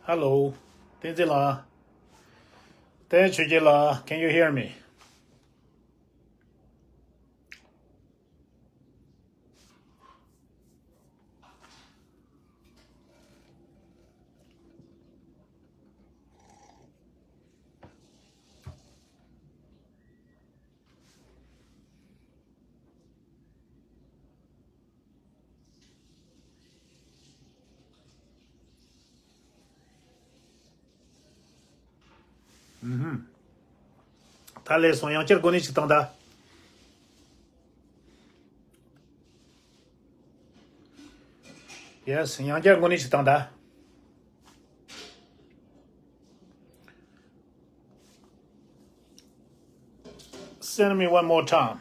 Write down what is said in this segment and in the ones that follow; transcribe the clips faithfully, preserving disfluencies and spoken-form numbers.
Hello, བསྟན་འཛིན་ལགས། བསྟན་ཆོས་རྒྱལ་ལགས། Can you hear me? ཨུ་ཧུམ། ད་ལས་སོང་། ཡང་བསྐྱར་གོ་གནས་ཅིག་བཏང་ད། Yes, ཡང་བསྐྱར་གོ་གནས་ཅིག་བཏང་ད། Send me one more time.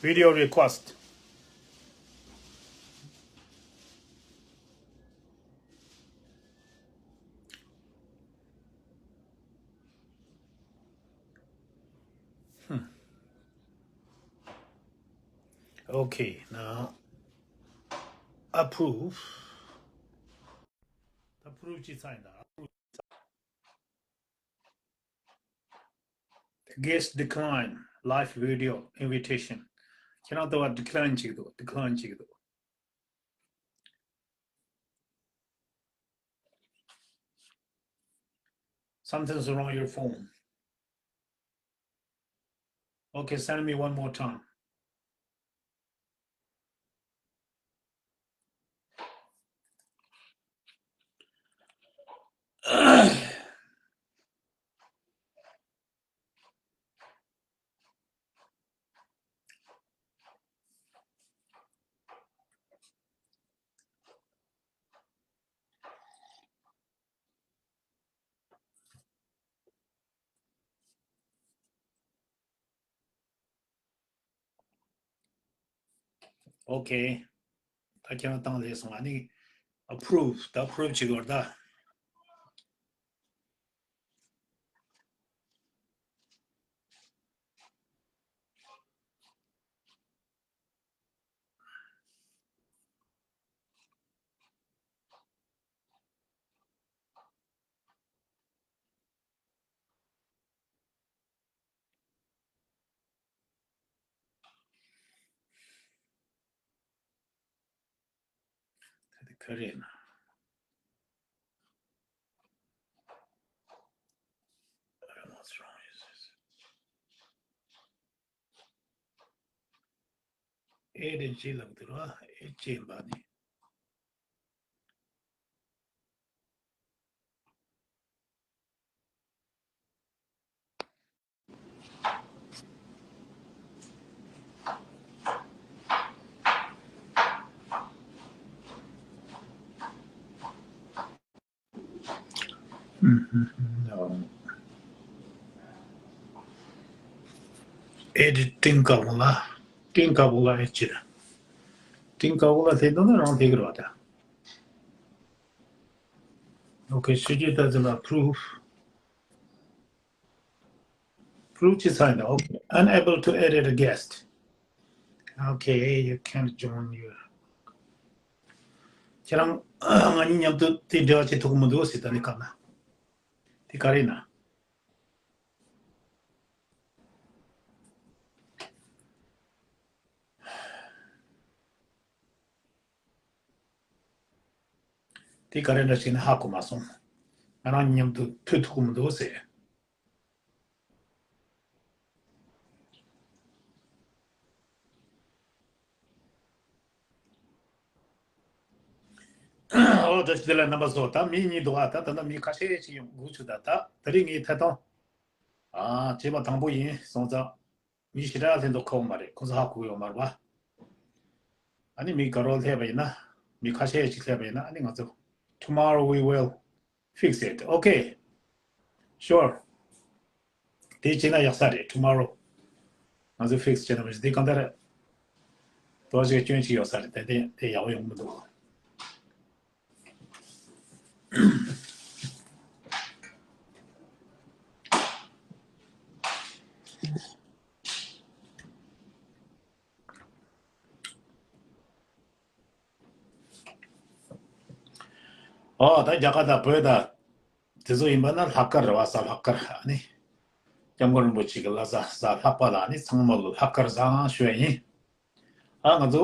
Video request. Hmm. Okay, now approve. Approve ཅིག་ཚར་ཡིན་ད། Approve. The guest decline live video invitation. ཁྱེད་རང་ལྟ་བ་decline བྱེད་ཀྱི་འདུག decline བྱེད་ཀྱི་འདུག Something's wrong your phone. Okay, send me one more time. Okay. ད་ཁྱེད་རང་བཏང་ལས་སོང་། ཨ་ནི་approve། ད་approve བྱེད་དགོས་རེད་ད། ད་དེ་ག་རེད་ན། I don't know what's wrong with this. ཨེ་དེ་ཅི་ལབ་འདུག་ར། ཨེ་ཅེ་འབའ་ནི། ཨེ་དེ་ཏིང་ཀ་བོ་ལ། ཏིང་ཀ་བོ་ལ་ཨེ་ཅེ། ཏིང་ཀ་བོ་ལ་དེ་འདུག་ན་རང་དེ་གི་ར་ད། Okay, should you doesn't approve? Approve ཅིག་ཚར་ཡིན་ད། Okay, unable to edit a guest. Okay, you can't join your. ཁྱེད་རང་ང་གཉིས་མཉམ་དུ་དེ་འབྲེལ་བ་བྱེད་ཐུབ་ཀྱི་མི་འདུག་ཟེར། ད་ནི་སྐབས་ན་དེ་ག་རེ་ཡིན་ན། དེ་ག་རེ་འདྲ་ཞིག་ནི་ཧ་གོ་མ་སོང་། ང་རང་མཉམ་དུ་ཐུག་ཐུབ་ཀྱི་མི་འདུག་ཟེར། ཨོ་ད་ཞི་བདེ་ལ་རྣམ་པ་ཚོ། ད་མི་གཉིས་འདུག་ཨ། ད་ད་ལྟ་མི་ཁ་ཤས་ཤིག་ཡོང་སྒུག་བྱུང་། ད་ད་ད་རིང་ངའི་ཐད་གཏོང་ཨ་བྱས་པ་དང་པོ་ཡིན་སོང་ཙང་། མི་ཞེ་དྲག་ལྷན་དུ་ཁོམ་མ་རེད། ཁོང་ཚོ་ཧ་གོ་ཡོད་མ་རེད་པ། ཨ་ནི་མི་དགའ་རོགས་སླེབས་པ་ཡིན་ན། མི་ཁ་ཤས་ཤིག་སླེབས་པ་ཡིན་ན། ཨ་ནི་ང་ཚོ། Tomorrow we will fix it. Okay. Sure. དེ་བྱས་ན་ཡག་ས་རེད། Tomorrow ང་ཚོ་fix བྱས་ན་མི་ཤེས། དེ་གང་ལྟར་དོ་ཞིག་སྐྱོན་ཞིག་ཡོད་ས་རེད། དེ་དེ་དེ་ཡག་པོ་ཡོང་གི་མི་འདུག་ཨོ་ད་རྒྱ་གར་དང་བོད་དང་དེ་ཚོ་ཡིན་པ་ན་ལྷག་དཀར་རེད་བ། གཟའ་ལྷག་དཀར་ཨ་ནི་སྐྱབས་མགོན་རིན་པོ་ཆེ་གི་བླ་གཟའ་གཟའ་ལྷག་པ་ལ་ཨ་ནི་ཚང་མ་ལོ་ལྷག་དཀར་བཟང་ཞུ་ཡ་ཡིན། ཨ་ང་ཚོ་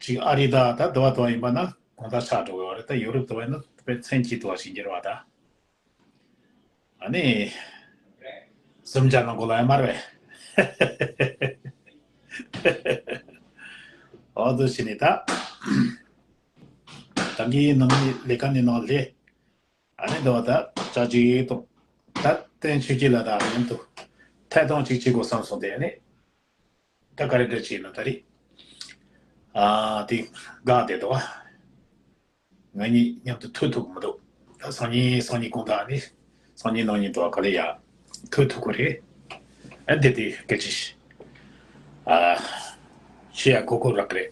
ཅིག་ཨ་རི་དང་ད་དུ་བ་དུ་བ་ཡིན་པ་ན་གོང་ད་ཆག་འགྲོ་གི་ཡོད་རེད། ད་ཡོ་རོབ་དུ་བ་ཡིན་ན་དཔེ་མཚན་གྱི་དུ་བ་ཞིག་འགྱུར་བ་ད། ཨ་ནི། སུམ་ཅ་ནང་གོ་ལ་ཡ་མར་བས། ཨོ་དུ་ཕྱི་ནི་ད། ད་གི་ནང་ནི་ལས་ཀ་ནི་ནང་ལས། ཨ་ནི་དུ་བ་ད་ཅ་ཅིག་དང་། ད་བསྟན་ཆོས་སྐྱིད་ལ་ད་མཉམ་དུ་ཐད་གཏོང་ཅིག་བྱེད་དགོས་བསམ་སོང་སྟེ། ཨ་ནི་ད་ག་རེ་འདྲ་བྱས་ན་ད་རེད། ཨ་དེ་དགའ་བསྡད་འདུག་བ། ང་གཉིས་མཉམ་དུ་ཐུག་ཐུབ་མི་འདུག་ད་སང་ཉིན་སང་ཉིན་དགོང་དག་ནི་སང་ཉིན་གནངས་ཉིན་དུ་ག་ལེ་ཡ་ཐུག་ཐུག་གི་རེད། ཨ་དེ་དེ་སྐད་ཆ་ཞིག་ཨ་བཤད་ཡ་གོ་གོ་རག་རེད།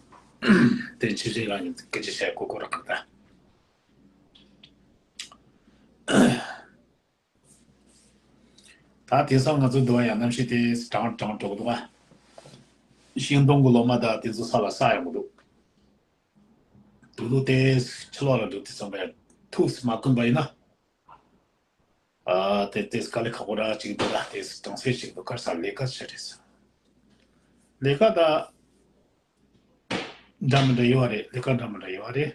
དེ་ཕྱི་རིགས་ལ་ནི་སྐད་ཆ་བཤད་ཡ་གོ་གོ་རག་གི་ད། ད་དེང་སང་ང་ཚོ་འདུག་ཡ་གནམ་གཤིས་དེ་གྲང་གྲང་འགྲོ་གི་འདུག་ཨ། ཤིང་སྡོང་གི་ལོ་མ་དང་དེ་ཚོ་ས་ལ་ས་ཡོང་གི་འདུག་དུག་ལུག་དེ་ཕྱི་ལོགས་ལ་འགྲོ་དུས་ཙམ་པ་ཡ་ཐུགས་སུ་མ་བཀུན་པ་ཡིན་ན། ཨ་དེ་དེ་དཀའ་ལས་ཁག་པོ་ར་ཅིག་འདུག་ལ། དེ་གྲང་སེ་ཞིག་འདུག་གར་ས་ལས་ཀ་བྱེད་རེད་ས། ལས་ཀ་ད་འདྲ་མི་འདྲ་ཡོད་རེད། ལས་ཀ་འདྲ་མི་འདྲ་ཡོད་རེད།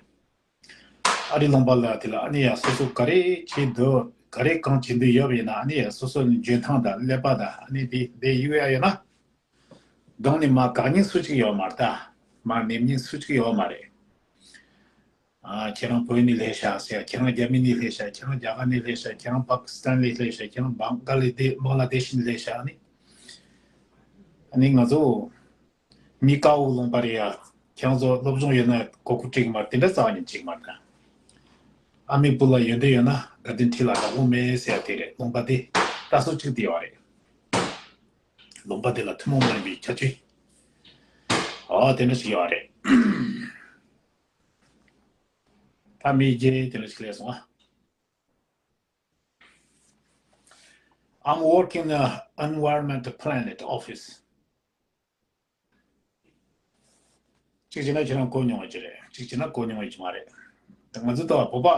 ཨ་རི་ལུང་པ་ལ་དེ་ལ་ཨ་ནི་ཡ་སོ་སོ་ག་རེ་བྱེད་འདོད་ག་རེ་གང་བྱེད་འདོད་ཡོད་པ་ཡིན་ན། ཨ་ནི་ཡ་སོ་སོ་ནི་འཇོན་ཐང་དང་ཀླད་པ་དང་ཨ་ནི་དེ་དེ་ཡོད་ཡ་ཡོད་ན། གང་ནི་མ་གང་ཉིད་སུ་གཅིག་ཡོད་མ་རེད་ད། མ་ནེམ་ཉིད་སུ་གཅིག་ཡོད་མ་རེད། ཨ་ཁྱེད་རང་བོད་ནས་སླེབས་ཤག་ཟེར། ཁྱེད་རང་རྒྱ་མི་ནས་སླེབས་ཤག་ཁྱེད་རང་རྒྱ་གར་ནས་སླེབས་ཤག་ཁྱེད་རང་པ་ཀི་སི་ཐན་ནས་སླེབས་ཤག་ཁྱེད་རང་བང་ག་ལ་དེ་བང་ལ་དེ་ཤི་ནས་སླེབས་ཤག་ཨ་ནི། ཨ་ནི་ང་ཚོ་མི་དཀར་པོ་ལུང་པ་རེད་ཡ། ཁྱེད་རང་ཚོ་སློབ་སྦྱོང་ཡོད་ན་གོ་སྐབས་སྤྲད་གི་མ་རེད། དེ་འདྲ་རྩ་བ་ཉིད་ཅིག་མ་རེད་ད། ཨ་མའི་བུ་ལ་ཡོན་ཏན་ཡོད་ན་དགའ་ལྡན་ཁྲི་ལ་བདག་པོ་མེད་ཟེར་ཡ་དེ་རེད། ལུང་པ་དེ་ལྟ་སྲོལ་གཅིག་དེ་ཡོད་རེད། ལུང་པ་དེ་ལ་ཐུན་མོང་མ་ཡིན་པའི་ཁྱད་ཆོས་ཨོ་དེ་འདྲ་ཞིག་ཡོད་རེད། ད་མི་རྗེ་དེ་འདྲ་ཞིག་སླེབས་སོང་ཨ། I'm working in a environmental planet office. གཅིག་བྱས་ན་ཁྱེད་རང་གོ་མྱོང་བ་ཅིག་རེད། གཅིག་བྱས་ན་གོ་མྱོང་བ་ཅིག་མ་རེད། ད་ང་ཚོ་ལྟ་བ་བོད་པ་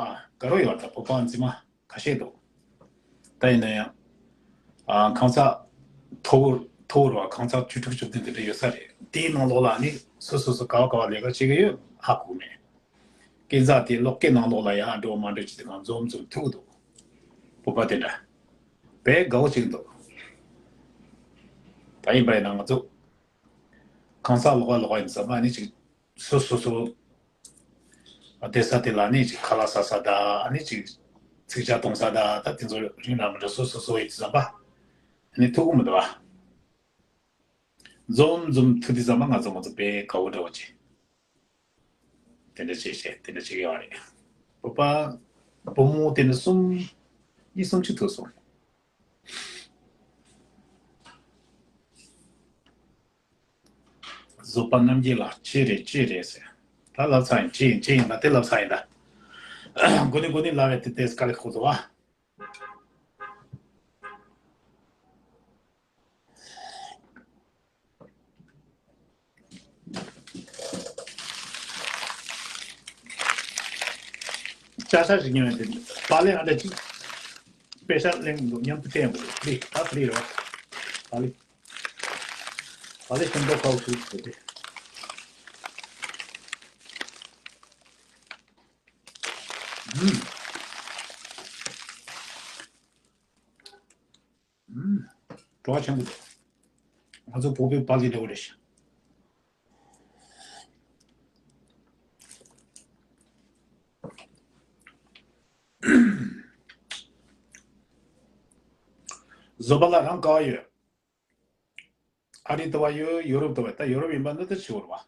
དགའ་རབ་ཡོད་ད། བོད་པ་འཛིན་མ་ཁ་ཤས་འདུག་ད་ཡིན་ན་ཡང་ཨ་གང་ཟག་མཐོ་བོ་མཐོ་བོ་ར་གང་ཟག་བཅུ་དྲུག་བཅུ་བདུན་དེ་འདྲ་ཡོད་ས་རེད། དེའི་ནང་ལོགས་ལ་ནི་སོ་སོ་སོ་ག་བ་ག་བ་ལས་ཀ་བྱེད་ཀྱི་ཡོད་ཧ་གོ་མེད། སྐས་འཛེག་དེ་གློག་སྐས་ནང་ལོགས་ལ་ཡང་འགྲོ་མ་འགྲོ་ཅིག་དེ་གང་འཛོམས་འཛོམས་ཐུག་འདུག་བོད་པ་དེ་འདྲ་དཔེ་དགའ་བོ་ཅིག་འདུག་ད་ཡིན་པ་ཡིན་ན་ང་ཚོ་གང་ཟག་ལོགས་ཀ་ལོགས་ཀ་ཡིན་ཙམ་པ་ཨ་ནི་ཅིག་སོ་སོ་སོ་བསྡད་ས་དེ་ལ་ནི་ཅིག་ཁ་ལག་ཟ་ས་དང་ཨ་ནི་ཅིག་ཚིག་ཇ་གཏོང་ས་དང་ད་དེ་ཚོ་རིགས་འདྲ་མི་འདྲ་སོ་སོ་སོ་ཡིན་ཙམ་པ་ཨ་ནི་ཐུག་གི་མི་འདུག་བ། འཛོམས་འཛོམས་ཐུག་དུས་ཙམ་པ་ང་ཚོ་ང་ཚོ་དཔེ་དགའ་བོ་འདྲ་བོ་ཅིག་དེ་འདྲ་བྱས་བྱས་དེ་འདྲ་བྱེད་ཀྱི་ཡོད་རེད། བོད་པ་བུ་མོ་དེ་འདྲ་གསུམ་གཉིས་གསུམ་ཅིག་ཐུག་སོང་། བཟོད་པ་རྣམ་རྒྱལ་ལགས་ཅི་རེད་ཅི་རེད་ཟེར། ད་ལབ་ཚར་ཡིན་ཅི་ཡིན་ཅི་ཡིན་ད་དེ་ལབ་ཚར་ཡིན་ད། འགོ་ནས་འགོ་ནས་ལབ་ཡ་དེ་དེ་དཀའ་ལས་ཁག་འདུག་བ། ཅ་ཆ་ཞིག་ཉོས་ཏེ་པ་ལེ་ཨ་འདྲ་ཅིག་པེ་ཤ་ལེན་འདུག་མཉམ་དུ་བསྟན་དགོས་ཕི་ད་ཕི་རེད་བ། པ་ལེ་པ་ལེ་ཤིང་ཏོག་ཁའུ་ཤུ་ཟེར་ཏེ། ཨུམ། ཨུམ། བྲོ་བ་ཆེན་པོ་འདུག་ང་ཚོ་བོད་པའི་པ་ལི་འདྲ་བོ་རེད་ཤག་བཟོད་པ་ལ་རང་ག་བ་ཡོད། ཨ་རི་ལྟ་བ་ཡོད། ཡོ་རོབ་ལྟ་བ། ད་ཡོ་རོབ་ཡིན་པ་འདི་ལྟ་ཞིག་ཡོད་རེད་བ།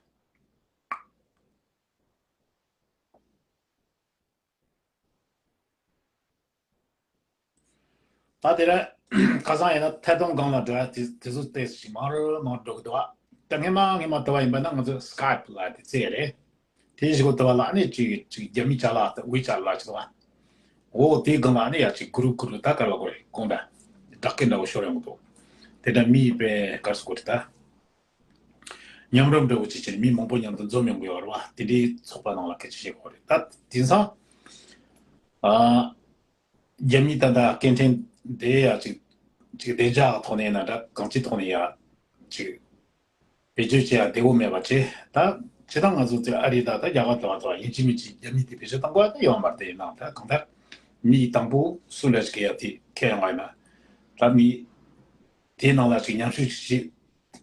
ད་དེ་ར་ཁ་སང་ཡིན་ན་ཐད་གཏོང་སྒང་ལ་འགྲོ་ཡ་དེ་དེ་ཚོ་ཏོག་ཙམ་ཞིག་མང་རུ་མང་རུ་འགྲོ་གི་འདུག་ཨ། ད་སྔས་མ་སྔས་མ་ལྟ་བ་ཡིན་པ་ན་ང་ཚོ་སི་ཀའེབ་ལ་དེ་བཙལ་རེད། དེ་བཞི་པོ་ལྟ་བ་ལ་ཨ་ནི་ཅིག་ཅིག་རྒྱ་མི་ཅ་ལག་དང་ཝི་ཅ་ལག་ཅིག་འདུག་ཨ། འོ་དེའི་སྒང་ལ་ཨ་ནི་ཡ་ཅིག་གུ་རུབ་གུ་རུབ་ད་ག་རེ་ལབ་དགོས་རེད། གོང་ད་སྦྲག་སྐད་འདྲ་བོ་ཤོར་ཡོང་གི་འདུག་དེ་འདྲ་མི་ཡི་དཔེ་ག་རེ་ཟེར་དགོས་རེད་ད། མཉམ་རུབ་འདྲ་བོ་ཅིག་བྱས་ནས་མི་མང་པོ་མཉམ་དུ་འཛོམས་ཡོང་གི་ཡོད་རེད་བ། དེ་འདྲའི་ཚོགས་པ་ནང་ལ་སྐད་ཆ་བཤད་དགོས་རེད་ད། དེང་སང་ ཨ། རྒྱ་མི་ད་ལྟ་སྐད་འཕྲིན་དེ་ཡ་ཅིག་ཅིག་བདེ་འཇགས་ཐོག་ནས་ན་འདྲ་གང་ཅིའི་ཐོག་ནས་ཡ་ཅིག་བེད་སྤྱོད་བྱེད་ཡ་བདེ་བོ་མེད་པ་བྱས། ད་ཇི་ལྟར་ང་ཚོ་ཚེ་ཨ་རི་ད་ད་རྒྱ་གར་དུ་བ་དུ་བ་ཡིན་གཅིག་མིན་གཅིག་རྒྱ་མི་དེ་བེད་སྤྱོད་གཏོང་དགོས་ཡ་ད་ཡོད་མ་རེད། དེ་ཡིན་ནའང་ད་གང་ལྟར་མི་དང་པོ་སུ་འདྲ་ཞིག་གི་ཡ་དེ་ཁས་ཡོང་བ་ཡིན་ན་ད་མི་དེའི་ནང་ལ་ཅིག་ཉམས་ཞིབ་ཅིག་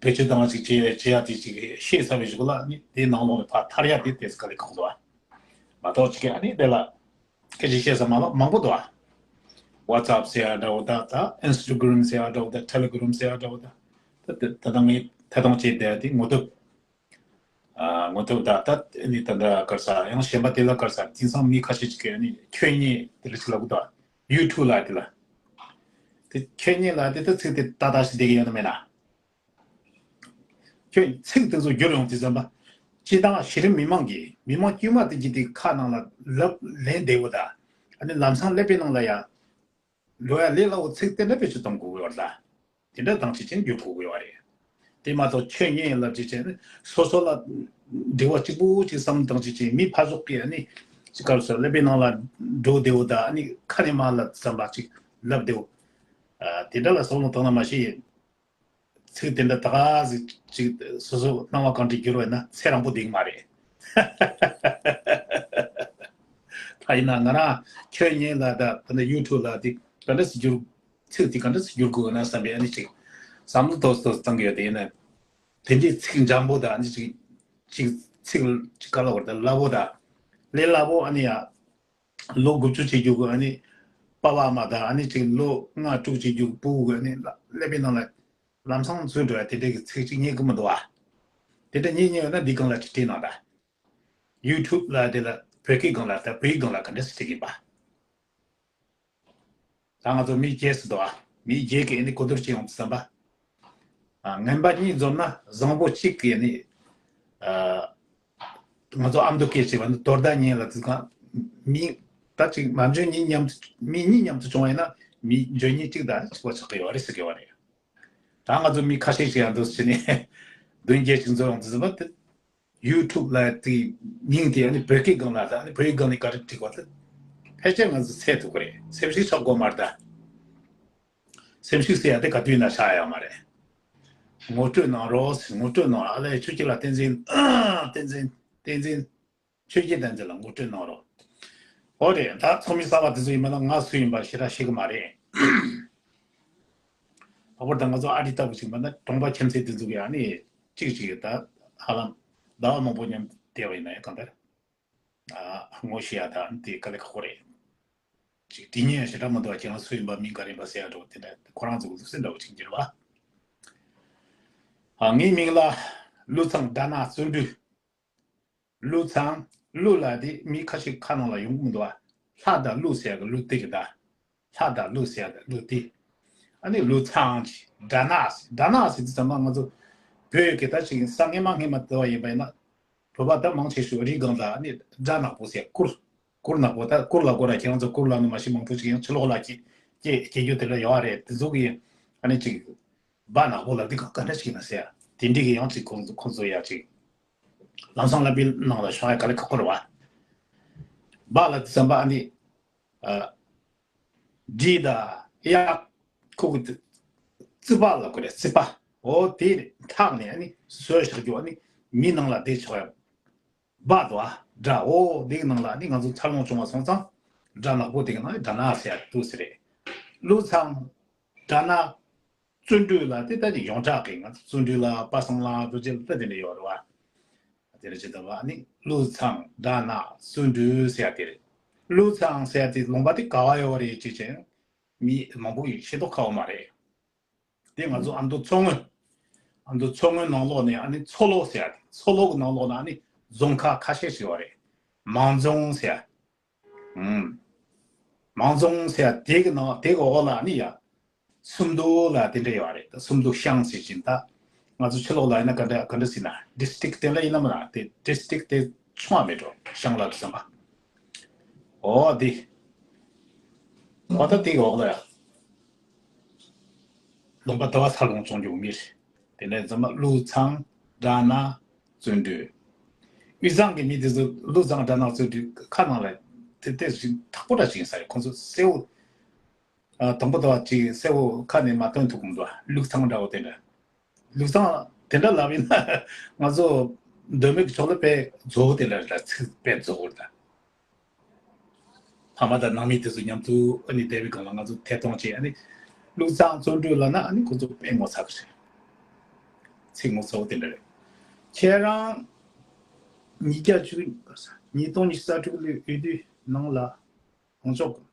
བེད་སྤྱོད་བཏང་བ་ཅིག་བྱེད་བྱེད་ཡ་དེ་ཅིག་ཤེས་ཚར་བའི་གཞུག་ལ་ནི་དེའི་ནང་ལོགས་ནས་ཕར་ཐར་ཡ་དེ་དེ་ཚོ་ག་ལེ་ཁག་འདུག་བ། མ་གཏོགས་ཅིག་གི་ཨ་ནི་དེ་ལ་སྐད་ཆ་བཤད་ས་མ་ལ་མང་པོ་འདུག་ཨ། WhatsApp་ཟེར་ཡ་འདྲ་བོ་ད་ད་Instagram་ཟེར་ཡ་འདྲ་བོ་ད་Telegram་ཟེར་ཡ་འདྲ་བོ་ད་ད་ད་ད་ངས་ད་དང་བྱས་བསྡད་ཡ་དེ་ངོ་དེབ། ཨ་ངོ་དེབ་ད་ད་ནི་ད་འདྲ་གར་ས་ཡང་གཞན་པ་དེ་ལ་གར་ས་དེང་སང་མི་ཁ་ཤས་ཅིག་གིས་ནི་ཁྱོད་ཉིད་དེ་ལ་ཅིག་ལབ་གི་འདུག་ཨ། YouTube་ལ་དེ་ལ་དེ་ཁྱོད་ཉིད་ལ་དེ་ད་ཚིག་དེ་ཏག་ཏག་ཞིག་བསྡད་ཀྱི་ཡོད་ན་མེད་ན། ཁྱོད་ཚིག་དེ་ཚོ་བསྒྱུར་ཡོང་དུས་ཙམ་པ། སྤྱི་བཏང་གཞི་རིམ་མི་མང་གིས་མི་མང་དཀྱུས་མ་དེ་གྱིས་དེ་ཁ་ནང་ལ་ལབ་ལན་བདེ་བོ་དང་། ཨ་ནི་ལམ་སང་ཀླད་པའི་ནང་ལ་ཡ། འགྲོ་ཡ་ལས་སླ་བོ་ཚིག་དེ་འདྲ་བེད་སྤྱོད་གཏོང་དགོས་ཀྱི་ཡོད་རེད་ད། དེ་འདྲ་དང་ཅི་ཅན་བསྒྱུར་དགོས་ཀྱི་ཡོད་རེད། དེ་མ་གཏོགས་ཁྱོད་ངས་ལབ་ཅི་ཅན་ནི་སོ་སོ་ལ་འབྲེལ་བ་གཅིག་པུ་ཅིག་བསམ་དང་ཅི་ཅན་མི་ཕར་ཕྱོགས་ཀྱིས་ཨ་ནི་ཅིག་སྐབས་སུ་ཀླད་པའི་ནང་ལ་འགྲོ་བདེ་བོ་དང་ཨ་ནི་ཁ་ནས་མར་ལ་བསམ་པ་ཅིག་ལབ་བདེ་བོ། ཨ་དེ་འདྲ་ལ་བསམ་བློ་བཏང་ན་མ་ཤེས། ཚིག་དེ་འདྲ་ད་ག་ཟིག་ཅིག་སོ་སོ་སྣང་བ་གང་འདྲ་བསྒྱུར་བས་ན་ཚེ་རིང་པོ་འདུག་མ་རེད། ད་ཡིན་ན་ང་རང་ཁྱོད་ཉིད་ལ་ད་ད་ནི་YouTube་ལ་དེ་ག་འདྲ་ཟིག་བསྒྱུར། ཚིག་དེ་ག་འདྲ་ཟིག་བསྒྱུར་དགོས་ན་བསམ་པའི་ཨ་ནི་ཅིག་བསམ་བློ་ཏོག་ཙམ་བཏང་གི་ཡོད། དེ་ཡིན་ན་དེ་འདྲའི་ཚིག་འཇམ་པོ་དང་ཨ་ནི་ཅིག་ཅིག་ཚིག་ཅིག་ག་ལ་བར་དུ་སླ་བོ་དང་ལས་སླ་བོ་ཨ་ནི་ཡ། ལོ་དགུ་བཅུ་བྱེད་རྒྱུ་གི་ཨ་ནི་པ་ཕ་མ་དང་ཨ་ནི་ཅིག་ལོ་ལྔ་དྲུག་བྱེད་རྒྱུ་གི་ཕྲུ་གུ་གི་ཨ་ནི་ཀླད་པའི་ནང་ལ་ལམ་སང་འཛུལ་འགྲོ་ཡ་དེ་འདྲའི་གི་ཚིག་ཅིག་རྙེད་གི་མི་འདུག་ཨ། དེ་འདྲ་རྙེད་རྙེད་ཡོད་ན་འདི་སྒང་ལ་ཅིག་བྲིས་གནང་དང་། YouTube་ལ་དེ་ལ་བོད་སྐད་སྒང་ལ་ད་བོད་ཡིག་སྒང་ལ་ག་འདྲ་ཞིག་བྲིས་ཀྱིན་པ། ད་ང་ཚོ་མི་བརྒྱད་ཟེར་འདུག་ཨ། མི་བརྒྱད་ཀྱིས་ཨ་ནི་གོ་བསྡུར་བྱེད་ཡོང་དུས་ཙམ་པ། ཨ་ངན་པ་གཉིས་འཛོམས་ན་བཟང་པོ་གཅིག་གིས་ནི། ཨ་ང་ཚོ་ཨ་མདོ་སྐད་བྱས་པ་ནི་དོ་ཟླ་གཉིས་ལ་དུས་གང་མི་ད་ཅིག་མ་འཇོན་གཉིས་མཉམ་དུ་མི་གཉིས་མཉམ་དུ་བྱུང་བ་ཡིན་ན་མི་འཇོན་གཉིས་གཅིག་དང་གཅིག་པ་ཆགས་ཀྱི་ཡོད་རེད་ཟེར་གྱི་ཡོད་རེད། ད་ང་ཚོ་མི་ཁ་ཤས་ཤིག་ཡང་འདུག་ཟེར་ནས་བདུན་བརྒྱད་ཅིག་འཛོམས་ཡོང་དུས་ཙམ་པ་དེ་YouTube་ལ་དེ་མིང་དེ་ཨ་ནི་བོད་སྐད་སྒང་ལ་ད་ཨ་ནི་བོད་ཡིག་སྒང་ནས་ག་རེ་བྲིས་པ་དེ་ཕལ་ཆེར་ང་ཚོ་ཚད་ཐུབ་ཀྱི་རེད། སེམས་ཤུགས་ཆག་དགོས་མ་རེད་ད། སེམས་ཤུགས་ཟེར་ཡ་དེ་ག་དུས་ན་ཆག་ཡ་མ་རེད། ངོ་སྤྲོད་གནང་རོགས་ཟེར། ངོ་སྤྲོད་གནང་། ཨ་ལས་ཁྱོད་ཀྱི་ལ་བསྟན་འཛིན། བསྟན་འཛིན། བསྟན་འཛིན། ཆོས་རྒྱལ་བསྟན་འཛིན་ལ་ངོ་སྤྲོད་གནང་རོགས། འོ་རེད། ད་ཚོགས་མི་གསར་པ་དེ་ཚོ་ཡིན་པ་ན་ང་སུ་ཡིན་པ་ཞེ་དྲག་ཤེས་ཀྱི་མ་རེད། ད་བར་ད་ང་ཚོ་ཨ་རི་ལྟ་བུ་ཞིག་མ་ན་གྲོང་པ་ཁྱིམ་མཚེས་དེ་ཚོ་གི་ཨ་ནི་གཅིག་གཅིག་ད་ཧ་ལམ་ཟླ་བ་མང་པོ་མཉམ་བསྡད་པ་ཡིན་ན་ཡང་གང་ལྟར། ཨ་ངོ་ཤེས་ཡ་ད་དེ་དཀའ་ལས་ཁག་པོ་རེད། ཅིག་དེ་ཉིད་ཞེ་དྲག་མི་འདུག་བ། ཁྱེད་རང་སུ་ཡིན་པ་མིང་ག་རེ་ཡིན་པ་ཟེར་ཡ་འདྲ་བོ་དེ་འདྲ་ཁོ་རང་ཚོ་གི་ལུགས་སྲོལ་འདྲ་བོ་ཅིག་འགྱུར་བ། ཨ་ངའི་མིང་ལ་ཀླུ་ཚང་དགྲ་ནག་བརྩོན་འགྲུས། ཀླུ་ཚང་། ཀླུ་ལ་དེ་མི་ཁ་ཤས་ཁ་ནང་ལ་ཡོང་གི་མི་འདུག་བ། ལྷ་དང་ཀླུ་ཟེར་ཡ་གི་ཀླུ་དེ་གི་ད། ལྷ་དང་ཀླུ་ཟེར་ཡ་གི་ཀླུ་དེ། ཨ་ནི་ཀླུ་ཚང་ཅིག་དགྲ་ནག་ཟེར། དགྲ་ནག་ཟེར་དུས་ཙམ་པ་ང་ཚོ་བོད་ཀྱི་ད་ཅིག་ས་སྔོན་མ་སྔོན་མ་ལྟ་བ་ཡིན་པ་ཡིན་ན། བོད་པ་ད་མང་ཆེ་ཤོས་རི་སྒང་ལ་ཨ་ནི་དགྲ་ནག་པོ་ཟེར་གུར། གུར་ནག་པོ་ད་གུར་ལ་གོ་ར་ཁྱེད་རང་ཚོ་གུར་ལ་ནི་མ་ཤི་མང་པོ་ཅིག་ཡང་ཕྱི་ལོགས་ལ་སྐྱེ་སྐྱེ་སྐྱེ་རྒྱུ་དེ་ལ་ཡོད་རེད། དེ་ཚོ་གི་ཨ་ནི་ཅིག་སྦ་ནག་པོ་ལ་འདི་ག་ག་འདྲ་ཞིག་ཡིན་ན་ཟེར། དེ་འདྲི་གི་ཡང་ཅིག་ཁོང་ཚོ་ཁོང་ཚོ་ཡ་ཅིག་ལམ་སང་ལ་པི་ནང་ལ་ཤོག་ཡ་ག་ལེ་ཁག་པོ་རེད་བ། སྦ་ལ་དེ་ཙམ་པ་ཨ་ནི་ཨ་འདྲི་ད་ཡ་ཁོ་གི་རྩིད་པ་ལ་གོ་རེད། རྩིད་པ། འོ་དེ་ཐག་ནས་ཨ་ནི་བཟོས་བཞག་རྒྱུ་ཨ་ནི་མི་ནང་ལ་བསྡད་ཆོག་ཡ། སྦ་དོ་ཨ་དགྲ། འོ་དེ་གི་ནང་ལ་ཨ་ནི་ང་ཚོ་འཚར་ལོངས་བྱུང་བ་སོང་ཙང་དགྲ་ནག་པོ་དེ་གི་ནང་དགྲ་ནག་ཟེར་ཡ་འདུག་ཟེར་རེད། ཀླུ་ཚང་། དགྲ་ནག། བརྩོན་འགྲུས་ལ་དེ་ལྟ་ཅིག་ཡོངས་གྲགས་ཀྱི་ང་ཚོ་བརྩོན་འགྲུས་ལ་པ་སངས་ལ་རྡོ་རྗེ་ལ་ལྟ་དེ་འདྲ་ཡོད་རེད་བ། དེ་འདྲ་ཅིག་ལྟ་བ་ནི་ཀླུ་ཚང་དགྲ་ནག་བརྩོན་འགྲུས་ཟེར་ཡ་དེ་རེད། ཀླུ་ཚང་ཟེར་ཡ་དེ་ལུང་པ་དེ་ག་བ་ཡོད་རེད་ཅེས་ཀྱང་མི་མང་པོ་ཡིས་ཤེས་རྟོགས་ཁག་པོ་མ་རེད། དེ་ང་ཚོ་ཨ་མདོ་མཚོ་སྔོན། ཨ་མདོ་མཚོ་སྔོན་ནང་ལོགས་ནས་ཨ་ནི་མཚོ་ལྷོ་ཟེར་ཡ་དེ། མཚོ་ལྷོ་གི་ནང་ལོགས་ན་ཨ་ནི་རྫོང་ཁག་ཁ་ཤས་ཤིག་ཡོད་རེད། མང་རྫོང་ཟེར་ཡ། ཨུམ། མང་རྫོང་ཟེར་ཡ་དེ་གི་ནང་དེ་གི་འོག་ལ་ནི་ཡ། སུམ་མདོ་ལ་དེ་འདྲ་ཡོད་རེད། སུམ་མདོ་ཤང་ཟེར་བཞིན་ད། ང་ཚོ་ཕྱི་ལོགས་ལ་ཡིན་ན་ག་འདྲ་ག་འདྲ་ཟེར་ན་ཌིས་ཊིག་དེ་ལ་ཡིན་ན་མ་ན་དེ་ཌིས་ཊིག་དེ་ཆུང་བ་མེད་འགྲོ། ཤང་ལ་བསམ་པ། འོ་དེ། འོ་ད་དེ་གི་འོག་ལ་ཡ། ལུང་པ་དུ་བ་ས་ལོང་ཚོང་རྒྱུ་མི་རེད། དེ་ནས་ཚང་མ་ཀླུ་ཚང་དགྲ་ནག་བརྩོན་འགྲུས། དབུས་གཙང་གི་མི་དེ་ཚོ་ཀླུ་ཚང་དགྲ་ནག་བརྩོན་འགྲུས་ཁ་ནང་ལ་ དེ་དེ་ཞིག་ཐག་པོ་འདྲ་ཞིག་ཡིན་ས་རེད། ཁོང་ཚོ་གསལ་བོ། ཨ། དང་པོ་དང་ཅིག་གསལ་བོ་ཁ་ནས་མ་སྟོན་ཐུབ་གི་མི་འདུག་ལུགས་མཚང་འདྲ་བོ་དེ་འདྲ། ལུགས་མཚང་དེ་འདྲ་ལབ་ཡིན་ན་ང་ཚོ་མདོ་སྨད་ཀྱི་ཕྱོགས་ལ་དཔེ་རྫོགས་དེ་འདྲ་རེད། ཚིག་དཔེ་རྫོགས་རེད། ཕ་མ་དང་ནང་མི་དེ་ཚོ་མཉམ་དུ་ཨ་ནི་བསྡད་པའི་སྒང་ལ་ང་ཚོ་ཐད་གཏོང་བྱས། ཨ་ནི་ལུགས་མཚང་བརྩོན་འགྲུས་ལབ་ན་ཨ་ནི་ཁོ་ཚོ་དཔེ་ངོ་ཚ་གི་རེད། ཚིག་ངོ་ཚ་བོ་དེ་འདྲ་རེད། ཁྱེད་རང་ཉིས་བརྒྱ་བཅུ། ཉིས་སྟོང་ཉི་ཤུ་རྩ་དྲུག་ལོའི་འོས་བསྡུའི་ནང་ལ་ལངས་ཕྱོགས།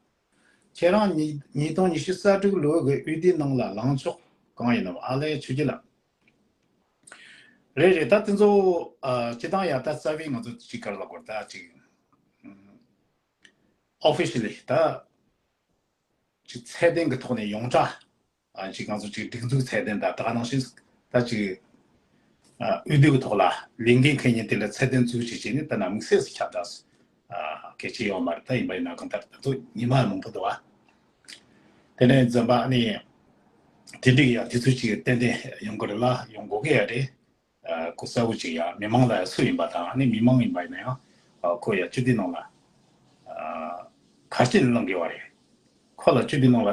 ཁྱེད་རང་ཉིས་ཉིས་སྟོང་ཉི་ཤུ་རྩ་དྲུག་ལོའི་འོས་བསྡུའི་ནང་ལ་ལངས་ཕྱོགས་གང་ཡིན་ནམ། ཨ་ལས་ཆོས་སྐྱིད་ལགས། རེད་རེད། ད་དེ་ཚོ་ཨ་སྤྱི་བཏང་ཡ་ད་རྩ་བའི་ང་ཚོ་ཅིག་ག་རེ་ལབ་དགོས་རེད། ད་ཅིག་ཨོ་ཕི་ཤི་ལི་ད་ཅིག་ཚད་ལྡན་གྱི་ཐོག་ནས་ཡོངས་གྲགས་ཨ་ཅིག་ང་ཚོ་ཅིག་སྒྲིག་འཛུགས་ཚད་ལྡན་དང་ད་ག་ནང་བཞིན་ད་ཅིག་ཨ་འོས་བསྡུ་གི་ཐོག་ལ་ལས་འགན་འཁྱེར་མཁན་དེ་འདྲ་ཚད་ལྡན་ཚུལ་ཅིག་བྱས་ནས་ད་ནང་དམིགས་བསལ་ཞིག་ཁྱབ་བསྒྲགས་ཨ་གལ་ཆེ་ཡོད་མ་རེད། ད་ཡིན་པ་ཡིན་ན་གང་ལྟར་ད་དུང་ཉི་མ་མང་པོ་འདུག་ཨ། དེ་ནས་འཛམ་བུ་ཨ་ནི་དེ་འགྲིག་ཡ་དེ་ཚོ་ཅིག་ཏན་ཏན་ཡོང་གི་རེད་ལ་ཡོང་དགོས་ཀྱི་ཡ་རེད། ཨ་ཁོ་གསལ་བོ་ཅིག་ཡ་མི་མང་ལ་ཡ་སུ་ཡིན་པ་དང་ཨ་ནི་མི་མང་ཡིན་པ་ཡིན་ན་ཡང་ཨ་ཁོ་ཡ་སྤྱི་འཐུས་ནང་ལ་ཨ་ག་རེ་བྱས་ནས་ལངས་དགོས་པ་རེད། ཁོ་ལ་སྤྱི་འཐུས་ནང་ལ་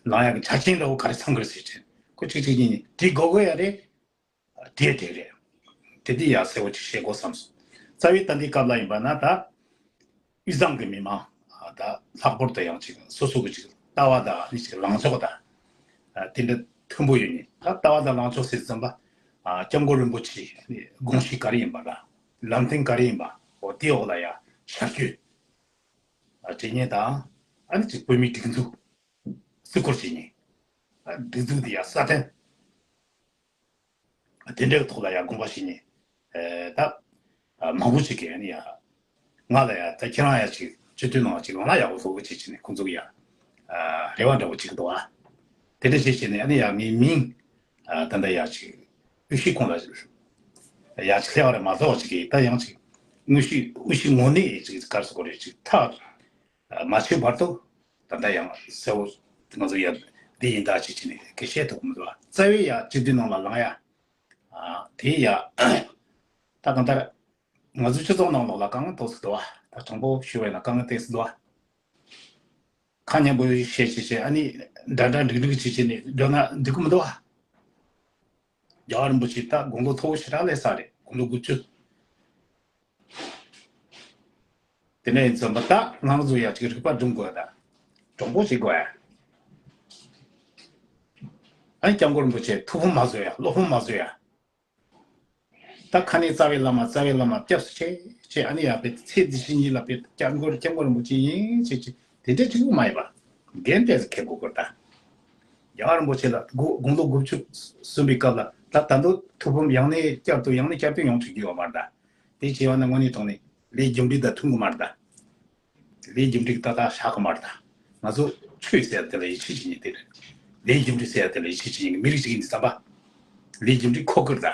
ལངས་ཡ་གི་ཆ་རྐྱེན་འདྲ་བོ་ག་རེ་ཚང་དགོས་ཟེར་ཅིག་ཁོ་གཅིག་གཅིག་གཉིས་གཉིས་དེ་དགོས་དགོས་ཡ་རེད། དེ་དེ་རེད། དེ་དེ་ཡ་གསལ་བོ་ཅིག་བཤད་དགོས་བསམ་སོང་། རྩ་བའི་ད་འདི་སྐབས་ལ་ཡིན་པ་ན་ད་དབུས་གཙང་གི་མི་མང་ད་ལྷག་པར་དུ་ཡང་ཅིག་སོ་སོ་གི་ཅིག་ལྟ་བ་དང་ཨ་ནི་ཅིག་ལངས་ཕྱོགས་དང་དེ་འདྲ་མཐུན་པོ་ཡོད་ནི། ད་ལྟ་བ་དང་ལངས་ཕྱོགས་ཟེར་ཙམ་པ་སྐྱབས་མགོན་རིན་པོ་ཆེ་དགོངས་གཞི་ག་རེ་ཡིན་པ་དང་ལམ་སྟོན་ག་རེ་ཡིན་པ་འོ་དེའི་འོག་ལ་ཡ་ཤར་བསྐྱོད་བྱེད་མཁན་དང་ཨ་ནི་ཅིག་བོད་མིའི་སྒྲིག་འཛུགས་བརྩི་བཀུར་བྱེད་མཁན་སྒྲིག་འཛུགས་དེ་ཡ་སྲ་བརྟན། དེ་འདྲའི་ཐོག་ལ་ཡང་དགོངས་པ་བཞེས་ནས་ད་མང་པོ་ཞིག་གིས་ནི་ཡ་ང་ལ་ཡ་ད་ཁྱེད་རང་ཡ་ཅིག་སྤྱི་འཐུས་ནང་ཅིག་ལངས་ན་ཡག་པོ་འདུག་ཅེས་བྱས་ནས་ཁོང་ཚོ་གི་ཡ་རེ་བ་འདྲ་བོ་ཅིག་འདུག་ཨ། དེ་འདྲ་བྱས་བྱས་ནས་ཨ་ནི་ཡ་ངའི་མིང་ད་ལྟ་ཡ་ཅིག་དབུས་གཞིས་ཁོངས་ལ་ཡ་ཅིག་སླེབས་པ་རེད་མ་གཏོགས་ཅིག་གིས་ད་ཡང་ཅིག་དབུས་གཞིས་དབུས་གཞིས་ངོས་ནས་ཅིག་ག་རེ་ཟེར་དགོས་རེད་ཅིག་ཐག་མ་ཆོད་བར་དུ་ད་ལྟ་ཡང་གསལ་བོ་ང་ཚོ་ཡ་འདི་ཡིན་ད་ཅེས་བྱས་ནས་སྐད་ཆ་བཤད་ཐུབ་མི་འདུག་ཨ། རྩ་བའི་ཡ་སྤྱི་འཐུས་ནང་ལ་ལངས་ཡ་ཨ་དེ་ཡ་ད་གང་ལྟར་ང་ཚོ་སྤྱི་ཚོགས་ནང་ལོགས་ལ་དཀའ་ངལ་ཏོག་ཙམ་འདུག་ཨ། ད་དྲང་པོ་ཞུ་བས་ན་དཀའ་ངལ་ཏོག་ཙམ་འདུག་ཨ། ཁ་སྙན་པོ་བཤད་བྱས་བྱས་ཨ་ནི་འདྲ་འདྲ་འགྲིག་འགྲིག་བྱས་བྱས་ནས་འགྲོ་ན་འགྲིག་གི་མི་འདུག་ཨ། རྒྱལ་བ་རིན་པོ་ཆེ་ད་དགུང་ལོ་མཐོ་བོ་ཞེ་དྲག་སླེབས་ས་རེད། དགུང་ལོ་དགུ་བཅུ། དེ་ནས་འཛོམས་པ་ད་ང་ཚོ་ཡ་ཅིག་རིག་པ་སྒྲིམ་དགོས་ད། གྲོགས་པོ་བྱེད་དགོས་ཡ། ཨ་ནི་སྐྱབས་མགོན་རིན་པོ་ཆེ་ཐུགས་ཕམ་མ་བཟོ་ཡ། བློ་ཕམ་མ་བཟོ་ཡ། ད་ཁ་ནས་རྩ་བའི་བླ་མ་རྩ་བའི་བླ་མ་སྐྱབས་སུ་མཆི་མཆི། ཨ་ནི་ཡ་པའི་ཚེ་འདི་ཕྱི་གཉིས་ལ་པའི་སྐྱབས་མགོན་སྐྱབས་མགོན་རིན་པོ་ཆེ་ཡིན་ཅེས་ཅེས་དེ་འདྲའི་ཅིག་མ་ཡིན་པ། འགན་དེ་ཚོ་འཁྱེར་དགོས་སྐོར་ད། རྒྱལ་བ་རིན་པོ་ཆེ་ལ་དགུ་དགུང་ལོ་དགུ་བཅུ་སོན་པའི་སྐབས་ལ་ད་ད་དུང་ཐུགས་ཕམ་ཡང་ནས་བསྐྱར་དུ་ཡང་ནས་བསྐྱར་དུ་ཡོང་ཐུབ་ཀྱི་ཡོད་མ་རེད་ད། དེ་བྱས་པ་ན་དངོས་གནས་དྲང་གནས་ལས་རྒྱུ་འབྲས་དང་མཐུན་གི་མ་རེད་ད། ལས་རྒྱུ་འབྲས་ཏག་ཏག་བཞག་གི་མ་རེད་ད། ང་ཚོ་ཆོས་ཟེར་ཡ་དེ་ལ་ཡིད་ཆེས་བྱེད་མཁན་དེ་རེད། ལས་རྒྱུ་འབྲས་ཟེར་ཡ་དེ་ལ་ཡིད་ཆེས་བྱེད་མཁན་གྱི་མི་རིགས་ཅིག་ཡིན་དུས་ཙམ་པ། ལས་རྒྱུ་འབྲས་ཁོ་གི་རེད་ད།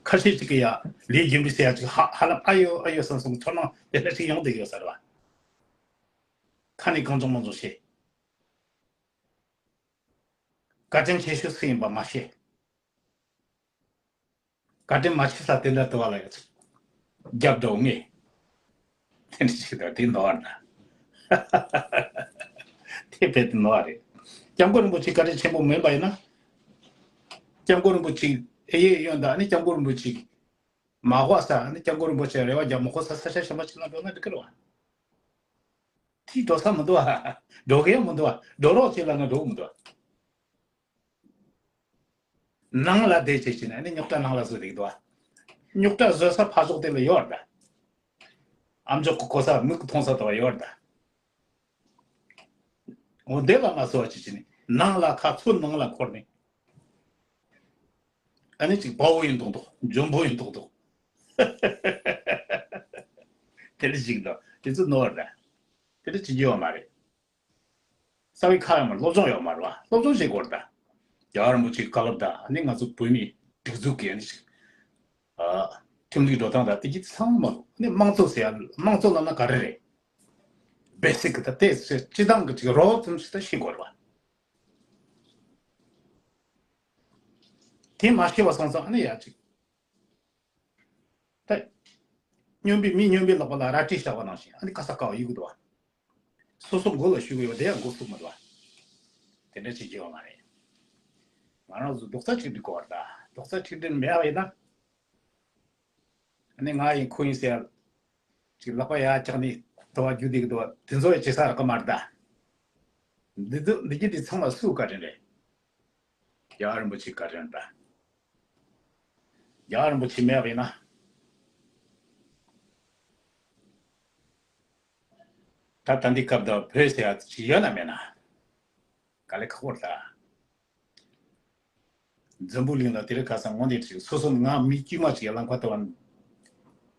ཁ་ཤས་ཅིག་གིས་ཡ་ལས་རྒྱུ་འབྲས་ཟེར་ཡ་ཅིག་ཧ་ཧ་ལམ་ཨ་ཡོ་ཨ་ཡོ་བསམ་བསམ་གྱི་ཚོར་སྣང་དེ་འདྲ་ཞིག་ཡོང་བསྡད་ཡོད་ས་རེད་བ། ཁ་ནས་གང་བྱུང་མང་བྱུང་བཤད། བཀའ་དྲིན་ཆེ་ཤོས་སུ་ཡིན་པ་མ་ཤེས། བཀའ་དྲིན་མ་ཆེ་ས་དེ་འདྲ་དུ་བ་ལ་ཡོད་ཚུལ་རྒྱབ་འགྲོ་ངེས། དེ་འདྲ་ཞིག་དང་དེ་ནོར་བ་ན། དེ་བས་དེ་ནོར་བ་རེད། སྐྱབས་མགོན་རིན་པོ་ཆེ་བཀའ་དྲིན་ཆེན་པོ་མིན་པ་ཡིན་ན། སྐྱབས་མགོན་རིན་པོ་ཆེ་ཨེ་ཡེ་ཡོན་དང་ནི་སྐྱབས་མགོན་རིན་པོ་ཆེ་མ་དགོས་ས་ནི་སྐྱབས་མགོན་རིན་པོ་ཆེ་རེ་བ་རྒྱག་མ་དགོས་ས་ས་ཆ་གཞན་པ་ཞིག་ལ་འགྲོ་ན་འགྲིག་གི་རེད་བ། དེ་འགྲོ་ས་མི་འདུག་བ། འགྲོ་གི་ཡང་མི་འདུག་བ། འགྲོ་རོགས་བྱེད་ལ་ང་འགྲོ་གི་མི་འདུག་བ། ནང་ལ་བསྡད་བྱས་བྱས་ནས་ནི་རྙོག་དྲ་ནང་ལ་བཟོས་བསྡད་ཀྱི་འདུག་བ། རྙོག་དྲ་བཟོ་ས་ཕར་ཕྱོགས་དེ་ལ་ཡོད་རེད་ད། ཨ་མཆོག་གི་གོ་ས་མིག་གིས་མཐོང་ས་དེ་བ་ཡོད་རེད་ད། འོ་དེ་ལ་མ་བཟོ་བ་བྱས་བྱས་ནས་ནང་ལ་ཁ་ཚུར་ནང་ལ་འཁོར་ནས། ཨ་ནི་ཅིག་དཔའ་བོ་ཡིན་མདོག་མདོག་འཇོན་པོ་ཡིན་མདོག་མདོག་དེ་འདྲ་ཞིག་འདུག་དེ་ཚོ་ནོར་རེད། དེ་འདྲ་བྱེད་རྒྱུ་ཡོད་མ་རེད། རྩ་བའི་ཁ་ཡོད་མ་རེད། སློབ་སྦྱོང་ཡོད་མ་རེད་བ། སློབ་སྦྱོང་བྱེད་དགོས་རེད་ད། རྒྱལ་བ་རིན་པོ་ཆེའི་བཀའ་སློབ་དང་ཨ་ནི་ང་ཚོ་བོད་མིའི་སྒྲིག་འཛུགས་ཀྱི་ཨ་ནི་ཞིག་ཨ་ཁྲིམས་ལུགས་འགྲོ་སྟངས་དང་དེ་གྱི་ཚང་མ་ཨ་ནི་དམངས་གཙོ་ཟེར་ཡ་དམངས་གཙོ་ལབ་ན་ག་རེ་རེད། བེ་སིག་གི་ད་དེ་སྤྱི་བཏང་གི་ཅིག་རོགས་ཙམ་ཞིག་ད་ཤེས་དགོས་རེད་བ། དེ་མ་ཤེས་པ་སོང་ཙང་ཨ་ནི་ཡ་ཅིག་ད་ སྨྱོན་པའི་མི་སྨྱོན་པའི་ལག་པ་ལ་རལ་གྲི་བཞག་པ་ནང་བཞིན། ཨ་ནི་ག་ས་ག་བ་གཡུག་གི་འདུག་བ། སོ་སོ་མགོ་ལ་གཡུག་གི་ཡོད་དེ་ཡང་མགོ་ཚུགས་མི་འདུག་བ། དེ་འདྲ་བྱེད་རྒྱུ་ཡོད་མ་རེད། ང་རང་ཚོ་རྡོག་རྩ་གཅིག་སྒྲིལ་དགོས་བ་རེད་ད། རྡོག་རྩ་གཅིག་སྒྲིལ་མེད་པ་ཡིན་ན། ཨ་ནི་ང་ཡིན་ཁོ་ཡིན་ཟེར་ཡ། ཅིག་ལག་པ་ཡར་བཀྱགས་ནས་དུ་བ་རྒྱུག་བསྡད་ཀྱི་འདུག་བ། དེ་ཚོ་ཡང་བྱེད་ས་རག་གི་མ་རེད་ད། འདི་ཚོ་འདི་རྒྱུ་འདི་ཚང་མ་སུའི་བཀའ་དྲིན་རེད། རྒྱལ་བ་རིན་པོ་ཆེའི་བཀའ་དྲིན་རེད་ད། རྒྱལ་བ་རིན་པོ་ཆེ་མེད་པ་ཡིན་ན། ད་ད་འདི་སྐབས་དུ་བོད་ཟེར་ཡ་ཅིག་ཡོད་ན་མེད་ན། དཀའ་ལས་ཁག་པོ་རེད་ད། འཛམ་བུ་གླིང་ལ་དེ་རིང་ཁ་སང་དངོས་གནས་ཅིག་སོ་སོ་ང་མི་དཀྱུས་མ་ཅིག་ཡ་ལམ་ཁ་ལྟ་བ་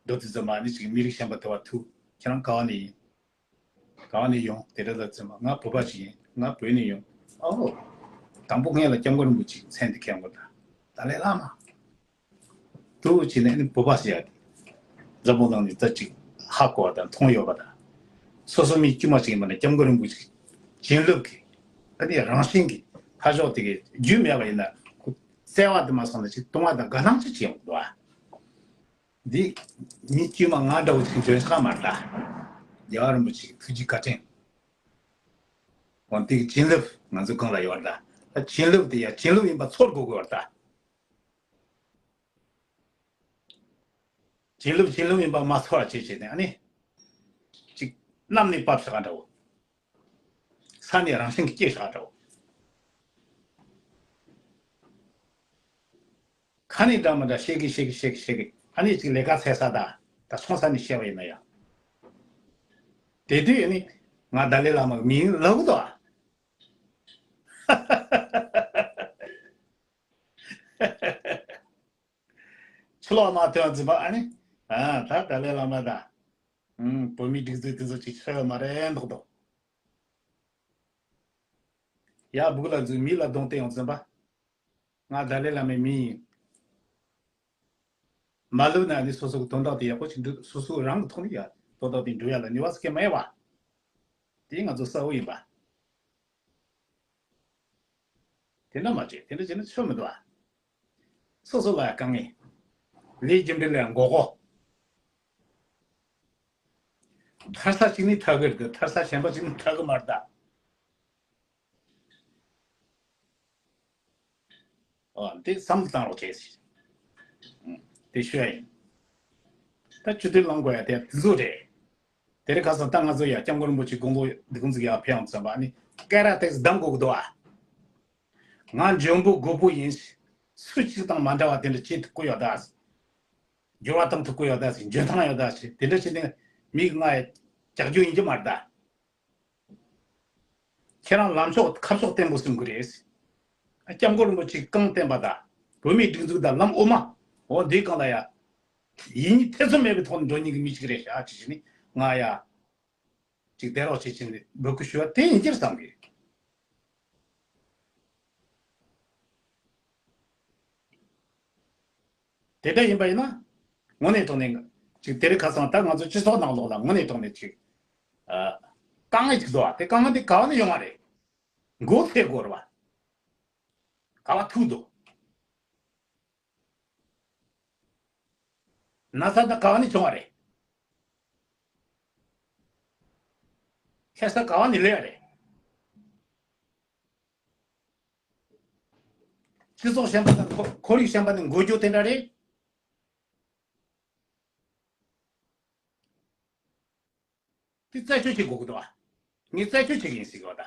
འགྲོ་དུས་ཙམ་པ་ནི་ཅིག་མི་རིགས་གཞན་པ་ལྟ་བ་ཐུག་ཁྱེད་རང་ག་བ་ནས་ཡིན། ག་བ་ནས་ཡོང་དེ་འདྲ་ལ་ཙམ་པ་ང་བོད་པ་ཞིག་ཡིན། ང་བོད་ནས་ཡོང་། ཨོ། དང་པོ་སྔོན་ལ་སྐྱབས་མགོན་རིན་པོ་ཆེའི་མཚན་དེ་ཁྱེར་ཡོང་གི་ད། ཏཱ་ལའི་བླ་མ། དུ་བྱས་ནས་ནི་བོད་པ་ཟེར་ཡ་དེ། འཛམ་བུ་གླིང་ནས་ད་ཅིག་ཧ་གོ་བ་དང་མཐོང་ཡོད་པ་དང་། སོ་སོ་མི་དཀྱུས་མ་ཅིག་ཡིན་པ་ན་སྐྱབས་མགོན་རིན་པོ་ཆེ་བྱིན་རླབས་ཀྱི་ཨ་ནི་རང་བཞིན་གྱི་ཧ་ཤོག་དེ་གའི་རྒྱུས་མེད་པ་ཡིན་ན་ཁོ་བརྩེ་བ་དུ་མ་སོང་ན་ཅིག་གཏོང་བ་དང་དགའ་སྣང་ཅིག་བྱེད་ཡོང་གི་འདུག་ཨ། འདི་མི་དཀྱུས་མ་ང་འདྲ་བོ་ཅིག་འཇོན་ཆགས་མ་རེད་ད། རྒྱལ་བ་རིན་པོ་ཆེའི་ཐུགས་རྗེ་བཀའ་དྲིན། འོན་ཏེ་བྱིན་རླབས་ང་ཚོ་གང་ལ་ཡོད་རེད་ད། ད་བྱིན་རླབས་དེ་ཡང་བྱིན་རླབས་ཡིན་པ་ཚོར་དགོས་དགོས་རེད་ད། བྱིན་རླབས་བྱིན་རླབས་ཡིན་པ་མ་ཚོར་བ་བྱེད་བྱེད་ནས་ཨ་ནི། ཅིག་གནམ་ནས་བབས་ཤག་འདྲ་བོ། ས་ནས་རང་བཞིན་གྱིས་སྐྱེས་ཤག་འདྲ་བོ། ཁ་ནས་འདྲ་མི་འདྲ་བཤད་གི་བཤད་གི་བཤད་གི་བཤད་གི་ཨ་ནི་ཅིག་ལས་ཀ་འཚོལ་ས་དང་ད་ཚོང་ས་ནས་བཤད་པ་ཡིན་ན་ཡང་། དེ་དུས་ཨ་ནི་ང་ཏཱ་ལའི་བླ་མ་གི་མིང་ལབ་གི་འདུག་ཨ། ཕྱི་ལོགས་མ་ཐོན་ཙམ་པ་ཨ་ནི། ཨ་ད་ཏཱ་ལའི་བླ་མ་ད། ཨུམ་བོད་མིའི་སྒྲིག་འཛུགས་དེ་ཚོ་ཅིག་ཆགས་ཡོད་མ་རེད་མདོག་མདོག་ཡར་སྦུག་ལ་འཛུལ་མི་ལ་གདོང་བསྟན་ཡོང་ཙམ་པ། ང་ཏཱ་ལའི་བླ་མའི་མི་ཡིན། མ་ལབ་ན་ནི་སོ་སོ་གི་དོན་དག་དེ་ཡག་པོ་ཞིག་འགྲུབ། སོ་སོ་རང་གི་ཐོག་ནས་ཡ་དོན་དག་དེ་འགྲུབ་ཡ་ལ་ནུས་པ་ཟེར་མཁན་མ་ཡོད་པ། དེ་ང་ཚོ་གསལ་བོ་ཡིན་པ། དེ་འདྲ་མ་བྱེད། དེ་འདྲ་བྱས་ན་ཆོ་མི་འདུག་ཨ། སོ་སོ་ལ་ཡ་དཀའ་ངལ། ལས་རྒྱུ་འབྲས་ལ་ཡ་མགོ་སྐོར། ཐར་ས་གཅིག་ནི་ཐར་གི་རེད་དེ་ཐར་ས་གཞན་པ་གཅིག་ནི་ཐར་གི་མ་རེད་ད། ཨོ་འདི་བསམ་བློ་བཏང་རོགས་བྱེད་ཟེར། ཨུམ། དེ་ཤོད་ཡ་ཡིན། ད་ཆུ་ཐིགས་ལངས་དགོས་ཡ་དེ་དེ་ཚོ་རེད། དེ་རིང་ཁ་སང་ད་ང་ཚོ་ཡ་སྐྱབས་མགོན་རིན་པོ་ཆེ་དགུང་ལོ་འདི་ཀུན་ཚིག་ཡ་ཕེབས་ཡོང་ཙམ་པ་ནི་སྐད་ར་ཏེག་སི་གདམ་དགོས་ཀྱི་འདུག་ཨ། ང་འཇོན་པོ་རྒོད་པོ་ཡིན། སུ་གཅིག་དང་མ་འདྲ་བ་དེ་འདྲ་བྱེད་ཐུབ་ཀྱི་ཡོད་ད། འགྱུར་བ་གཏོང་ཐུབ་ཀྱི་ཡོད་ད་ཟེར། འཇོན་ཐང་ཡོད་ད་ཟེར། དེ་འདྲ་བྱེད་ནས་མིག་ང་ཡ་ཀྱག་ཀྱོག་ཡིན་གྱི་མ་རེད་ད། ཁྱེད་རང་ལམ་ཕྱོགས་ཁ་ཕྱོགས་བརྟན་པོ་སྲུང་གི་རེད། སྐྱབས་མགོན་རིན་པོ་ཆེས་གང་བསྟན་པ་དང་བོད་མིའི་སྒྲིག་འཛུགས་དང་ལམ་དབུ་མ། འོ་འདིའི་སྒང་ལ་ཡ། ཡིད་གཉིས་ཐེ་ཚོམ་མེད་པའི་ཐོག་ནས་འགྲོ་མཁན་གྱི་མི་ཞིག་རེད་ཤག་ཅེས་བྱས་ནས་ང་ཡ། ཅིག་བསྡད་རོགས་བྱེད་ཅེས་འབོད་སྐུལ་ཞུ་བ་དེ་ཡིན་གྱི་བསམ་གི། དེ་འདྲ་ཡིན་པ་ཡིན་ན། དངོས་གནས་ཐོག་ནས་ཅིག་དེ་རིང་ཁ་སང་ད་ང་ཚོ་སྤྱི་ཚོགས་ནང་ལོགས་ལ་དངོས་གནས་ཐོག་ནས་ཅིག་ཨ། དཀའ་ངལ་ཅིག་འདུག་ཨ། དེ་དཀའ་ངལ་དེ་ག་བ་ནས་ཡོང་བ་རེད། མགོ་ཚོས་དགོས་རེད་བ། ག་བ་ཐུག་འདུག་ན་ཚ་ད་ག་བ་ནས་བྱུང་བ་རེད། ཁེ་ས་ག་བ་ནས་སླེབས་པ་རེད། སྤྱི་ཚོགས་གཞན་པ་དང་ཁོར་ཁོར་ཡུག་གཞན་པ་ནས་འགོ་རྒྱུ་དེ་འདྲ་རེད། དེ་རྩད་གཅོད་བྱེད་དགོས་ཀྱི་འདུག་བ། ངས་རྩད་གཅོད་བྱེད་ཀྱི་ཡིན་ཟེར་གྱི་བ་ད།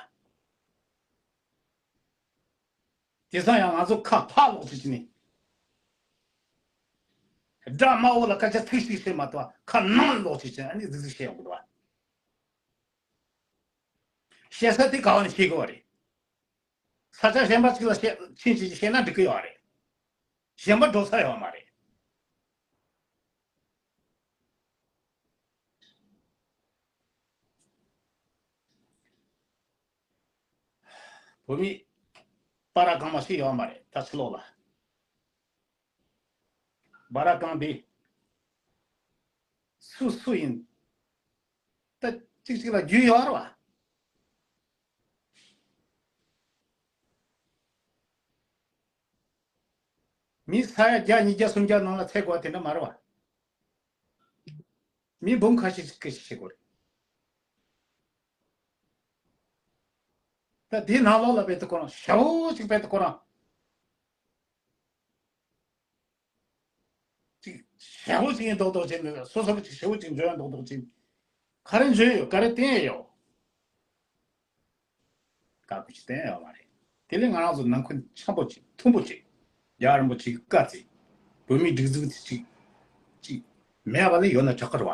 དེང་སང་ཡང་ང་ཚོ་ཁ་ཕར་ལོག་བྱེད་ཀྱི་ནི། དགྲ་དམར་པོ་ལ་སྐད་ཆ་ཚིག་གཅིག་བཤད་མ་ཐུབ་བ་ཁ་ནང་ལོག་བྱེད་ཀྱི་ཨ་ནི་ཟིག་ཟིག་བཤད་ཡོང་གི་འདུག་བ། བཤད་ས་དེ་ག་བ་ནས་ཤེས་དགོས་བ་རེད། ས་ཆ་གཞན་པ་ཅིག་ལ་བཤད་ཕྱིན་ཅིག་བཤད་ན་འགྲིག་གི་ཡོད་རེད། གཞན་པ་འགྲོ་ས་ཡོད་མ་རེད། བོད་མི་སྤར་ར་གང་མ་ཞིག་ཡོད་མ་རེད་ད་ཕྱི་ལོགས་ལ། སྤར་ར་གང་དེ་སུ་སུ་ཡིན། ད་གཅིག་གཅིག་ལ་རྒྱུས་ཡོད་རེད་བ། མི་ས་ཡ་བརྒྱ་ཉིས་བརྒྱ་སུམ་བརྒྱ་ནང་ལ་ཚད་དགོས་པ་དེ་འདྲ་མ་རེད་བ། མི་འབུམ་ཁ་ཤས་ཤིག་གིས་ཤེས་དགོས་རེད། ད་དེའི་ནང་ལོགས་ལ་བལྟས་ཏེ་ཁོ་རང་ཞེ་པོ་ཅིག་བལྟས་ཏེ་ཁོ་རང་ཅིག་ཞེ་པོ་ཅིག་ཡིན་མདོག་མདོག་བྱས་ནས། སོ་སོ་ཅིག་ཞེ་པོ་ཅིག་འཇོན་མདོག་མདོག་བྱས། ག་རེ་འཇོན་ཡོད། ག་རེ་བསྟན་ཡོད། བཀའ་བཀོད་ཅིག་བསྟན་ཡོད་མ་རེད། དེ་ལས་ང་རང་ཚོ་ནང་ཁུལ་འཆམ་པོ་ཅིག་མཐུན་པོ་ཅིག་རྒྱལ་བ་རིན་པོ་ཆེ་གི་བཀའ་བརྩིས། བོད་མིའི་སྒྲིག་འཛུགས་དེ་ཅིག་ཅིག་མེད་པ་ལས་ཡོད་ན་དྲག་གི་རེད་བ།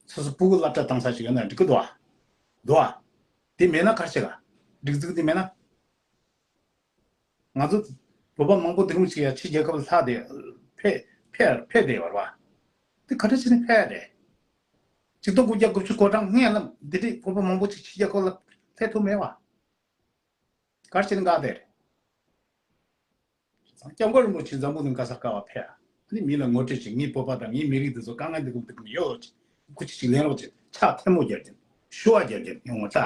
སོ་སོ་སྤུ་གུ་སློབ་གྲྭ་བཏང་ས་ཞིག་ཡོད་ན་འགྲིག་གི་འདུག་བ། འདུག་བ། དེ་མེད་ན་ག་རེ་བྱེད་ག་སྒྲིག་འཛུགས་དེ་མེད་ན། ང་ཚོ་བོད་པ་མང་པོ་དེ་རིང་ཞིག་ཡ་ཕྱི་རྒྱལ་ཁབ་ལ་ལྷག་སྟེ་ཕེབས་ཕེབས་ཕེབས་བསྡད་ཡོད་རེད་བ། དེ་ག་འདྲ་བྱས་ནས་ཕེབས་རེད། ཆིག་སྟོང་དགུ་བརྒྱ་དགུ་བཅུ་གོ་གྲངས་སྔོན་ལ་འདི་འདྲའི་བོད་པ་མང་པོ་ཅིག་ཕྱི་རྒྱལ་ཁབ་ལ་ཕེབས་ཐུབ་མེད་བ། ག་རེ་བྱས་ནས་འགག་བསྡད་རེད། སྐྱབས་མགོན་རིན་པོ་ཆེ་འཛམ་བུ་གླིང་ག་ས་ག་བ་ཕེབས། ཨ་ནི་མི་ལ་ངོ་སྤྲོད་བྱེད། ངའི་བོད་པ་དང་ངའི་མི་རིགས་འདི་ཚོ་དཀའ་ངལ་འདི་གུན་འདི་གུན་ཡོད། སྐུ་མཁྱེན་ཅིག་ལེན་རོགས་བྱེད། ཕྱག་ཐལ་མོ་སྦྱར་གྱིན། ཞུ་བ་སྦྱར་གྱིན་ཡོང་བ་ད།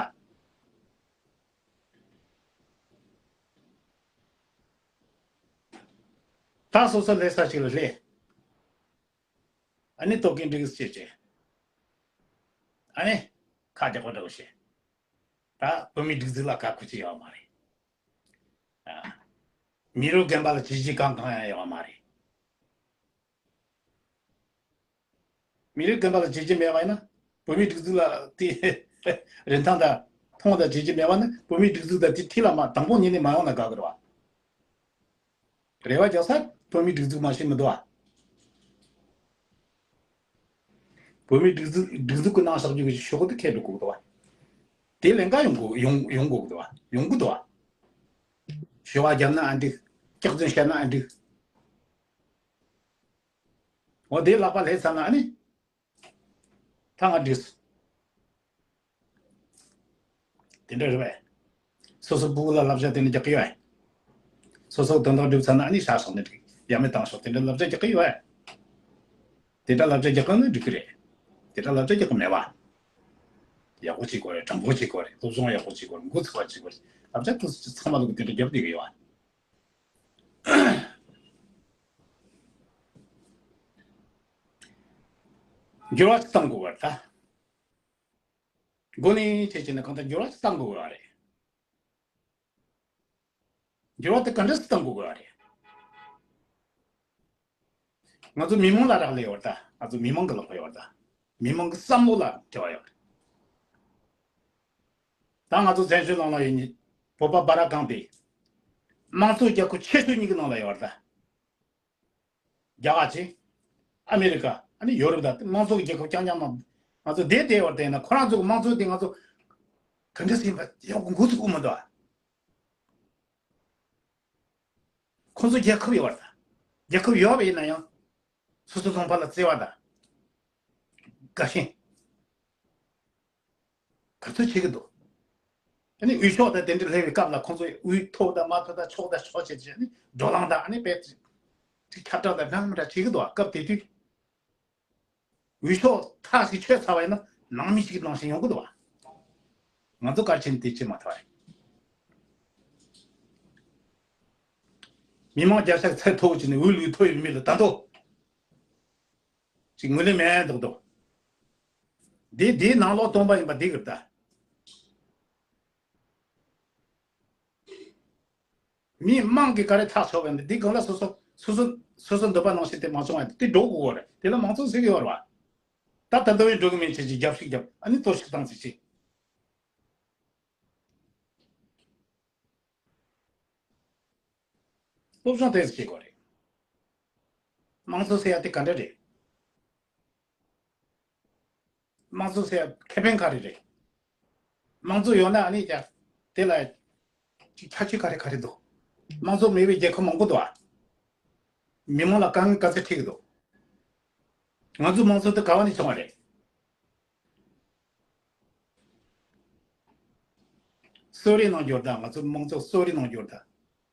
ད་སོ་སོ་སླེབས་ས་ཞིག་ལ་སླེབས། ཨ་ནི་ལྟོ་གོས་འགྲིག་སེ་བྱེད་བྱེད། ཨ་ནི་ཁ་རྒྱག་པ་འདྲ་བོ་བྱེད། ད་བོད་མིའི་སྒྲིག་འཛུགས་ལ་ཁ་ཁུ་ཅི་ཡོད་མ་རེད། ཨ། མི་རབས་རྒན་པ་ལ་བྱས་རྗེས་གང་གང་ཡང་ཡོད་མ་རེད། མི་རབས་རྒན་པ་ལ་བྱས་རྗེས་མེད་པ་ཡིན་ན། བོད་མིའི་སྒྲིག་འཛུགས་ལ་དེ་རིན་ཐང་དང་མཐོང་དང་བྱས་རྗེས་མེད་པ་ནི། བོད་མིའི་སྒྲིག་འཛུགས་དང་དེ་འཁྲིས་ལ་མ་དང་པོ་ཉིད་ནས་མ་ཡོང་ན་དགའ་གི་རེད་བ། རེ་བ་རྒྱག་ས་བོད་མིའི་སྒྲིག་འཛུགས་མ་ཤེས་མི་འདུག་བ། བོད་མིའི་སྒྲིག་འཛུགས་སྒྲིག་འཛུགས་ཀྱི་ནང་བཞག་རྒྱུ་གི་ཤོག་གུ་དེ་ཁྱེར་འགྲོ་དགོས་འདུག་བ། དེ་ལས་ཀ་ཡོང་དགོས་ཡོང་ཡོང་དགོས་འདུག་བ། ཡོང་གི་འདུག་བ། ཞུ་བ་བརྒྱབ་ན་ཨ་འགྲིག་སྐྱག་རྫུན་བཤད་ན་ཨ་འགྲིག་འོ་དེ་ལག་པ་ལྷས་ཚར་ན་ཨ་ནི། ད་ང་འགྲིག་སོང་། དེ་འདྲ་རེད་པས། སོ་སོ་སྤུ་གུ་ལ་བསླབ་བྱ་དེ་འདྲ་རྒྱག་གི་ཡོད་པས། སོ་སོ་དོན་དག་འགྲུབ་ཚར་ན་ཨ་ནི་ཧྲ་སོང་ནས་འགྲིག་ཡ་མེད་བཏང་ཤོག་དེ་འདྲ་བསླབ་བྱ་རྒྱག་གི་ཡོད་པས། དེ་འདྲ་བསླབ་བྱ་རྒྱག་གི་ན་འགྲིག་གི་རེད། དེ་འདྲ་བསླབ་བྱ་རྒྱག་གི་མེད་པ། ཡག་པོ་བྱེད་དགོས་རེད། དྲང་པོ་བྱེད་དགོས་རེད། སློབ་སྦྱོང་ཡག་པོ་བྱེད་དགོས་རེད། འགོ་ཚུགས་པ་བྱེད་དགོས་རེད། བསླབ་བྱ་དེ་ཚོ་ཚང་མ་ལ་གི་དེ་འདྲ་རྒྱབ་བསྡད་གི་ཡོད་པ། འགྱུར་བ་ཅིག་གཏང་དགོས་པ་རེད་ད། འགོ་ནས་བྱས་བྱས་ནས་གང་ལྟར་འགྱུར་བ་ཅིག་གཏང་དགོས་པ་རེད། འགྱུར་བ་དེ་ག་འདྲ་ཞིག་གཏང་དགོས་པ་རེད། ང་ཚོ་མི་མང་ལ་རག་ལས་ཡོད་ད། ང་ཚོ་མི་མང་གི་ལག་པ་ཡོད་ད། མི་མང་གི་བསམ་བློ་ལ་འབྲེལ་བ་ཡོད་རེད། ད་ང་ཚོ་བཙན་བྱོལ་ནང་ལ་ཡིན། བོད་པ་སྦ་ར་གང་དེ་དམངས་གཙོ་རྒྱལ་ཁབ་ཆེ་ཤོས་གཉིས་ཀྱི་ནང་ལ་ཡོད་རེད་ད། རྒྱ་གར་ཅིག་ཨ་མི་རི་ཀ་ཨ་ནི་ཡོ་རོབ་དང་དམངས་གཙོ་གི་རྒྱལ་ཁབ་རྐྱང་རྐྱང་ནང་ང་ཚོ་བསྡད་བསྡད་པར་བལྟས་ན། ཁོ་རང་ཚོ་གི་དམངས་གཙོ་དེ་ང་ཚོ་ག་འདྲ་ཟིན་པ་ཡག་པོ་འགོ་ཚུགས་ཀྱི་མི་འདུག་ཨ། ཁོ་ཚོ་རྒྱལ་ཁབ་ཡོད་པ་དང་། རྒྱལ་ཁབ་ཡོད་པ་ཡིན་ན་ཡང་སོ་སོ་ལུང་པ་ལ་བརྩེ་བ་དང་དགའ་ཞེན། ག་ཚོད་བྱེད་ཀྱི་འདུག་ཨ་ནི་འོས་ཤོག་དང་དེ་འདྲ་སླེབས་པའི་སྐབས་ལ་ཁོང་ཚོས་འོས་ཐོབ་དང་མ་ཐོབ་དང་ཆོག་དང་ཆོག་བྱས་བྱས་ནས་བགྲོ་གླེང་དང་ཨ་ནི་དཔེ་ཁྱབ་བསྒྲགས་དང་འདྲ་མི་འདྲ་བྱེད་ཀྱི་འདུག་བ། སྐབས་དེ་དུས་འོས་ཤོག་ཐག་ཞིག་ཆོད་ཚར་བ་ཡིན་ན་ནང་མི་ཞིག་གི་ནང་བཞིན་ཡོང་གི་འདུག་བ། ང་ཚོ་ག་རེ་བྱས་ནས་དེ་བྱེད་མ་ཐུབ་པ་རེད། མི་མང་བརྒྱ་ཆ་ཚད་མཐོ་བོ་བྱས་ནས་འོས་བླུག་ཐུབ་ཡོད་མེད་ལ་ད་དུང་ཅིག་ངོས་ལེན་མེད་མདོག་མདོག་འདི་འདིའི་ནང་ལོགས་སྟོང་པ་ཡིན་པ་འདི་གི་ལྟ། མི་མང་གིས་ག་རེ་ཐག་ཆོད་པ་ཡིན་འདི་གང་ལ་སོ་སོ་སོ་སོ་སོ་སོ་འདོད་པ་ནང་བཞིན་དེ་མ་བྱུང་བ་དེ་འགྲོ་དགོས་རེད། དེ་ལ་མང་གཙོ་ཟེར་གི་ཡོད་རེད་བ། ད་ད་ལྟ་བའི་འགྲོ་གི་མིན་ཆེ་ཆེ་རྒྱབ་ཤིག་རྒྱབ་ཨ་ནི་གཏོར་བཤིག་བཏང་ཟིག་ཆེ། སློབ་སྦྱོང་ཏོག་ཙམ་བྱེད་དགོས་རེད། དམངས་གཙོ་ཟེར་ཡ་དེ་ག་འདྲ་རེད། དམངས་གཙོ་ཟེར་ཡ་ཁེ་ཕན་ག་རེ་རེད། དམངས་གཙོ་ཡོད་ན་ཨ་ནི་ཀྱ་དེ་ལ་ཁྱད་ཆོས་ག་རེ་ག་རེ་འདུག་དམངས་གཙོ་མེད་པའི་རྒྱལ་ཁབ་མང་པོ་འདུག་ཨ། མི་མང་ལ་དཀའ་ངལ་ག་ཚོད་འཕྲད་ཀྱི་འདུག་ང་ཚོའི་དམངས་གཙོ་དེ་ག་བ་ནས་བྱུང་བ་རེད། གསོ་རིག་ནང་འབྱོར་དང་། ང་ཚོའི་དམངས་གཙོ་གསོ་རིག་ནང་འབྱོར་དང་།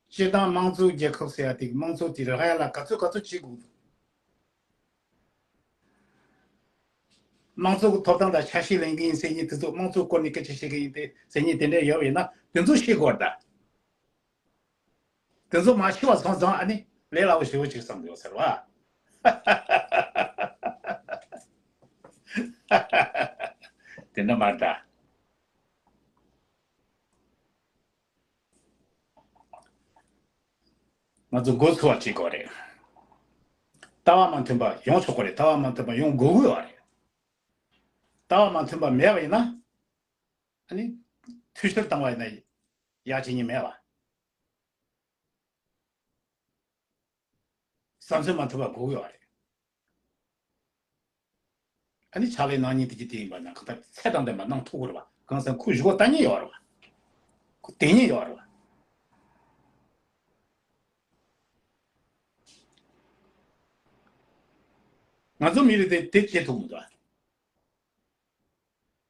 སྤྱིར་བཏང་དམངས་གཙོའི་རྒྱལ་ཁབ་ཟེར་ཡ་དེ་དམངས་གཙོ་དེ་རག་ཡ་ལ་ག་ཚོད་ག་ཚོད་བྱེད་དགོས་འདུག་དམངས་གཙོ་གི་ཐོབ་ཐང་དང་ཆ་ཤས་ལེན་གི་ཡིན་ཟེར་མཁན་དེ་ཚོ། དམངས་གཙོའི་སྐོར་ནས་སྐད་ཆ་བཤད་གི་ཡིན་ཏེ་ཟེར་མཁན་དེ་འདྲ་ཡོད་པ་ཡིན་ན་དེ་ཚོ་ཤེས་དགོས་རེད་ད། དེ་ཚོ་མ་ཤེས་པ་སོང་ཙང་ཨ་ནི་ ལས་སླ་བོ་ཞེ་པོ་ཅིག་བསམ་ཡོད་ཟེར་བ། དེ་འདྲ་མ་རེད་ད། ང་ཚོ་འགོ་ཚུགས་པ་བྱེད་དགོས་རེད། ལྟ་བ་མ་མཐུན་པ་ཡོང་ཆོག་གི་རེད། ལྟ་བ་མ་མཐུན་པ་ཡོང་དགོས་ཀྱི་ཡོད་རེད། ལྟ་བ་མ་མཐུན་པ་མེད་པ་ཡིན་ན། ཨ་ནི། འཐུས་ཤོར་བཏང་བ་ཡིན་ན། ཡག་བྱེད་ཉེན་མེད་པ། བསམ་ཚུལ་མ་མཐུན་པ་དགོས་ཀྱི་ཡོད་རེད། ཨ་ནི་ཕྱག་ལས་གནང་མཁན་དེ་གྱིས་དེ་ཡིན་པ་ན་གང་ལྟར་ཚད་དང་ལྡན་པ་གནང་ཐུབ་ཀྱི་རེད་པ། གང་ཟེར་ཁོ་གཞུག་གུ་ལྟ་མཁན་ཡོད་རེད་པ། ཁོ་དེ་ཉིད་ཡོད་རེད་པ། ང་ཚོ་མི་རིགས་དེ་དེ་བྱེད་ཐུབ་མི་འདུག་པ།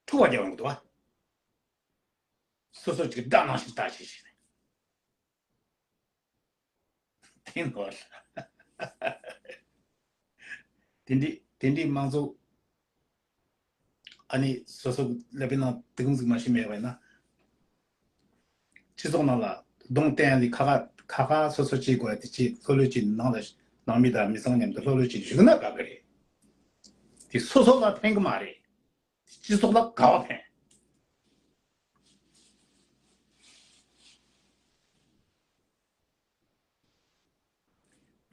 ཐུག་པ་རྒྱག་ཡོང་གི་འདུག་པ། སོ་སོ་ཅིག་དགྲ་ནང་བཞིན་ལྟ་བྱེད་བྱེད་ནས། དེ་ནོར། དེ་འདྲའི་དེ་འདྲའི་དམངས་གཙོ། ཨ་ནི་སོ་སོ་ཀླད་པའི་ནང་དེ་གུང་ཟིག་མ་ཤེས་མེད་པ་ཡིན་ན། སྤྱི་ཚོགས་ནང་ལ་གདོང་བསྟན་ཡ་ལས་ཁ་ཁ་ཁ་ཁ་སོ་སོ་བྱེད་དགོས་ཡ་དེ་བྱེད། ལྷོད་ལྷོད་བྱེད། ནང་ལ་ནང་མི་དང་མི་ཚང་མཉམ་དུ་ལྷོད་ལྷོད་བྱེད་བཞུགས་ན་དགའ་གི་རེད། དེ་སོ་སོ་ལ་ཕན་གི་མ་རེད། སྤྱི་ཚོགས་ལ་དགའ་བ་ཕན།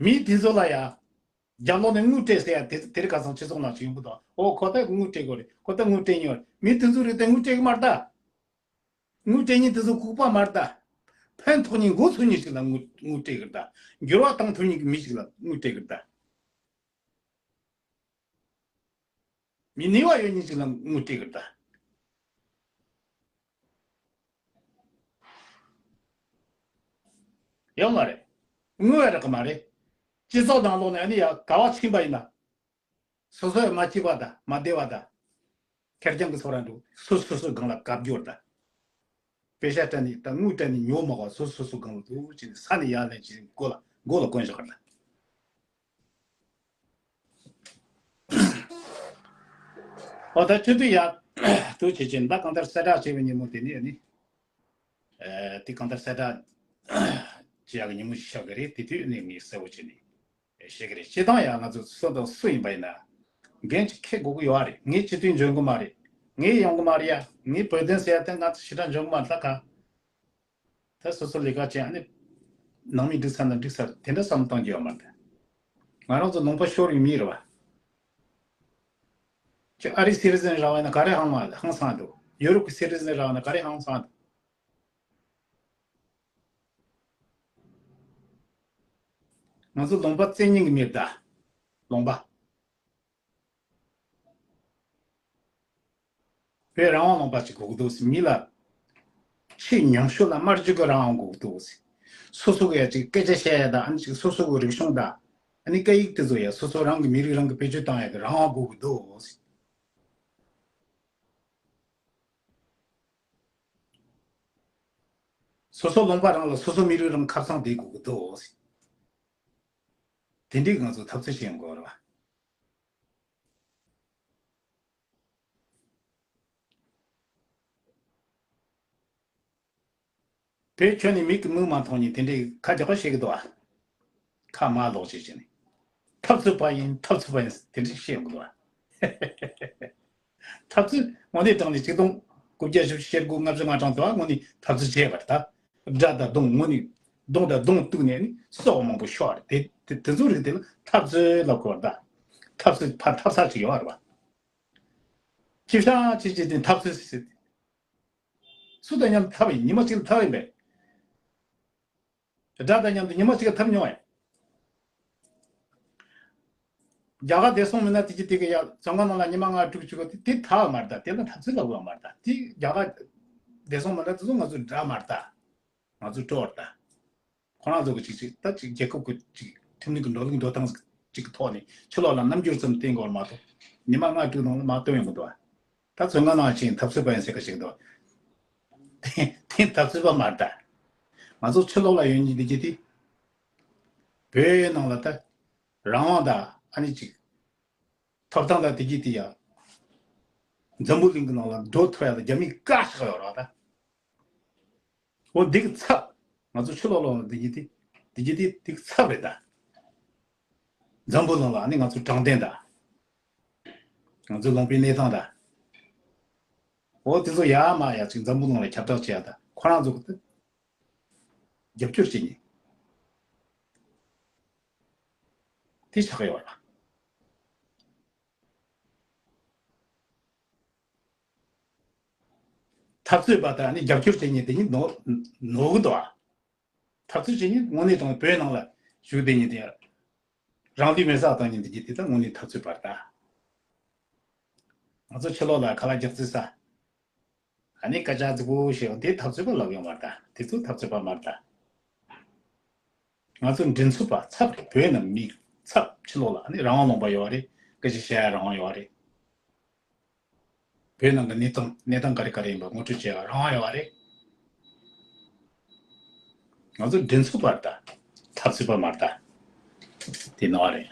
མི་དེ་ཚོ་ལ་ཡ། རྒྱབ་ལོགས་ནས་དངུལ་སྤྲད་ཟེར་ཡ་དེ་དེ་རིགས་ཁ་སང་སྤྱི་ཚོགས་ནང་ཞིག་ཡོང་གི་འདུག་ཨོ་ཁོ་ད་དངུལ་སྤྲད་དགོས་རེད། ཁོ་ད་དངུལ་སྤྲད་ཉོ་རེད། མི་དེ་ཚོ་རིགས་དེ་དངུལ་སྤྲད་གི་མ་རེད་ད། དངུལ་སྤྲད་མཁན་དེ་ཚོ་ལྐུགས་པ་མ་རེད་ད། ཕན་ཐོགས་མཁན་མགོ་ཚོས་མཁན་ཞིག་ལ་དངུལ་དངུལ་སྤྲད་གི་རེད་ད། འགྱུར་བ་བཏང་ཐུབ་མཁན་གྱི་མི་ཞིག་ལ་དངུལ་སྤྲད་གི་རེད་ད། མི་ནུས་པ་ཡོད་མཁན་ཞིག་ལ་དངུལ་སྤྲད་གི་རེད་ད། ཡོད་མ་རེད། དངུལ་བས་རག་གི་མ་རེད། སྤྱི་ཚོགས་ནང་ལོགས་ནས་ཨ་ནི་ཡ་ག་བ་ཕྱིན་པ་ཡིན་ན། སོ་སོ་ཡ་མ་སྐྱིད་པ་དང་མ་བདེ་བ་དང་། ཁེར་རྐྱང་གི་ཚོར་ར་འགྲོ། སོ་སོ་སོའི་སྒང་ལ་བཀའ་བསྒྱུར་དང་། པེ་ཤ་སྤྲད་ནས་དང་དངུལ་སྤྲད་ནས་ཉོ་མ་དགོས། སོ་སོ་སོ་སོའི་སྒང་ལ་འདུག་ཅེས་ནས་ས་ནས་ཡར་ལེན་ཅིག་མགོ་ལ་མགོ་ལ་གོན་བཞག་ག་ལ། ཨོ་ད་ཆུ་དུས་ཡག་ཏུ་བྱེད་ཅིང་ད་གང་ལྟར་གསལ་བསྒྲགས་བྱས་པའི་ཉིན་མོ་དེ་ནས་ནི། ཨ་དེ་གང་ལྟར་གསལ་བསྒྲགས་བྱེད་ཡག་གི་ཉིན་མོ་ཞིག་ཆགས་ཀྱི་རེད། དེ་དུས་ནས་ངས་གསལ་བོ་བྱས་ནས་བཤད་ཀྱི་རེད། སྤྱིར་བཏང་ཡང་ང་ཚོ་སུ་དང་སུ་ཡིན་པ་ཡིན་ན་འགན་ཅིག་འཁྱེར་དགོས་ཀྱི་ཡོད་རེད། ངས་སྤྱི་འཐུས་འཇོན་གི་མ་རེད། ངས་ཡོང་གི་མ་རེད་ཡ། ངས་བོད་དོན་ཟེར་ཡ་དེ་ང་ཚོ་ཞེ་དྲག་འཇོན་གི་མ་རེད། ད་ག་ད་སོ་སོ་ལས་ཀ་བྱེད་ཨ་ནི་ནང་མི་འགྲིག་ཚར་ན་འགྲིག་ཚར་དེ་འདྲ་བསམ་བཏང་རྒྱུ་ཡོད་མ་རེད། ང་རང་ཚོ་ལུང་པ་ཤོར་ཡོད་མི་རེད་བ། ཁྱོད་ཨ་རིའི་སི་ཊི་ཛན་རག་པ་ཡིན་ན་ག་རེ་ཧང་བ་ཧང་སང་འདུག་ཡོ་རོབ་ཀྱི་སི་ཊི་ཛན་རག་པ་ན་ག་རེ་ཧང་སང་འདུག་ང་ཚོ་ལུང་པ་བཙན་ཉིན་གྱི་མི་རེད་ད། ལུང་པ། བོད་རང་དབང་ལུང་པ་ཅིག་དགོས་ཀྱི་འདུག་ཟེར། མི་ལ་ཆེས་ཉུང་ཤོས་ལ་སྨྲ་བརྗོད་ཀྱི་རང་དབང་དགོས་ཀྱི་འདུག་ཟེར། སོ་སོ་གི་ཡ་ཅིག་སྐད་ཆ་བཤད་ཡ་དང་ཨ་ནི་ཅིག་སོ་སོ་གི་རིག་གཞུང་དང་ཨ་ནི་སྐད་ཡིག་དེ་ཚོ་ཡ་སོ་སོ་རང་གི་མི་རིགས་རང་གི་བེད་སྤྱོད་བཏང་ཡ་གི་རང་དབང་དགོས་ཀྱི་འདུག་ཟེར། སོ་སོ་ལུང་པ་རང་ལ་སོ་སོ་མི་རིགས་རང་ཁ་སང་བསྡད་དགོས་ཀྱི་འདུག་ཟེར། དེ་འདྲའི་ང་ཚོ་འཐབ་རྩོད་བྱེད་ཡོང་དགོས་རེད་བ། བོད་ཁྱོན་ནས་མིག་གིས་མིག་མ་མཐོང་ནས་དེ་འདྲའི་ཁ་རྒྱག་པ་བྱེད་ཀྱི་འདུག་ཨ། ཁ་མ་ལོག་བྱེད་བྱས་ནས། འཐབ་རྩོད་པ་ཡིན་འཐབ་རྩོད་པ་ཡིན་དེ་འདྲའི་བཤད་ཡོང་གི་འདུག་ཨ། འཐབ་རྩོད་དངོས་གནས་དྲང་ནས་ཆིག་སྟོང་དགུ་བརྒྱ་བཞི་བཅུ་ཞེ་དགུ་ལྔ་བཅུ་ང་གྲངས་དུ་དངོས་གནས་འཐབ་རྩོད་བྱས་པ་རེད་ད། དགྲ་དང་གདོང་དངོས་གནས་གདོང་དང་གདོང་གཏུག་ནས་ནི་སྲོག་མང་པོ་ཤོར་རེད་དེ། དེ་དེ་ཚོ་རིགས་དེ་ལ་འཐབ་རྩོད་ལབ་དགོས་རེད་ད། འཐབ་རྩོད་ཕར་འཐབ་ས་ཅིག་ཡོད་རེད་བ། ཅིབ་ཤ་ཅིག་ཅིག་དེ་འཐབ་རྩོད་ཟེར། སུ་དང་མཉམ་དུ་འཐབ་ཡིན། ཉི་མ་གཅིག་ལ་འཐབ་ཡིན་པས། དགྲ་དང་མཉམ་དུ་ཉི་མ་གཅིག་ལ་འཐབ་མྱོང་ཡིན། རྒྱ་གར་བདེ་སྲུང་མི་སྣ་དེ་གྱིས་དེ་གི་ཡ་བཙོན་ཁང་ནང་ལ་ཉི་མ་ལྔ་དྲུག་བཅུག་གི་དེ་དེ་འཐབ་མ་རེད་ད། དེ་ལ་འཐབ་རྩོད་ལབ་དགོས་མ་རེད་ད། དེ་རྒྱ་གར་བདེ་སྲུང་མི་སྣ་དེ་ཚོ་ང་ཚོའི་དགྲ་མ་རེད་ད། ང་ཚོའི་སྤྲོ་བ་རེད་ད། ཁོ་རང་ཚོ་གི་ཅིག་ཅིག་ད་ཅིག་རྒྱལ་ཁབ་ཀྱི་ཅིག་ཁྲིམས་ལུགས་ཀྱི་འགྲོ་ལུགས་འགྲོ་སྟངས་ཅིག་གི་ཐོག་ནས་ཕྱི་ལོགས་ལ་རྣམ་འགྱུར་ཙམ་བསྟན་དགོས་མ་གཏོགས་ཉི་མ་ལྔ་དྲུག་ནང་ལ་མར་བཏོན་ཡོང་གི་འདུག་བ། ད་བཙོན་ཁང་ནང་ཕྱིན་འཐབ་རྩོད་པ་ཡིན་ཟེར་ཁ་ཅིག་འདུག་བ། དེ་འཐབ་རྩོད་པ་མ་རེད་ད། ང་ཚོ་ཕྱི་ལོགས་ལ་ཡོད་མཁན་འདི་གྱད་དེ། བོད་ནང་ལ་ད་རང་དབང་དང་ཨ་ནི་ཅིག་ཐོབ་ཐང་དང་དེ་གྱད་དེ་ཡ། འཛམ་བུ་གླིང་གི་ནང་ལ་འགྲོ་ཐུབ་ཡ་ལ་རྒྱ་མི་དཀའ་ཤག་ཡོད་རེད་བ་ད། འོ་འདི་གི་ཚབ། ང་ཚོ་ཕྱི་ལོགས་ལ་འདི་གྱད་དེ། འདི་གྱད་དེ་འདི་གི་ཚབ་རེད་ད། འཛམ་བུ་གླིང་ལ་ནི་ང་ཚོ་དྲང་བདེན་དང་། ང་ཚོའི་ལུང་པའི་གནས་སྟངས་དང་། འོ་དེ་ཚོ་ཡར་མར་ཡར་ཅིག་འཛམ་བུ་གླིང་ལ་ཁྱབ་བསྒྲགས་བྱེད་ཡ་དང་། ཁོ་རང་ཚོ་གི་རྒྱབ་སྐྱོར་བྱེད་མཁན་དེ་ཆགས་ཡོད་ལ། འཐབ་རྩོད་པ་དང་ནི་རྒྱབ་སྐྱོར་བྱེད་མཁན་དེ་གཉིས་ནོར་ནོར་གི་འདུག་ཨ། འཐབ་རྩོད་བྱེད་མཁན་དངོས་གནས་དྲང་བོད་ནང་ལ་བཞུགས་བསྡད་མཁན་དེ། རང་ལུས་མེར་སྲེག་བཏང་མཁན་དེ་གཉིས་དེ་ད་དངོས་གནས་འཐབ་རྩོད་པ་རེད་ད། ང་ཚོ་ཕྱི་ལོགས་ལ་ཁ་ལག་རྒྱག་རྩིས་ས། ཨ་ནི་སྐད་ཆ་རྫིག་པོ་བཤད་ཡོང་དེ་འཐབ་རྩོད་པ་ལབ་ཡོང་བ་རེད་ད། དེ་ཚོ་འཐབ་རྩོད་པ་མ་རེད་ད། ང་ཚོ་མགྲིན་ཚབ་པ་ཚབ་རེད། བོད་ནང་མི་ཚབ་ཕྱི་ལོགས་ལ་ཨ་ནི་རང་དབང་ལུང་པ་ཡོད་རེད། སྐད་ཆ་བཤད་ཡ་རང་དབང་ཡོད་རེད། བོད་ནང་གི་གནས་སྟངས་གནས་སྟངས་ག་རེ་ག་རེ་ཡིན་པ་ངོ་སྤྲོད་བྱེད་ཡ་རང་དབང་ཡོད་རེད། ང་ཚོ་མགྲིན་ཚབ་པ་རེད་ད། འཐབ་རྩོད་པ་མ་རེད་ད། དེ་ནོར་བ་རེད།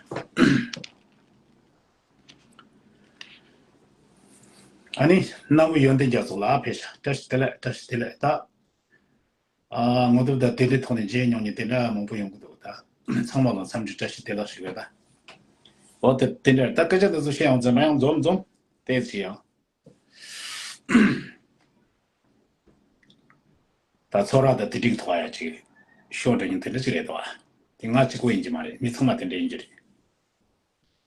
ཨ་ནི་རྣམ་པ་ཡོན་ཏན་རྒྱ་མཚོ་ལགས་ཕེབས་ཤག་བཀྲ་ཤིས་བདེ་ལེགས། བཀྲ་ཤིས་བདེ་ལེགས་ད། ཨ་ངོ་དེབ་དང་དེ་འདྲའི་ཐོག་ནས་མཇལ་མྱོང་མཁན་དེ་འདྲ་མང་པོ་ཡོང་གི་འདུག་ད་ཚང་མ་ལ་འཚམས་འདྲི་བཀྲ་ཤིས་བདེ་ལེགས་ཞུ་གི་ཡོད་ད། འོ་དེ་དེ་འདྲ་ད་སྐད་ཆ་དེ་ཚོ་བཤད་ཡོང་ཙང་མ་ཡང་འཛོམས་འཛོམས་ཏོག་ཙམ་ཡང་། ད་ཚོགས་ར་དང་དེ་འགྲིག་ཐོག་ཡ་ཅིག་ཤོར་འགྲོ་མཁན་དེ་འདྲ་ཅིག་རེད་དོ། དེ་ང་གཅིག་པོ་ཡིན་གྱི་མ་རེད། མི་ཚང་མ་དེ་འདྲ་ཡིན་གྱི་རེད།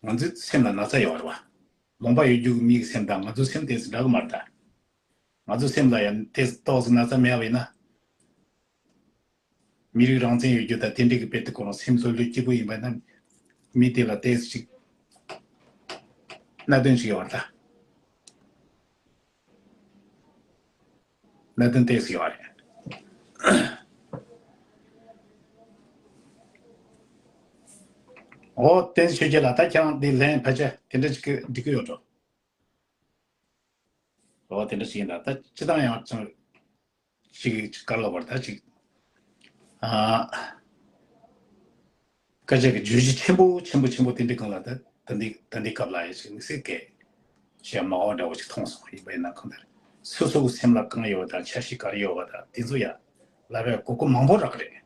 ང་ཚོའི་སེམས་ལ་ན་ཚ་ཡོད་རེད་བ། ལུང་པ་ཡོད་རྒྱུ་གི་མི་གི་སེམས་དང་ང་ཚོའི་སེམས་དེ་ཚོ་འདྲ་གི་མ་རེད་ད། ང་ཚོའི་སེམས་ལ་ཡང་དེ་ཏོག་ཙམ་ན་ཚ་མེད་པ་ཡིན་ན། མི་རིགས་རང་བཙན་ཡོད་རྒྱུ་དང་དེ་འདྲ་གི་དཔེ་དེ་ཁོ་རང་སེམས་ཚོར་ལུས་སྐྱིད་པོ་ཡིན་པ་ན། མི་དེ་ལ་ཏོག་ཙམ་ཅིག་གནད་དོན་ཅིག་ཡོད་རེད་ད། གནད་དོན་ཏོག་ཙམ་ཡོད་རེད། འོ་བསྟན་ཆོས་རྒྱལ་ལགས་ད་ཁྱེད་རང་འདི་ལན་ཕལ་ཆེར་དེ་འདྲ་ཅིག་འགྲིག་གི་ཡོད་འགྲོ། འོ་དེ་འདྲ་ཞིག་ཡིན་ད། ད་སྤྱི་བཏང་ཡང་ཅང་ཅིག་ཅིག་ག་རེ་ལབ་དགོས་རེད་ད་ཅིག་ཨ། སྐད་ཆ་གི་བརྗོད་གཞི་ཆེན་པོ་ཆེན་པོ་ཆེན་པོ་དེ་འདྲའི་སྒང་ལ་ད་ད་འདི་ད་འདི་སྐབས་ལ་ཡ་ཞིག་དམིགས་བསལ་གྱི་བཤད་མ་དགོས་འདྲ་བོ་ཞིག་མཐོང་སོང་། ཡིན་པ་ཡིན་ན་གང་ལྟར་སོ་སོ་གི་སེམས་ལ་གང་ཡོད་དང་འཆར་གཞི་ག་རེ་ཡོད་པ་དང་དེ་ཚོ་ཡ་ལབ་པའི་གོ་སྐབས་མང་པོ་རག་གི་རེད།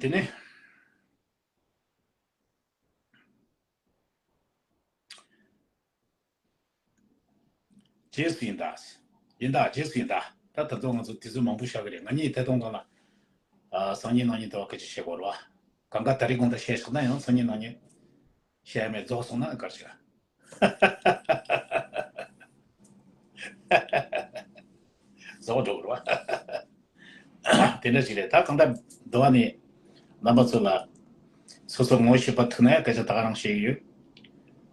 དེ་ནས། རྗེས་སུ་ཡི་དྭགས། ཡི་དྭགས་རྗེས་སུ་ཡི་དྭགས། ད་ད་དུང་ང་ཚོ་དུས་ཚོད་མང་པོ་བཞག་གི་རེད། ང་གཉིས་ཐད་གཏོང་སྒང་ལ། ཨ། སང་ཉིན་གནངས་ཉིན་དེ་བ་སྐད་ཆ་བཤད་དགོས་རེད་བ། གང་ག་ད་རེས་དགོང་དག་བཤད་བཞག་ན་ཡང་སང་ཉིན་གནངས་ཉིན་བཤད་ཡ་མེད་རྫོགས་སོང་ན་ག་རེ་བྱེད། རྫོགས་འགྲོ་གི་རེད་བ། དེ་འདྲ་ཞིག་རེད། ད་གང་ལྟར་འདི་བ་ནི་རྣམ་པ་ཚོ་ལ་སོ་སོ་ངོ་ཤེས་པ་ཐུག་ན་ཡང་སྐད་ཆ་ད་ག་རང་བཤད་ཀྱི་ཡོད།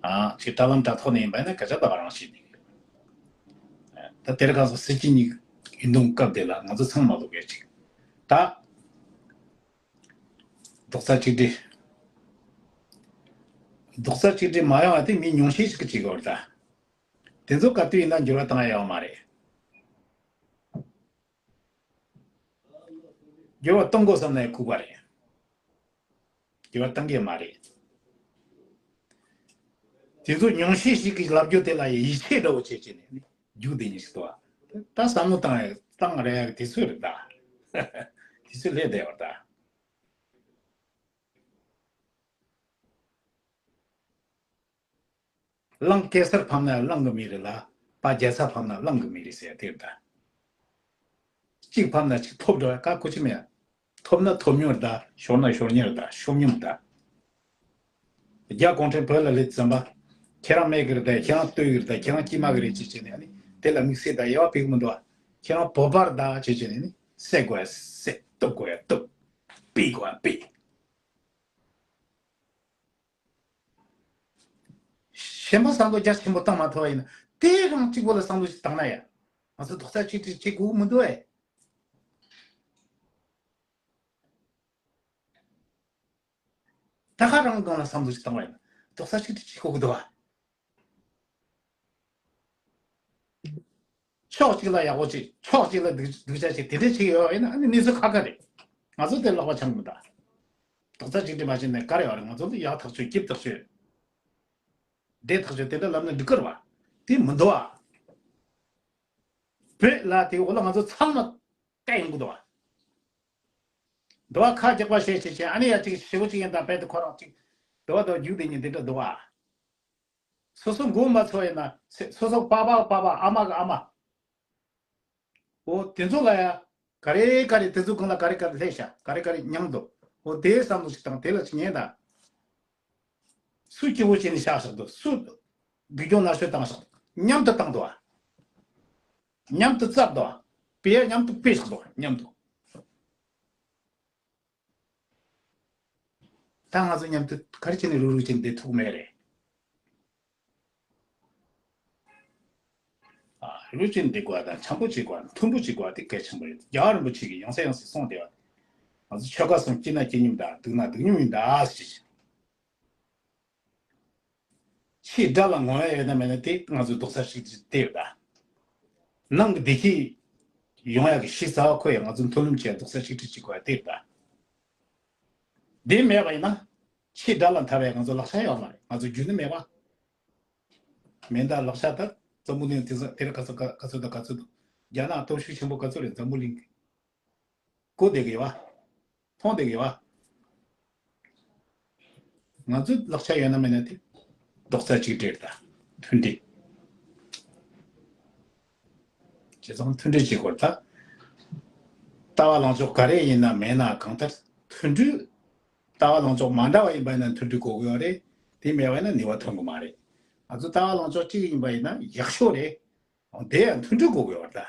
ཨ། ཅིག་དྲ་ལམ་དྲ་ཐོག་ནས་ཡིན་པ་ཡིན་ན་སྐད་ཆ་ད་ག་རང་བཤད་ཀྱི་ཡོད། ད་དེར་གང་སོ་སྲིད་སྤྱི་གཉིས་ཡིན་དུས་སྐབས་དེ་ལ་ང་ཚོ་ཚང་མ་ལོག་གས་ཅིག་ད་རྡོག་རྩ་གཅིག་སྒྲིལ། རྡོག་རྩ་གཅིག་སྒྲིལ་མ་ཡོང་བ་དེ་མི་ཉུང་ཤས་ཤིག་གིས་བྱེད་ཀྱི་ཡོད་རེད་ད། དེ་ཚོ་ག་དུས་ཡིན་ན་འགྱུར་བ་བཏང་ཡ་ཡོད་མ་རེད། འགྱུར་བ་གཏོང་དགོས་བསམ་ན་ཡང་ཁུག་པ་རེད། འགྱུར་བ་གཏང་གི་མ་རེད། དེ་ཚོ་ཉུང་ཤས་ཤིག་གིས་ལབ་རྒྱུ་དེ་ལ་ཡིད་ཆེས་འདྲ་བོ་བྱེད་བྱེད་ནས་ནི་རྒྱུག་བསྡད་མཁན་ཞིག་འདུག་ཨ། ད་བསམ་བློ་བཏང་ཡ་བཏང་རེད་ཡ་གི་དུས་ཚོད་རེད་ད། དུས་ཚོད་སླེབས་བསྡད་ཡོད་རེད་ད། གླང་གེ་སར་ཕམ་ན་གླང་གི་མི་རེད་ལ། དཔའ་རྒྱལ་ཚབ་ཕམ་ན་གླང་གི་མི་རེད་ཟེར་ཡ་དེ་རེད་ད། གཅིག་ཕམ་ན་གཅིག་ཐོབ་འགྲོ་ཡ་ག་གོ་ཆི་མེད། ཐོབ་ན་ཐོབ་མྱོང་རེད་ད། ཤོར་ན་ཤོར་མྱོང་རེད་ད། ཤོར་མྱོང་རེད་ད། རྒྱ་གུང་ཁྲན་བོད་ལ་སླེབས་ཙམ་པ། ཁྱེད་རང་མེད་གི་རེད་ད། ཁྱེད་རང་ལྟོས་གི་རེད་ད། ཁྱེད་རང་དཀྱིལ་མ་གི་རེད་ཅེས་བྱས་ནས་ནི་དེ་ལ་དམིགས་བསལ་ད་དབྱེ་བ་ཕེ་གི་མི་འདུག་ཨ། ཁྱེད་རང་བོད་པ་རེད་ད་ཅེས་བྱས་ནས་ནི་བསད་དགོས་ཡ་བསད། གཏུབ་དགོས་ཡ་གཏུབ། སྤེལ་དགོས་ཡ་སྤེལ། གཞན་པ་བསམ་བློ་རྒྱ་ཆེན་པོ་བཏང་མ་ཐུབ་པ་ཡིན་ན་དེ་རང་གཅིག་པོ་ལ་བསམ་བློ་ཞིག་བཏང་ན་ཡ། ང་ཚོ་རྡོག་རྩ་གཅིག་སྒྲིལ་བྱེད་དགོས་ཀྱི་མི་འདུག་ཨེ། ད་ག་རང་སྒང་ལ་བསམ་བློ་ཞིག་བཏང་བ་ཡིན་ན་རྡོག་རྩ་གཅིག་སྒྲིལ་བྱེད་དགོས་ཀྱི་འདུག་ཨ། ཕྱོགས་གཅིག་ལ་ཡག་པོ་བྱེད། ཕྱོགས་གཅིག་ལ་སྡུག་སྡུག་ཅག་བྱེད། དེ་འདྲ་བྱེད་ཡོད་ཡིན་ན་ཨ་ནི་གནས་ཚུལ་ཁག་ཁག་རེད། ང་ཚོ་དེ་ལོག་པ་འཆང་གི་མི་གདའ། རྡོག་རྩ་གཅིག་སྒྲིལ་མ་བྱས་ནས་ག་རེ་ཡོད་རེད། ང་ཚོ་ལ་ཡག་ཐག་ཆོད། སྐྱིད་ཐག་ཆོད། བདེ་ཐག་ཆོད། དེ་འདྲ་ལབ་ན་འགྲིག་གི་རེད་བ། དེ་མི་འདུག་བ། བོད་ལ་དེ་འོག་ལ་ང་ཚོ་ཚང་མ་བལྟས་ཡོང་གི་འདུག་བ། འདུག་བ། ཁ་རྒྱག་པ་བྱས་བྱས་བྱས། ཨ་ནི་ཡ་གཅིག་ཞེ་པོ་གཅིག་ཡིན་དང་། རྦད་དེ་ཁོ་རང་གཅིག་འདུག་བ་འདུག་བ། རྒྱུག་དེ་ཉིན་དེ་འདྲ་འདུག་བ། སོ་སོ་མགོ་མ་ཚོས་ན། སོ་སོ་པ་པ་པ་པ། ཨ་མ་གི་ཨ་མ། འོ་དེ་ཚོ་ལ་ཡ་ག་རེ་ག་རེ། དེ་ཚོ་སྒང་ལ་ག་རེ་ག་རེ་སླེབས་ཤག་ག་རེ་ག་རེ་མཉམ་དུ། འོ་དེའི་བསམ་བློ་ཞིག་བཏང་། དེ་ལ་ཅིག་ཉན་དང་། སུ་སྐྱིད་པོ་བྱས་ནས་བཞག་བཞག་འདུག་སུ་སྡུག་གྱོང་མནར་གཅོད་བཏང་བཞག་མཉམ་དུ་བཏང་འདུག་བ། མཉམ་དུ་བཙབ་འདུག་བ། སྤེལ་ཡ་མཉམ་དུ་སྤེལ་བཞག་འདུག་བ། མཉམ་དུ། ད་ང་ཚོ་མཉམ་དུ་ག་རེ་བྱས་ནས་རུག་རུག་བྱས་ནས་བསྡད་ཐུབ་མེད་རེད། ཨ། རུག་རུག་བྱས་ནས་བསྡད་དགོས་པ་དང་། འཆམ་པོ་བྱེད་དགོས་པ། མཐུན་པོ་བྱེད་དགོས་པ་དེ་གལ་ཆེན་པོ་རེད། རྒྱལ་བ་རིན་པོ་ཆེ་གིས་ཡང་སེ་ཡང་སེ་གསུངས་བསྡད་པ། ང་ཚོ་ཆོལ་ཁ་གསུམ་སྐྱིད་ན་སྐྱིད་མཉམ་དང་། སྡུག་ན་སྡུག་མཉམ་ཡིན་དང་ཟེར། ཕྱིའི་དགྲ་ལ་ངོ་ཡ་ཡོད་ན་མེད་ན་དེ་ང་ཚོའི་རྡོག་རྩ་གཅིག་སྒྲིལ་དེ་ཡོད་ད། ནང་གི་བདེ་སྐྱིད་ཡོང་ཡ་གི་གཞི་རྩ་བ་ཁོ་ཡ་ང་ཚོ་མཐུན་ལམ་བྱས། རྡོག་རྩ་གཅིག་སྒྲིལ་བྱེད་དགོས་ཡ་དེ་ཡོད་ད། དེ་མེད་པ་ཡིན་ན་ཕྱིའི་དགྲ་ལ་འཐབ་པའི་ང་ཚོ་ལག་ཆ་ཡོད་མ་རེད། ང་ཚོ་རྒྱུ་ནི་མེད་པ། མེ་མདའ་ལག་ཆ་ད་འཛམ་བུ་གླིང་དེ་ཚོ་དེ་རིང་ག་ཚོད་ག་ག་ཚོད་དང་ག་ཚོད་འདུག་རྒྱ་ནག་སྟོབས་ཤུགས་ཆེན་པོ་ག་ཚོད་རེད། འཛམ་བུ་གླིང་གི་གོ་བསྡད་གི་ཡོད་བ། མཐོང་བསྡད་གི་ཡོད་བ། ང་ཚོའི་ལག་ཆ་ཡོད་ན་མེད་ན་དེ་རྡོག་རྩ་གཅིག་སྒྲིལ་དང་མཐུན་སྒྲིལ། བྱས་ཙང་མཐུན་སྒྲིལ་བྱེད་དགོས་ད། ལྟ་བ་ལངས་ཕྱོགས་ག་རེ་ཡིན་ན་མེད་ན་གང་ལྟར་མཐུན་སྒྲིལ། ལྟ་བ་ལངས་ཕྱོགས་མ་འདྲ་བ་ཡིན་པ་ཡིན་ན་མཐུན་སྒྲིལ་དགོས་ཀྱི་ཡོད་རེད། དེ་མེད་པ་ཡིན་ན་ནུས་པ་ཐོན་གི་མ་རེད། ང་ཚོ་ལྟ་བ་ལངས་ཕྱོགས་གཅིག་ཡིན་པ་ཡིན་ན་ཡག་ཤོས་རེད། དེ་ཡང་མཐུན་སྒྲིལ་དགོས་ཀྱི་ཡོད་རེད་ད།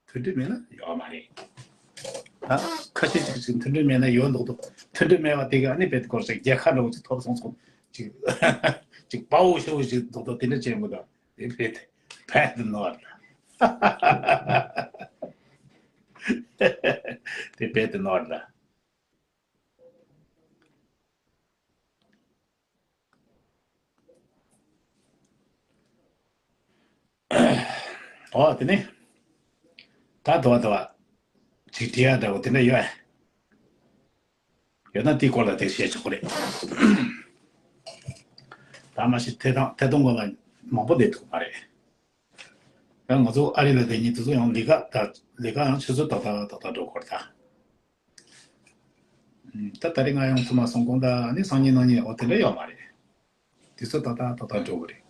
མཐུན་སྒྲིལ་མེད་ན་ཡོད་མ་རེད། ད་ཁ་ཤས་ཅིག་ཅིག་མཐུན་སྒྲིལ་མེད་ན་ཡོད་མདོག་མདོག་མཐུན་སྒྲིལ་མེད་པ་དེ་ག་ཨ་ནི་རྦད་དེ་སྐོར་ཞིག་རྒྱལ་ཁ་འདྲ་བོ་ཅིག་ཐོབ་སོང་ཙང་ཅིག་ཅིག་དཔའ་བོ་ཞེ་བོ་ཞིག་མདོག་མདོག་དེ་འདྲ་བྱེད་མི་འདུག་དེ་རྦད་དེ་རྦད་དེ་ནོར་ལ། དེ་རྦད་དེ་ནོར་ལ། ཨོ་དེ་ནི། ད་དོ་བ་དོ་བ། ཅིག་བྲིས་ཡ་འདྲ་བོ་དེ་འདྲ་ཡོད། ཡོད་ན་དེའི་སྐོར་ལ་དེ་བཤད་ཆོག་གི་རེད། ད་མ་གཞི་ཐད་གཏོང་ཐད་གཏོང་སྒང་ལ་མང་པོ་བསྡད་ཐུབ་མ་རེད། ཡང་ང་ཚོ་ཨ་རི་ལ་བསྡད་མཁན་དེ་ཚོ་ཡང་ལས་ཀ་ད་ལས་ཀ་ཡང་ཆུ་ཚོད་ཏག་ཏག་ཏག་ཏག་འགྲོ་དགོས་རེད་ད། ད་ད་རེས་ང་ཡང་ཚང་མ་སོང་གོང་ད་ནི་སང་ཉིན་གནངས་ཉིན་འོ་དེ་འདྲ་ཡོད་མ་རེད། དུས་ཚོད་ཏག་ཏག་ཏག་ཏག་འགྲོ་གི་རེད།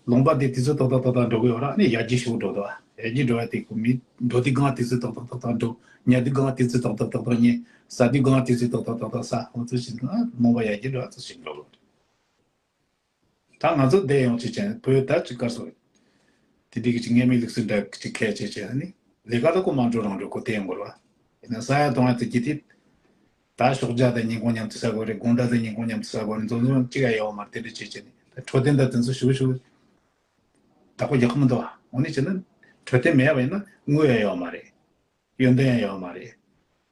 ལུང་པ་དེ་དུས་ཚོད་ཏག་ཏག་ཏག་ཏག་འགྲོ་གི་ཡོད་ར། ནི་ཡར་རྒྱས་ཤུགས་འགྲོ་འདུག་ཡར་རྒྱས་འགྲོ་བ་དེ་ཁོ་མི་འགྲོ་དུས་སྒང་དུས་ཚོད་ཏག་ཏག་ཏག་ཏག་འགྲོ། ཉལ་དུས་སྒང་དུས་ཚོད་ཏག་ཏག་ཏག་ཏག་ཉལ། ཟ་དུས་སྒང་དུས་ཚོད་ཏག་ཏག་ཏག་ཏག་ཟ། འོ་ཚོད་བྱེད་ན་ལུང་པ་ཡར་རྒྱས་འགྲོ་བ་ཚོད་བྱེད་འགྲོ་གི་རེད། ད་ང་ཚོ་བསྡད་ཡོང་ཅིག་བྱས་ནས་བོད་ད་ཅིག་ག་རེ་ཟེར། དེ་འདྲའི་གི་ཅིག་ངན་མི་ལུགས་སྲོལ་འདྲ་ཅིག་ཁས་བྱས་བྱས་ནི་ལས་ཀ་ད་ཁོ་མ་འགྲོ་རང་འགྲོ་ཁོ་བསྡད་ཡོང་དགོས་རེད་བ། ཡིན་ན་ཟ་ཡ་འཐུང་ཡ་དེ་གི་དེ། ད་ཞོགས་ཇ་དང་ཉིན་གུང་མཉམ་དུ་ཟ་དགོས་རེད། དགོང་དག་དང་ཉིན་གུང་མཉམ་དུ་ཟ་དགོས་རེད། འཛོམས་འཛོམས་གཅིག་ཡ་ཡོང་མ་རེད། དེ་འདྲ་བྱས་བྱས་ནི་ད་འཕྲོད་བསྟེན་ད་དེ་ཚོ་ཞུ་ཞུ། ད་ཁོ་རྒྱག་གི་མི་འདུག་བ། འོ་ནི་བྱས་ན་འཕྲོད་བསྟེན་མེད་པ་ཡིན་ན་དངུལ་ཡ་ཡོད་མ་རེད། ཡོན་ཏན་ཡང་ཡོད་མ་རེད།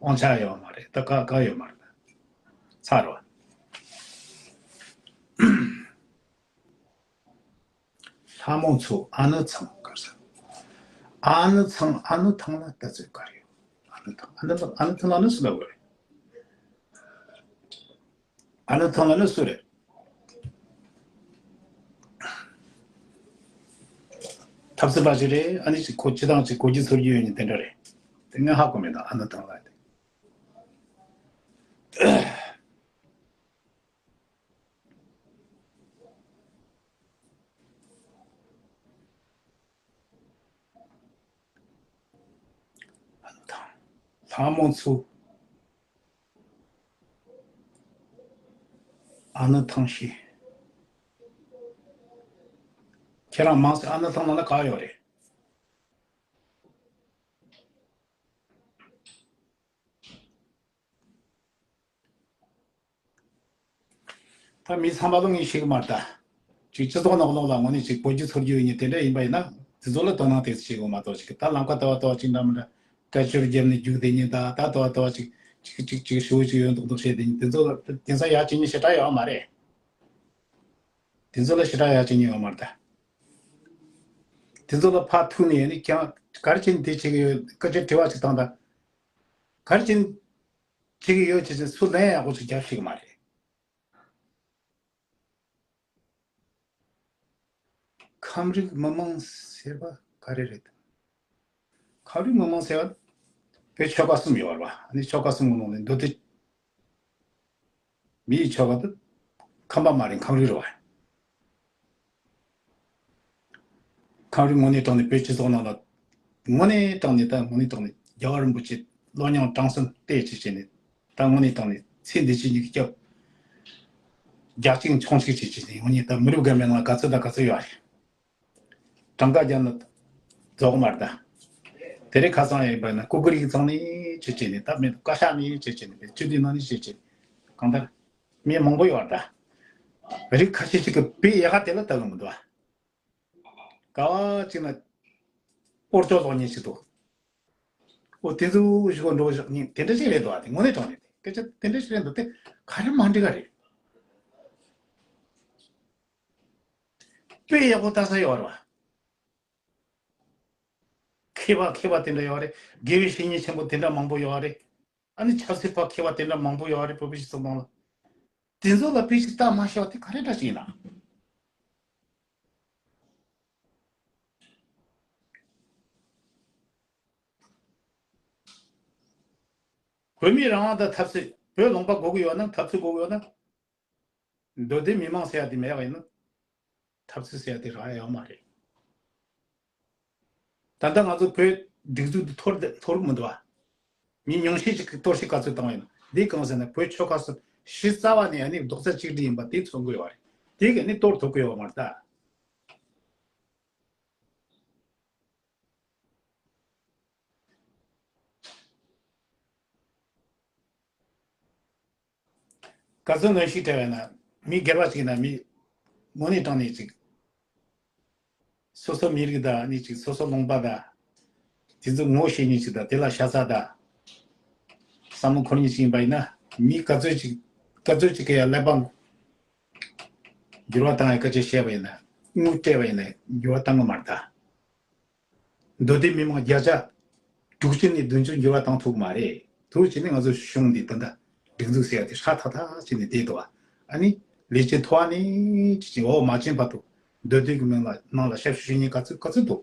དབང་ཆ་ཡོད་མ་རེད། ད་ག་ག་ཡོད་མ་རེད། ཚར་བ། ལྷ་མོ་མཚོ་ཨ་ནུ་ཚང་ག་རེ་ཟེར། ཨ་ནུ་ཚང་ཨ་ནུ་ཐང་ལ་ལྟ་ཚོད་ག་རེ་ཡོད། ཨ་ནུ་ཐང་ཨ་ནུ་ཐང་ཨ་ནུ་ཐང་ལ་ནི་སུ་ལ་དགོས་རེད། ཨ་ནུ་ཐང་ལ་ནི་སུ་རེད། ཐབས་སྲིད་པ་ཞིག་རེད། ཨ་ནི་ཅིག་ཁོ་སྤྱི་བཏང་ཅིག་གོ་རྒྱུ་ཚོར་རྒྱུ་ཡོད་ནི་དེ་འདྲ་རེད། དེ་ངས་ཧ་གོ་མེད་ད་ཨ་ནུ་ཐང་ལ་དེ། ཨ་ནུ་ཐང་། ལྷ་མོ་མཚོ། ཨ་ནུ་ཐང་ཤི། ཁྱེད་རང་མང་སེ་ཨ་ནུ་ཐང་ནང་ལ་ག་ཡོད་རེད། ད་མི་ཚང་མ་ལོ་ངས་ཤེས་གི་མ་རེད་ད། ཅིག་སྤྱི་ཚོགས་ནང་ལོགས་ལ་དངོས་གནས་ཅིག་གོ་རྒྱུ་ཚོར་རྒྱུ་ཡོད་ནི་དེ་འདྲ་ཡིན་པ་ཡིན་ན་དེ་ཚོ་ལ་དོ་སྣང་དེ་ཚོ་བྱེད་དགོས་མ་གཏོགས་ཅིག་ད་ལམ་ཁ་ལྟ་བ་ལྟ་བ་ཅིག་འདྲ་མི་འདྲ་སྐད་ཅོར་བརྒྱབ་ནས་རྒྱུགས་དེ་ཉིན་ད་ད་ལྟ་བ་ལྟ་བ་ཅིག་ཅིག་ཅིག་ཅིག་ཞུ་ཅིག་ཡོད་མདོག་མདོག་བྱས་དེ་ཉིན་དེ་ཚོ་ལ་དེང་སང་ཡག་ཅིག་ཉིན་ཞེ་དྲག་ཡོད་མ་རེད། དེ་ཚོ་ལ་ཞེ་དྲག་ཡག་ཅིག་ཉིན་ཡོད་མ་རེད་ད། དེ་ཚོ་ལ་ཕར་ཐུག་ནས་ཡོད་ནི་ཀྱང་ག་རེ་བྱས་ནས་དེ་བྱེད་ཀྱི་ཡོད་སྐད་ཅོར་དྲི་བ་ཅིག་བཏང་ད། ག་རེ་བྱས་ནས། ཁྲིད་ཀྱི་ཡོད་ཅེས་ཟེར་སུ་ལན་ཡག་པོ་ཅིག་རྒྱབ་ཤེས་ཀྱི་མ་རེད། ཁམས་རིགས་མི་མང་ཟེར་བ་ག་རེ་རེད། ཁམས་རིགས་མི་མང་ཟེར་བ་བོད་ཆོལ་ཁ་གསུམ་ཡོད་རེད་བ། ཨ་ནི་ཆོལ་ཁ་གསུམ་གྱི་ནང་ནས་མདོ་སྟོད་མི་ཡི་ཆོལ་ཁ་དེ་ཁམས་པ་མ་རེད། ཁམས་རིགས་རེད་བ། ཁམས་རིགས་དངོས་གནས་དྲང་གནས་བོད་སྤྱི་ཚོགས་ནང་ལ་དངོས་གནས་དྲང་གནས་ད་དངོས་གནས་དྲང་གནས་རྒྱལ་བ་རིན་པོ་ཆེ་གློ་སྙིང་བྲང་གསུམ་གཏད་ཅིག་བྱས་ནས་ད་དངོས་གནས་དྲང་གནས་ཚེ་འདི་ཕྱི་གཉིས་ཀྱི་སྐྱབས། རྒྱ་གཅིག་མཆོང་གཅིག་བྱས་ཅིག་བྱས་ནས་དངོས་གནས་ད་མི་རབས་འགའ་མེད་ན་ག་ཚོད་དང་ག་ཚོད་ཡོད་རེད། གྲངས་ཀ་རྒྱབ་ན་རྫོགས་མ་རེད་ད། དེ་རིང་ཁ་སང་ཡིན་པ་ན་ཀུ་ཀུ་རིག་ཚང་ནས་བྱས་བྱས་ནས་ད་མེད་ཀ་ཤ་ནས་བྱས་བྱས་ནས་བཅུ་དུས་ནང་ནས་བྱས་བྱས་ནས་གང་ལྟར་མི་མང་པོ་ཡོད་རེད་ད། རིགས་ཁ་ཤས་ཅིག་གིས་བོད་ཡག་ག་དེ་ལ་ལྟ་གི་མི་འདུག་ཨ། ག་བ་ཅིག་ན་སྤོར་ཅོག་ལོག་ཉེན་ཞིག་འདུག་འོ་དེ་ཚོ་ཞིག་གོ་འགྲོ་ཞག་ཉིན་དེ་འདྲ་ཞིག་རེད་འདུག་ཨ། དེ་དངོས་གནས་དྲང་གནས་དེ་སྐད་ཆ་དེ་འདྲ་ཞིག་རེད་འདུག་དེ་ག་རེ་མ་འགྲིག་ག་རེད། དཔེ་ཡག་པོ་ལྟ་ས་ཡོད་རེད་བ། མཁས་པ་མཁས་པ་དེ་འདྲ་ཡོད་རེད། དགེ་བའི་བཤེས་གཉེན་ཆེན་པོ་དེ་འདྲ་མང་པོ་ཡོད་རེད། ཨ་ནི་ཆབ་སྲིད་པ་མཁས་པ་དེ་འདྲ་མང་པོ་ཡོད་རེད། བོད་པའི་སྤྱི་ཚོགས་ནང་ལ། དེ་ཚོ་ལ་དཔེ་ཞིག་ལྟ་མ་ཤེས་པ་དེ་ག་རེ་འདྲ་ཞིག་ཡིན་ན། བོད་མིའི་རང་དབང་དང་འཐབ་རྩོད། བོད་ལུང་པ་དགོས་ཀྱི་ཡོད་ན། འཐབ་རྩོད་དགོས་ཀྱི་ཡོད་ན། མདོ་སྟོད་མི་མང་ཟེར་ཡ་དེ་མེད་པ་ཡིན་ན། འཐབ་རྩོད་ཟེར་ཡ་དེ་རག་ཡ་ཡོད་མ་རེད། ད་ལྟ་ང་ཚོ་བོད་སྒྲིག་འཛུགས་འདི་འཐོར་འཐོར་གི་མི་འདུག་བ། མི་ཉུང་ཤས་ཅིག་གིས་གཏོར་བཤིག་ག་ཚོད་བཏང་བ་ཡིན་ན། འདི་གང་ཟེར་ན་བོད་ཆོལ་ཁ་གསུམ་གཞི་རྩ་བ་ནས་ཨ་ནི་རྡོག་རྩ་གཅིག་སྒྲིལ་ཡིན་པ་དེ་མཚོན་གྱི་ཡོད་རེད། དེ་གིས་ནི་གཏོར་ཐུབ་ཀྱི་ཡོད་མ་རེད་ད། ག་ཚོད་གནོན་ཤུགས་སྤྲད་པ་ཡིན་ན། མི་སྒེར་བ་ཅིག་ཡིན་ན། མི་དངོས་གནས་དྲང་གནས་ཅིག་སོ་སོ་མི་རིགས་དང་ནི་ཅིག་སོ་སོ་ལུང་པ་དང་། དེ་ཚོ་ངོ་ཤེས་མཁན་ཅིག་དང་། དེ་ལ་ཤ་ཚ་དང་བསམ་བློ་འཁོར་མཁན་ཅིག་ཡིན་པ་ཡིན་ན། མི་ག་ཚོད་ཅིག་ག་ཚོད་ཅིག་གིས་ཡང་ཀླད་པ་འགྱུར་བ་བཏང་ཡ་སྐད་ཆ་བཤད་པ་ཡིན་ན། དངུལ་སྤྲད་པ་ཡིན་ན་འགྱུར་བ་བཏང་གི་མ་རེད་ད། མདོ་སྟོད་མི་མང་བརྒྱ་ཆ་དྲུག་ཅུ་ནས་བདུན་ཅུ་འགྱུར་བ་བཏང་ཐུབ་ཀྱི་མ་རེད། ཐུག་བྱས་ནས་ང་ཚོ་གཞུང་འདི་ད་ལྟ་སྒྲིག་འཛུགས་ཟེར་ཡ་དེ་ཧྲ་ཐག་ཐག་བྱས་ནས་བསྡད་འདུག་བ། ཨ་ནི་ལས་བྱེད་མཐོ་བ་ནས་ཅི་ཅི་འོག་མ་ཕྱིན་བར་དུ་མདོ་སྟོད་ཀྱི་མིང་ལ་ནང་ལ་ཞབས་ཞུ་ཞུ་མཁན་ག་ཚོད་ག་ཚོད་འདུག་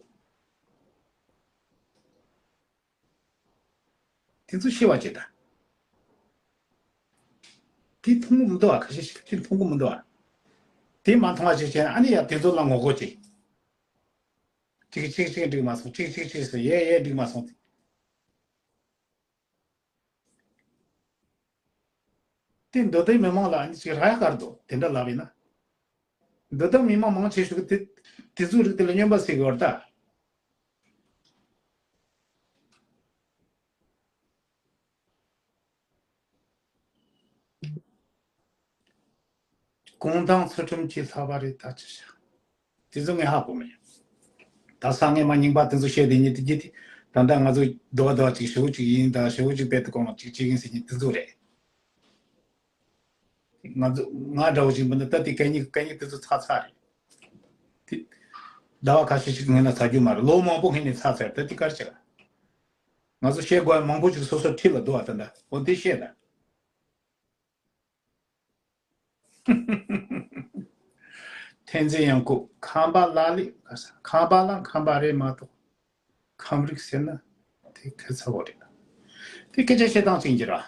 དེ་ཚོ་ཤེས་པ་བྱེད་ད། དེ་མཐོང་གི་མི་འདུག་བ། ཁ་ཤས་ཤིག་དེ་མཐོང་གི་མི་འདུག་བ། དེ་མ་མཐོང་བ་ཅིག་བྱས་ན་ཨ་ནི་ཡ་དེ་ཚོ་ལ་ངོ་རྒོལ་བྱེད། ཅིག་ཅིག་ཅིག་འགྲིག་མ་སོང་། ཅིག་ཅིག་ཅིག་ཟེར་ཡས་ཡས་འགྲིག་མ་སོང་། དེ་མདོ་སྟོད་མི་མང་ལ་ཨ་ནི་ཅིག་རག་ཡ་ག་རེ་འདུག་དེ་འདྲ་ལབ་ཡིན་ན། མདོ་སྟོད་མི་མང་མང་ཆེ་ཤོས་ཀྱིས་དེ་དེ་ཚོའི་རིགས་དེ་ལ་སྨྱོན་པ་བྱེད་ཀྱི་ཡོད་རེད་ད། གུང་ཐང་ཚུལ་ཁྲིམས་ཀྱི་ལྷག་པ་རེད་ད་ཅི་བྱ། དེ་ཚོ་ངས་ཧ་གོ་མེད། ད་སང་ངས་མ་རྙིང་པ་དེ་ཚོ་བཤད་དེ་ཉིད་དེ་རྒྱུ་དེ། ད་ལྟ་ང་ཚོ་རྡོ་བ་རྡོ་བ་ཅིག་ཞེ་པོ་ཅིག་ཡིན་ད། ཞེ་པོ་ཅིག་དཔེ་དེ་གོང་ལ་ཅིག་ཅིག་ཡིན་ཟེར་མཁན་དེ་ཚོ་རེད། ང་ཚོ་ང་འདྲ་བོ་ཞིག་འབུ་ན་ད་དེ་གད་སྙིགས་གད་སྙིགས་དེ་ཚོ་ཚ་ཚ་རེད། དེ་ཟླ་བ་ཁ་ཤས་ཤིག་སྔོན་ན་ཚ་རྒྱུ་མ་རེད། ལོ་མང་པོ་སྔོན་ནས་ཚ་ཚ་རེད། ད་དེ་ག་རེ་བྱེད་ག་ང་ཚོ་བཤད་དགོས་ཡ་མང་པོ་ཅིག་སོ་སོ་འཁྲིས་ལ་འདུག་བ། ད་ད་འོ་དེ་བཤད་ད། ཐན་ཙན་ཡང་ཁོ་ཁམས་པ་ལ་ལས་ཁམས་པ་ལ་ཁམས་པ་རེད་མ་གཏོགས། ཁམས་རིགས་ཟེར་ན་དེ་ཁ་ཚ་བོ་རེད། དེ་སྐད་ཆ་བཤད་སྟངས་ཅིག་འགྱུར་བ།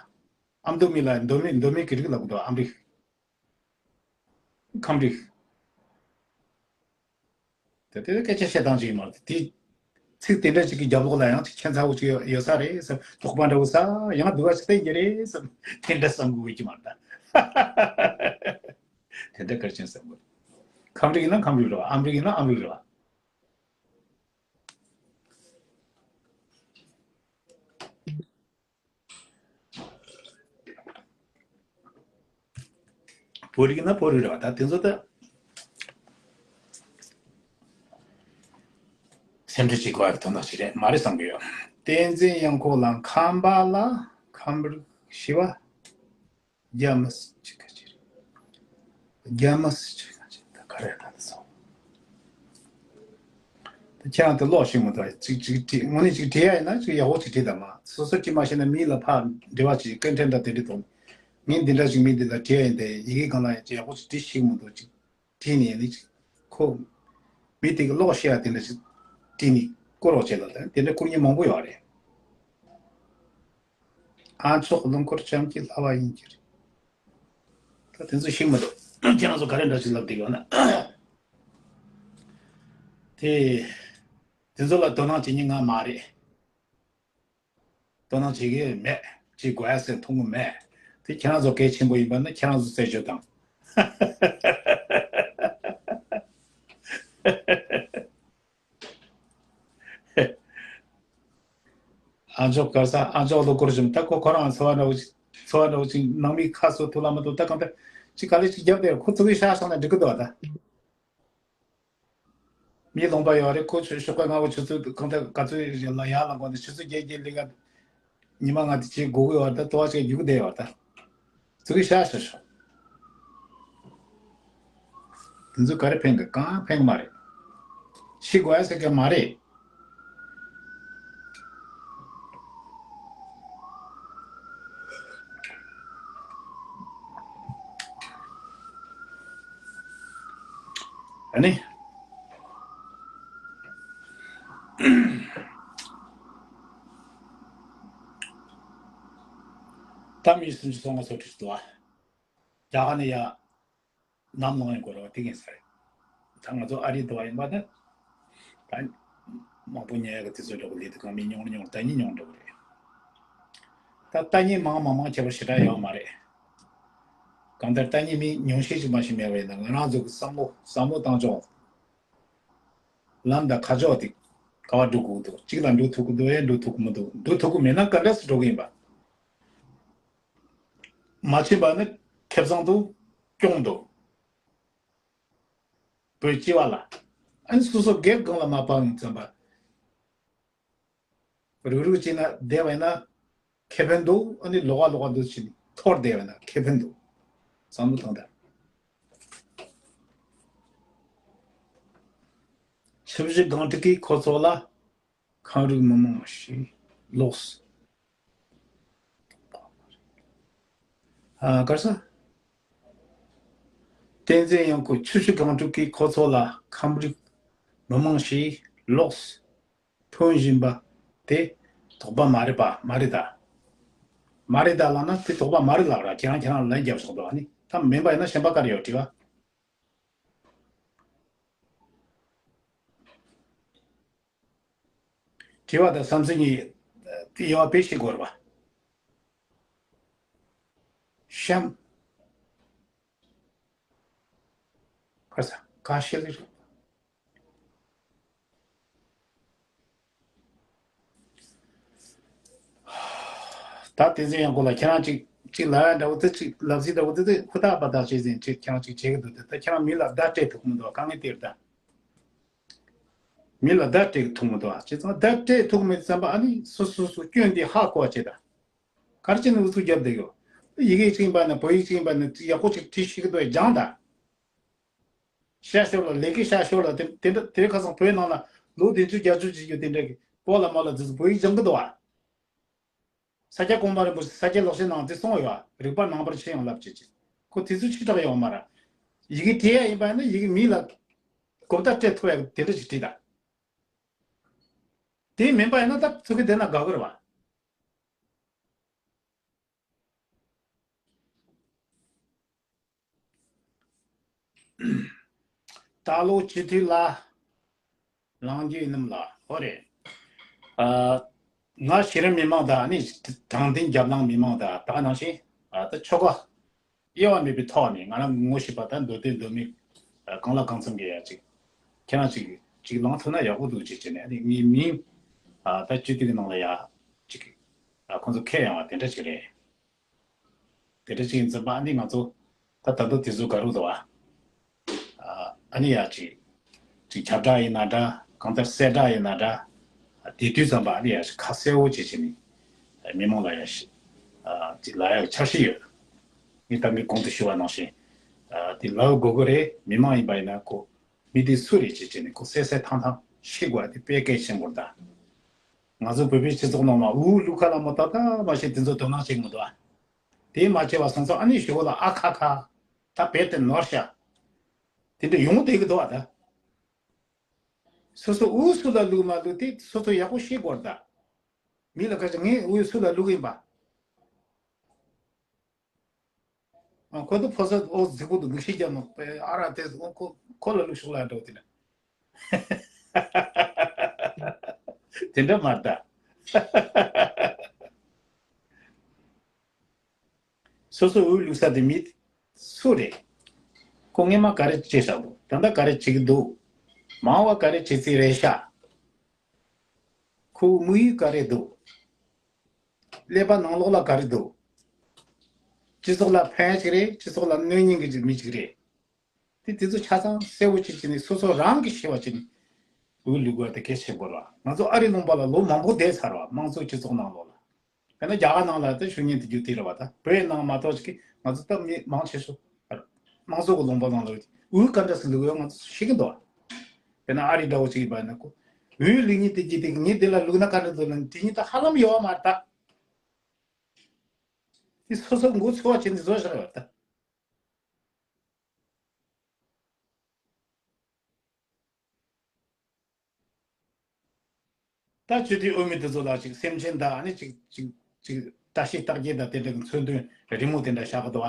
ཨ་མདོ་མི་ལ་མདོ་མི་མདོ་མི་གི་རིགས་ལབ་གི་འདུག་ཨ་མི་རིགས། ཁམས་རིགས། དེ་དེ་སྐད་ཆ་བཤད་སྟངས་ཅིག་མ་རེད། དེ་ཚིག་དེ་འདྲ་ཅིག་གི་རྒྱབ་ལོགས་ལ་ཡང་ཅིག་ཁྱད་མཚར་བོ་ཅིག་ཡོད་ས་རེད་བསམ། དོགས་པ་འདྲ་བོ་ས་ཡང་སྡུག་པ་ཞིག་བསྟན་གྱི་རེད་བསམ། དེ་འདྲ་བསམ་དགོས་ཀྱི་མ་རེད་ད། དེ་འདྲ་གལ་ཆེན་བསམ་གི་རེད། ཁམས་རིགས་ཡིན་ན་ཁམས་རིགས་རེད་བ། ཨ་མི་རིགས་ཡིན་ན་ཨ་མི་རིགས་རེད་བ། བོད་རིགས་ན་བོད་རིགས་རེད་བ། ད་དེ་ཚོ་ད་སེམས་ཁྲལ་བྱེད་དགོས་པའི་དོན་དག་ཞིག་རེད་མ་རེད་བསམ་གི་ཡོད། བསྟན་འཛིན་དབྱངས་ཁོག་ལ་ཁམས་པ་ལ་ཁམས་རིགས་ཞེས་པ་རྒྱ་མི་སྲིད་ཅིག་ག་ཅིག་རེད། རྒྱ་མི་སྲིད་ཅིག་ག་ཅིག་ད་ག་རེ་ད་ད་སོང་། ཁྱེད་རང་དེ་ཀློག་ཤེས་མི་འདུག་ཅིག་ཅིག་བྲིས་དངོས་གནས་ཅིག་བྲིས་ཡ་ཡིན་ན་ཅིག་ཡག་པོ་ཅིག་བྲིས་དང་མ་སོ་སོ་བྲིས་མ་ཤེས་ན་མི་ལ་ཕར་འབྲེལ་བ་ཅིག་སྐད་འཕྲིན་དང་དེ་འདྲ་གཏོང་། ངས་འདི་འདྲ་ཅིག་མི་འདི་ལ་བྲིས་ཡ་ཡིན་དེ་ཡི་གེ་སྒང་ལ་ཡང་ཅིག་ཡག་པོ་ཅིག་བྲིས་ཤེས་མི་འདུག་ཅིག་བྲིས་ནས་ཡིན་ནི་ཅིག་ཁོ་མི་དེ་གི་ཀློག་ཤེས་ཡ་དེ་འདྲ་ཅིག་བྲིས་ནས་བསྐུར་རོགས་བྱེད་ལ་དེ་འདྲ་བསྐུར་མཁན་མང་པོ་ཡོད་རེད། ཨ་ཚོགས་ལུང་སྐོར་བྱམས་ཀྱི་ལྷ་བ་ཡིན་གྱི་རེད། ད་དེ་ཚོ་ཤེས་མི་འདུག་ཁྱེད་རང་ཚོ་ག་རེ་འདྲ་ཞིག་ལབ་བསྡད་ཡོད་ན། དེ་དེ་ཚོ་ལ་དོ་སྣང་བྱེད་མཁན་ང་མ་རེད། དོ་སྣང་བྱེད་ཀྱི་མེད། བྱེད་དགོས་ཟེར་མཐོང་གི་མེད། དེ་ཁྱེད་རང་ཚོ་གལ་ཆེན་པོ་ཡིན་པ་ན་ཁྱེད་རང་ཚོ་རྩད་གཅོད་དང་། ཨ་མཆོག་ག་ས་ཨ་མཆོག་ལོ་སྐོར་བཞིན་ད་ཁོ་ཁོ་རང་འཚོ་བ་འདྲ་བོ་ཞིག་འཚོ་བ་འདྲ་བོ་ཞིག་ནང་མི་ཁ་གསོ་ཐུབ་ལ་མ་ཐུབ་ད་གང་ལྟར་ཅིག་ག་ལེ་ཅིག་རྒྱབ་དེ་ཁོ་ཚོ་གི་ཤ་ཤ་ན་འགྲིག་གི་འདུག་ད། མི་ལོང་པ་ཡོད་རེད་ཁོ་ཆོས་ཤོག་པའི་ང་བོ་ཆུ་ཚོད་གང་ལྟར་ག་ཚོད་ལ་ཡར་ལ་འགོ་ནས་ཆུ་ཚོད་བརྒྱད་བརྒྱད་ལི་ག་ཉི་མ་ང་དེ་ཅིག་སྒུག་གི་ཡོད་ད་ཏོ་བ་ཅིག་རྒྱུག་བསྡད་ཡོད་ད། ཚུགས་ཤ་ཤ་ཤ། དེ་ཚོ་ག་རེ་ཕན་གི་གང་ཕན་གི་མ་རེད། ཤི་དགོས་ཟེར་གི་མ་རེད། ཨ་ནི། ད་མི་སུམ་ཅུ་སོ་ལྔ་སོ་ཁྲི་ཞིག་འདུག་ཨ། རྒྱ་གར་ནས་ཡ། ནམ་ལངས་ཡོང་དགོས་རེད་བ་དེ་ངས་ཟེར། ད་ང་ཚོ་ཨ་རིའི་འདུག་བ་ཡིན་པ་ནི། ད། མང་པོ་ཉལ་ཡག་གི་དུས་ཚོད་འགྲོ་གི་ལས་དུ་གང་མི་ཉུང་རུ་ཉུང་རུ་ད་ཉིན་ཉུང་འགྲོ་གི་རེད། ད་ལྟ་ཉིན་མང་མང་མང་ཁྱད་པར་ཞེ་དྲག་ཡོད་མ་རེད། གང་ལྟར་ལྟ་ཉིན་མི་ཉུང་ཤས་ཤིག་མ་ཞིག་མེད་པ་ཡིན་ན་ང་རང་ཚོ་གི་བསམ་བློ་བསམ་བློ་བཏང་ཕྱོགས། ལམ་དང་ཁ་ཕྱོགས་དེ་ག་བ་འགྲོ་དགོས་འདུག་གཅིག་ལ་འགྲོ་ཐུབ་ཀྱི་འདུག་ཨེ་འགྲོ་ཐུབ་ཀྱི་མི་འདུག་འགྲོ་ཐུབ་ཀྱི་མེད་ན་ག་འདྲས་སུ་འགྲོ་གི་ཡིན་པ། མ་ཕྱིན་པ་ནི་ཁེ་བཟང་དུ་སྐྱོང་འདུག་བོད་སྤྱི་བ་ལ། ཨ་ནི་སོ་སོ་སྒེར་སྒང་ལ་མ་སྤང་ཙམ་པ། རུག་རུག་བྱས་ན་བསྡད་པ་ཡིན་ན་ཁེ་ཕན་འདུག་ཨ་ནི་ལོག་ག་ལོག་ག་འདུག་བྱས་ནས་འཐོར་བསྡད་པ་ཡིན་ན་ཁེ་ཕན་འདུག་བསམ་བློ་གཏོང་དང་། ཆུ་བཞི་སྒང་དྲུག་གི་ཁོ་ཚོ་ལ་ཁམས་རིགས་མི་མང་ཞིག་ལོགས། ཨ་གར་ས། བསྟན་འཛིན་ཡང་ཁོ་ཆུ་བཞི་སྒང་དྲུག་གི་ཁོ་ཚོ་ལ་ཁམས་རིགས་མི་མང་ཞིག་ལོགས། ཐོན་བཞིན་པ་དེ་དོགས་པ་མ་རེད་པ་མ་རེད་ད། མ་རེད་ད་ལབ་ན་དེ་དོགས་པ་མ་རེད་ལབ་ར་ཁྱེད་རང་ཁྱེད་རང་ལན་རྒྱབ་ཆོག་འདུག་ཨ་ནི་ད་མིན་པ་ཡིན་ན་གཞན་པ་ག་རེ་ཡོད་དྲི་བ། དྲི་བ་དང་བསམ་ཚུལ་གཉིས་དེ་ཡོད་པ་དཔེ་ཤེས་དགོས་རེད་པ། གཤམ། ཁ་ས་ཁ་ཤས་ལས་རེད། ད་དེ་ཚོ་ཡང་གོ་ལ་ཁྱེད་རང་ཅིག་ཅིག་ལབ་ཡ་འདྲ་བོ་དེ་ཅིག་ལབ་ཟིན་འདྲ་བོ་དེ་དེ་ཧུར་ཐག་པ་ཐག་བྱས་ཟིན་ཅིག་ཁྱེད་རང་ཅིག་བྱེད་གི་འདུག་དེ་ད་ཁྱེད་རང་མི་ལ་བརྡ་སྤྲད་ཐུབ་མི་འདུག་དཀའ་ངལ་དེ་རེད་ད། མི་ལ་བརྡ་སྤྲད་ཐུབ་མི་འདུག་ཨ། བྱས་ཙང་བརྡ་སྤྲད་ཐུབ་མེད་བསམ་པ་ཨ་ནི་སོ་སོ་སོ་སྐྱོན་འདི་ཧ་གོ་བ་བྱེད་ད། ག་རེ་བྱས་ནས་ཨུ་ཚུགས་རྒྱབ་བསྡད་ཡོད། ཡི་གེ་གཅིག་ཡིན་པ་ནི་བོད་ཡིག་གཅིག་ཡིན་པ་ནི་ཡག་པོ་ཅིག་བྲིས་ཤེས་ཀྱི་འདུག་སྦྱང་ད། ཤ་ཤོར་ལ་ལས་ཀའི་ཤ་ཤོར་ལ་དེ་དེ་འདྲ་དེ་ཁ་སང་བོད་ནང་ལ་ལོ་བདུན་ཅུ་བརྒྱད་ཅུ་བྱེད་རྒྱུ་དེ་འདྲ་གི་པོ་ལ་མོ་ལ་ཙི་ཙི་བོད་ཡིག་སྦྱང་གི་འདུག་ཨ། ས་སྐྱ་གོང་མ་རིན་པོ་ཆེ་ས་སྐྱ་ལོག་ཤེས་ནང་དེ་གསུངས་ཡོད་ཨ། རིག་པ་ནང་པར་ཆེ་ཡང་ལབ་བྱེད་ཅིག་ཁོ་དེ་ཚོ་ཕྱི་དྲགས་ཡོད་མ་ར། ཡི་གེ་བྲིས་ཡ་ཡིན་པ་ནི་ཡི་གེ་མི་ལ་གོ་བརྡ་སྤྲད་ཐུབ་ཡ་དེ་འདྲ་ཅིག་བྲིས་ད། དེ་མིན་པ་ཡིན་ན་ད་ཚུགས་ཀྱི་དེ་ན་དགའ་གི་རེད་བ། ད་ལོ་སྤྱི་འཐུས་ལ་ལངས་རྒྱུ་ཡིན་ནམ་ལ་ཨོ་རེད། ཨ། ང་གཞི་རིམ་མི་མང་དང་ནི་དྲང་བདེན་རྒྱབ་ལངས་མི་མང་དང་ད་ག་ནང་བཞིན་ཨ་ད་ཆོལ་ཁ་དབྱེ་བ་མེད་པའི་ཐོག་ནས་ང་རང་ངོ་ཤེས་པ་དང་མདོ་སྟོད་མདོ་སྨད་གང་ལ་གང་འཚམ་གྱི་ཡ་ཅིག་ཁྱེད་རང་ཅིག་ཅིག་ལངས་ཐུབ་ན་ཡག་པོ་འདུག་ཅེས་བྱས་ནས་ཨ་ནི་ངའི་མིང་ཨ་ད་སྤྱི་འཐུས་ཀྱི་ནང་ལ་ཡ་ཅིག་ཨ་ཁོང་ཚོ་ཁས་ཡོང་བ་དེ་འདྲ་ཅིག་རེད། དེ་འདྲ་ཅིག་ཡིན་ཙང་པ་ཨ་ནི་ང་ཚོ་ད་ད་དུང་དེ་ཚོ་ག་རུ་འདུག་ཨ། ཨ་ནི་ཡ་ཅིག་ཅིག་ཁྱབ་བསྒྲགས་ཡིན་ན་འདྲ་གང་ལྟར་གསལ་བསྒྲགས་ཡིན་ན་འདྲ། དེ་དུས་ཙམ་པ་ཨ་ནི་ཡ་ཅིག་ཁ་གསལ་བོ་བྱེད་བྱེད་ནི་མི་མང་ལ་ཡ་ཞིག་ཅིག་ལ་ཡ་འཆར་གཞི་ཡོད། ངས་ད་ངས་གོང་དུ་ཞུ་བ་ནང་བཞིན་དེ་ལ་དགོས་ཀྱི་རེད། མི་མང་ཡིན་པ་ཡིན་ན་ཁོ་མི་དེ་སུ་རེད་བྱེད་བྱེད་ནི་ཁོ་གསལ་གསལ་ཐང་ཐང་ ཤེས་དགོས་དེ་དཔེ་གལ་ཆེན་པོ་རེད་ད། ང་ཚོ་བོད་པའི་སྤྱི་ཚོགས་ནང་ལ་འུ་ལུག་ཁ་ལ་མོ་ད་ད་མ་ཤེས་དེ་ཚོ་དོ་སྣང་བྱེད་མི་འདུག་ཨ། དེ་མ་བྱས་པ་སོང་ཙང་ཨ་ནི་ཞུ་བ་ལ་ཨ་ཁ་ཁ། ད་བེད་དེ་ནོར་ཤ། དེ་འདྲ་ཡོང་བསྡད་ཀྱི་འདུག་ཨ་ད། སོ་སོ་འུ་སུ་ལ་ལུག་མ་ལུག་དེ་སོ་སོ་ཡག་པོ་ཤེས་དགོས་རེད་ད། མི་ལ་ཁ་ཅིག་ངས་འུ་སུ་ལ་ལུག་ཡིན་པ། ཨ་ཁོ་ཚོ་ཕོ་གསར་ཨོ་རྫིག་པོ་འདུག་མིག་ཤེལ་རྒྱབ་ནོ། ཨ་ར་དེ་ཨོ་ཁོ་ཁོ་ལ་ལུག་ཤོག་ལ་འགྲོ་དེ་ན། དེ་འདྲ་མ་རེད་ད། སོ་སོ་འུ་ལུག་ས་དེ་མི་སུ་རེད། ཁོ་སྔས་མ་ག་རེ་བྱས་བཞག་འདུག་ད་ལྟ་ག་རེ་བྱེད་ཀྱི་འདུག་མང་བ་ག་རེ་བྱེད་རྩིས་རེད་ཤག་ཁོ་དམིགས་ཡུལ་ག་རེ་འདུག་ཀླད་པ་ནང་ལོགས་ལ་ག་རེ་འདུག་སྤྱི་ཚོགས་ལ་ཕན་ཞིག་རེད། སྤྱི་ཚོགས་ལ་གནོད་སྙིང་གི་མི་ཞིག་རེད། དེ་དེ་ཚོ་ཆ་ཚང་གསལ་བོ་ཅིག་བྱས་ནས་སོ་སོ་རང་གིས་ཤེས་པ་བྱས་ནས་འུ་ལུག་དགོས་དེ་གལ་ཆེན་པོ་རེད་བ། ང་ཚོ་ཨ་རི་ལུང་པ་ལ་ལོ་མང་པོ་བསྡད་ཚར་བ། དམངས་གཙོའི་སྤྱི་ཚོགས་ནང་ལོགས་ལ། དཔེར་ན་རྒྱ་གར་ནང་ལ་ད་ཞུ་མཁན་དེ་རྒྱུ་དེ་རེད་བ། ད་བོད་ནང་མ་གཏོགས་ཅིག་ང་ཚོ་ད་མི་མང་ཆེ་ཤོས་དམངས་གཙོ་གི་ལུང་པ་ནང་ལ་འུ་ག་འདྲ་སེ་ལུག་ཡོད་ང་ཚོ་ཤེས་ཀྱི་འདུག་དཔེར་ན་ཨ་རི་འདྲ་བོ་ཅིག་ཡིན་པ་ཡིན་ན་ཁོ་འུ་ལུག་མཁན་དེ་གྱིས་དེ་ངས་དེ་ལ་ལུག་ན་ག་འདྲ་འདུག་ལབ་ན་དེ་གཉིས་ད་ཧ་ལམ་ཡོད་མ་རེད་ད། དེ་སོ་སོ་མགོ་ཚོས་པ་བྱས་ནས་བཟོ་བཞག་ཡོད་ད། ད་ཆོས་དད་དབུ་མའི་དེ་ཚོ་ལ་ཅིག་སེམས་ཅན་དང་ཨ་ནི་ཅིག་ཅིག་ཅིག་བཀྲ་ཤིས་རྟགས་བརྒྱད་དང་དེ་འདྲ་གི་མཚོན་དོན་རི་མོ་དེ་འདྲ་བཞག་གི་འདུག་བ།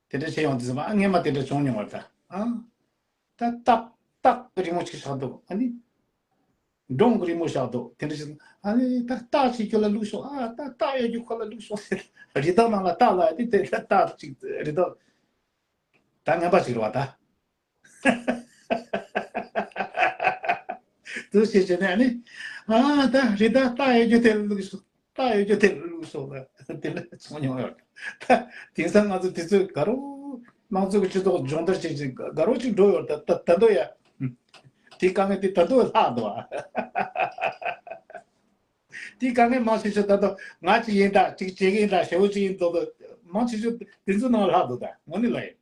དེ་འདྲ་བྱས་ཡོང་དུས་ཙམ་པ་ཨ་སྔས་མ་དེ་འདྲ་བྱུང་མྱོང་བ་རེད་ད། ཨ་ད་སྟག་སྟག་གི་རི་མོ་ཅིག་བཞག་འདུག་ཨ་ནི་འབྲོང་གི་རི་མོ་བཞག་འདུག་དེ་འདྲ་བྱས་ཨ་ནི་ད་སྟག་ཅིག་ཁྱོད་ལ་བླུགས་ཤོག་ཨ་ད་སྟག་ཡོད་རྒྱུ་ཁོ་ལ་བླུགས་ཤོག་ཟེར། རི་དྭགས་ནང་ལ་སྟག་ལ་ཨ་ནི་དེ་སྟག་ཅིག་རི་དྭགས་ད་ངན་པ་ཅིག་རེད་བ་ད། དུ་ཞེས་བྱས་ནས་ནི། ཨ་ད་རི་དྭགས་སྟག་ཡོད་རྒྱུ་དེར་བླུགས་སོ། སྟག་ཡོད་རྒྱུ་དེར་བླུགས་སོ་ལ་དེ་འདྲ་བྱུང་མྱོང་ཡོད། ད་དེང་སང་ང་ཚོ་དུས་ཚོད་དགའ་རོགས། དམངས་གཙོ་གི་སྤྱི་ཚོགས་སྦྱོང་བརྡར་བྱེད་ཅིང་དགའ་རོགས་ཅིག་འགྲོ་ཡོད། ད་ད་ད་དུང་ཡ། དེ་དཀའ་ངལ་དེ་ད་དུང་ལྷག་འདུག་ཨ། དེ་དཀའ་ངལ་མང་ཆེ་ཤོས་ད་དུང་ང་གཅིག་ཡིན་ད་གཅིག་བྱེད་ཀྱི་ཡིན་ད་ཞེ་བོ་གཅིག་ཡིན་ད་དུང་མང་ཆེ་ཤོས་དེ་ཚོ་ནང་ལྷག་འདུག་ད་དངོས་གནས་ལ་ཡིན།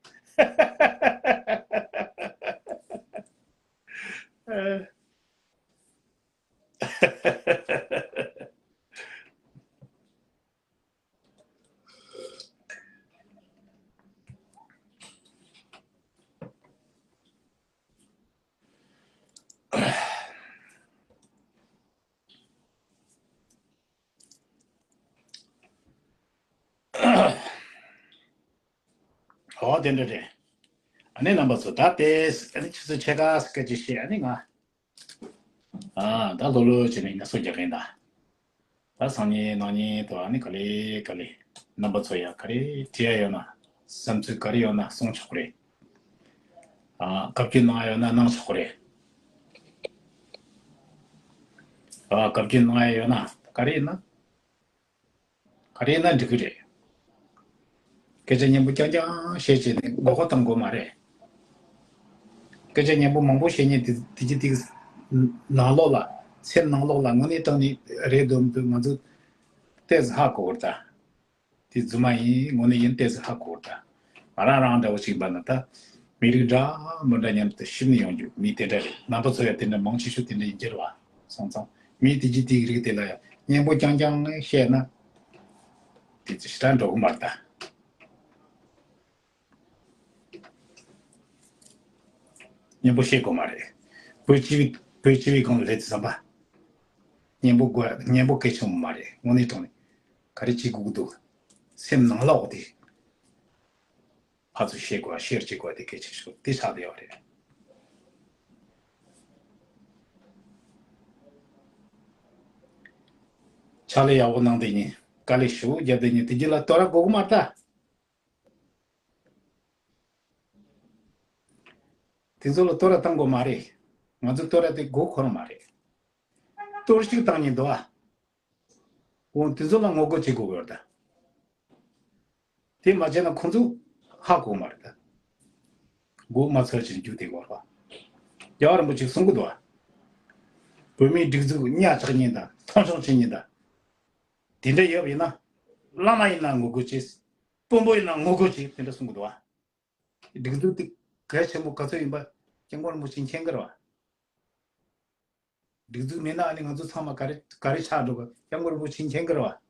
ཨོ་དེ་འདྲ་རེད། ཨ་ནི་རྣམ་པ་ཚོ་ད་དེ་ཨ་ནི་ཆུ་ཚོད་ཕྱེད་ཀ་སྐད་ཆ་བཤད་ཨ་ནི་ང་ཨ་ད་ལྷོད་ལྷོད་བྱས་ནས་ངལ་གསོ་རྒྱག་གིན་ད། ད་སང་ཉིན་གནངས་ཉིན་དུ་ཨ་ནི་ག་ལེ་ག་ལེ་རྣམ་པ་ཚོ་ཡ་ག་རེ་དྲི་ཡ་ཡོད་ན་བསམ་ཚུལ་ག་རེ་ཡོད་ན་གསུང་ཆོག་གི་རེད། ཨ་བཀའ་བཀྱོན་གནང་ཡ་ཡོད་ན་གནང་ཆོག་གི་རེད། ཨ་བཀའ་བཀྱོན་གནང་ཡ་ཡོད་ན་ག་རེ་ཡིན་ན། ག་རེ་ཡིན་ན་འགྲིག་གི་རེད། སྐད་ཆ་སྙན་པོ་རྐྱང་རྐྱང་བཤད་བྱས་ནས་མགོ་སྐོར་གཏོང་དགོས་མ་རེད། སྐད་ཆ་སྙན་པོ་མང་པོ་བཤད་མཁན་དེ་དེ་གི་དེ་ནང་ལོགས་ལ་སེམས་ནང་ལོགས་ལ་དངོས་གནས་དྲང་གནས་རེད་འདུག་མི་འདུག་ང་ཚོ་ཏོག་ཙམ་ཧ་གོ་བར་ད། དེ་རྫུན་མ་ཡིན་དངོས་གནས་ཡིན་ཏོག་ཙམ་ཧ་གོ་བར་ད། ང་རང་རང་འདྲ་བོ་ཅིག་འབད་ན་ད་མི་རིགས་འདྲ་མི་འདྲ་མཉམ་དུ་ཞིབ་ནས་ཡོང་རྒྱུ་མི་དེ་འདྲ་རེད། རྣམ་པ་ཚོ་ཡང་དེ་འདྲ་མང་ཆེ་ཤོས་དེ་འདྲ་ཡིན་གྱི་རེད་བ། སོང་ཙང་མི་དེ་གྱི་དེའི་རིགས་དེ་ལ་ཡང་སྙན་པོ་རྐྱང་རྐྱང་བཤད་ན་དེ་ཚོ་ཞེ་དྲག་འགྲོ་གི་མ་རེད་ད། སྙན་པོ་བཤད་དགོས་མ་རེད། བོད་སྤྱི་བའི་བོད་སྤྱི་བའི་སྒང་ལ་སླེབས་ཙམ་པ། སྙན་པོ་དགོས་སྙན་པོ་གལ་ཆེན་པོ་མ་རེད། དངོས་གནས་དྲང་གནས་ག་རེ་བྱེད་དགོས་ཀྱི་འདུག་སེམས་ནང་ལོགས་དེ། ཕར་ཚུར་བཤད་དགོས་ཤེར་བྱེད་དགོས་དེ་གལ་ཆེ་ཤོས་དེ་ཆགས་བསྡད་ཡོད་རེད། ཕྱག་ལས་ཡག་པོ་གནང་བསྡད་མཁན་དཀའ་ལས་ཞེ་པོ་བརྒྱབ་བསྡད་མཁན་དེ་རྒྱུད་ལ་དོ་ར་དགོས་ཀྱི་མ་རེད་ད། དེ་ཚོ་ལ་དོ་ར་བཏང་དགོས་མ་རེད། ང་ཚོ་དོ་ར་དེ་མགོ་འཁོར་མ་རེད། གཏོར་བཤིག་བཏང་ཉེན་འདུག་ཨ། འོ་དེ་ཚོ་ལ་ངོ་རྒོལ་བྱེད་དགོས་ཡོད་ད། དེ་མ་བྱས་ན་ཁོང་ཚོ་ཧ་གོ་མ་རེད་ད། མགོ་མ་ཚོས་ཅིག་རྒྱུག་དེ་གོ་ར། རྒྱལ་བ་རིན་པོ་ཆེས་གསུང་གི་འདུག་ཨ། བོད་མིའི་སྒྲིག་འཛུགས་གཉའ་བཅག་ཉེན་དང་མཐོང་ཆུང་བྱེད་ཉེན་དང་། དེ་འདྲ་ཡོད་པ་ཡིན་ན། བླ་མ་ཡིན་ན་ངོ་རྒོལ་བྱེད། དཔོན་པོ་ཡིན་ན་ངོ་རྒོལ་བྱེད་དེ་འདྲ་གསུང་གི་འདུག་ཨ། སྒྲིག་འཛུགས་དེ་གལ་ཆེན་པོ་ག་ཚོད་ཡིན་པ་སྐྱབས་མགོན་རིན་པོ་ཆེས་མཁྱེན་གི་རེད་བ། སྒྲིག་འཛུགས་མེད་ན་ཨ་ནི་ང་ཚོ་ཚང་མ་ག་རེ་ག་རེ་ཆགས་འགྲོ་གི། སྐྱབས་མགོན་རིན་པོ་ཆེ་མཁྱེན་གི་རེད་བ།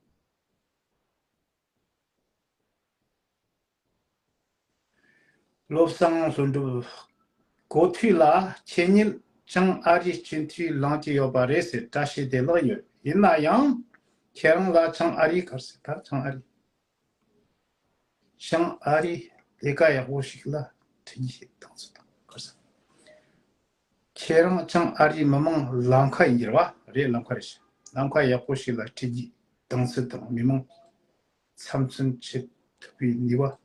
བློ་བཟང་ལྷུན་གྲུབ། གོ་ཐོས་ལ་ཁྱེད་ཉིད་བྱང་ཨ་རིའི་སྤྱི་འཐུས་ལངས་ཀྱི་ཡོད་པ་རེད་ཟེར་བཀྲ་ཤིས་བདེ་ལེགས་ཡོད། ཡིན་ན་ཡང་ཁྱེད་རང་ལ་བྱང་ཨ་རིའི་གར་ཟེར་ད་བྱང་ཨ་རི། བྱང་ཨ་རིའི་ལས་ཀ་ཡག་པོ་ཞིག་ལ་ཁྲིད་ཉིན་ཞིག་བཏང་ཚུལ་དང་གར་ཟེར། ཁྱེད་རང་བྱང་ཨ་རིའི་མི་མང་ལམ་ཁ་ཡིན་གྱི་རེད་བ། རེད། ལམ་ཁ་རེད་ཤག་ལམ་ཁ་ཡག་པོ་ཞིག་ལ་ཁྲིད་རྒྱུའི་གདེང་ཚོད་དང་མི་མང་འཚམས་གསོན་བྱེད་ཐུབ་པའི་ནུས་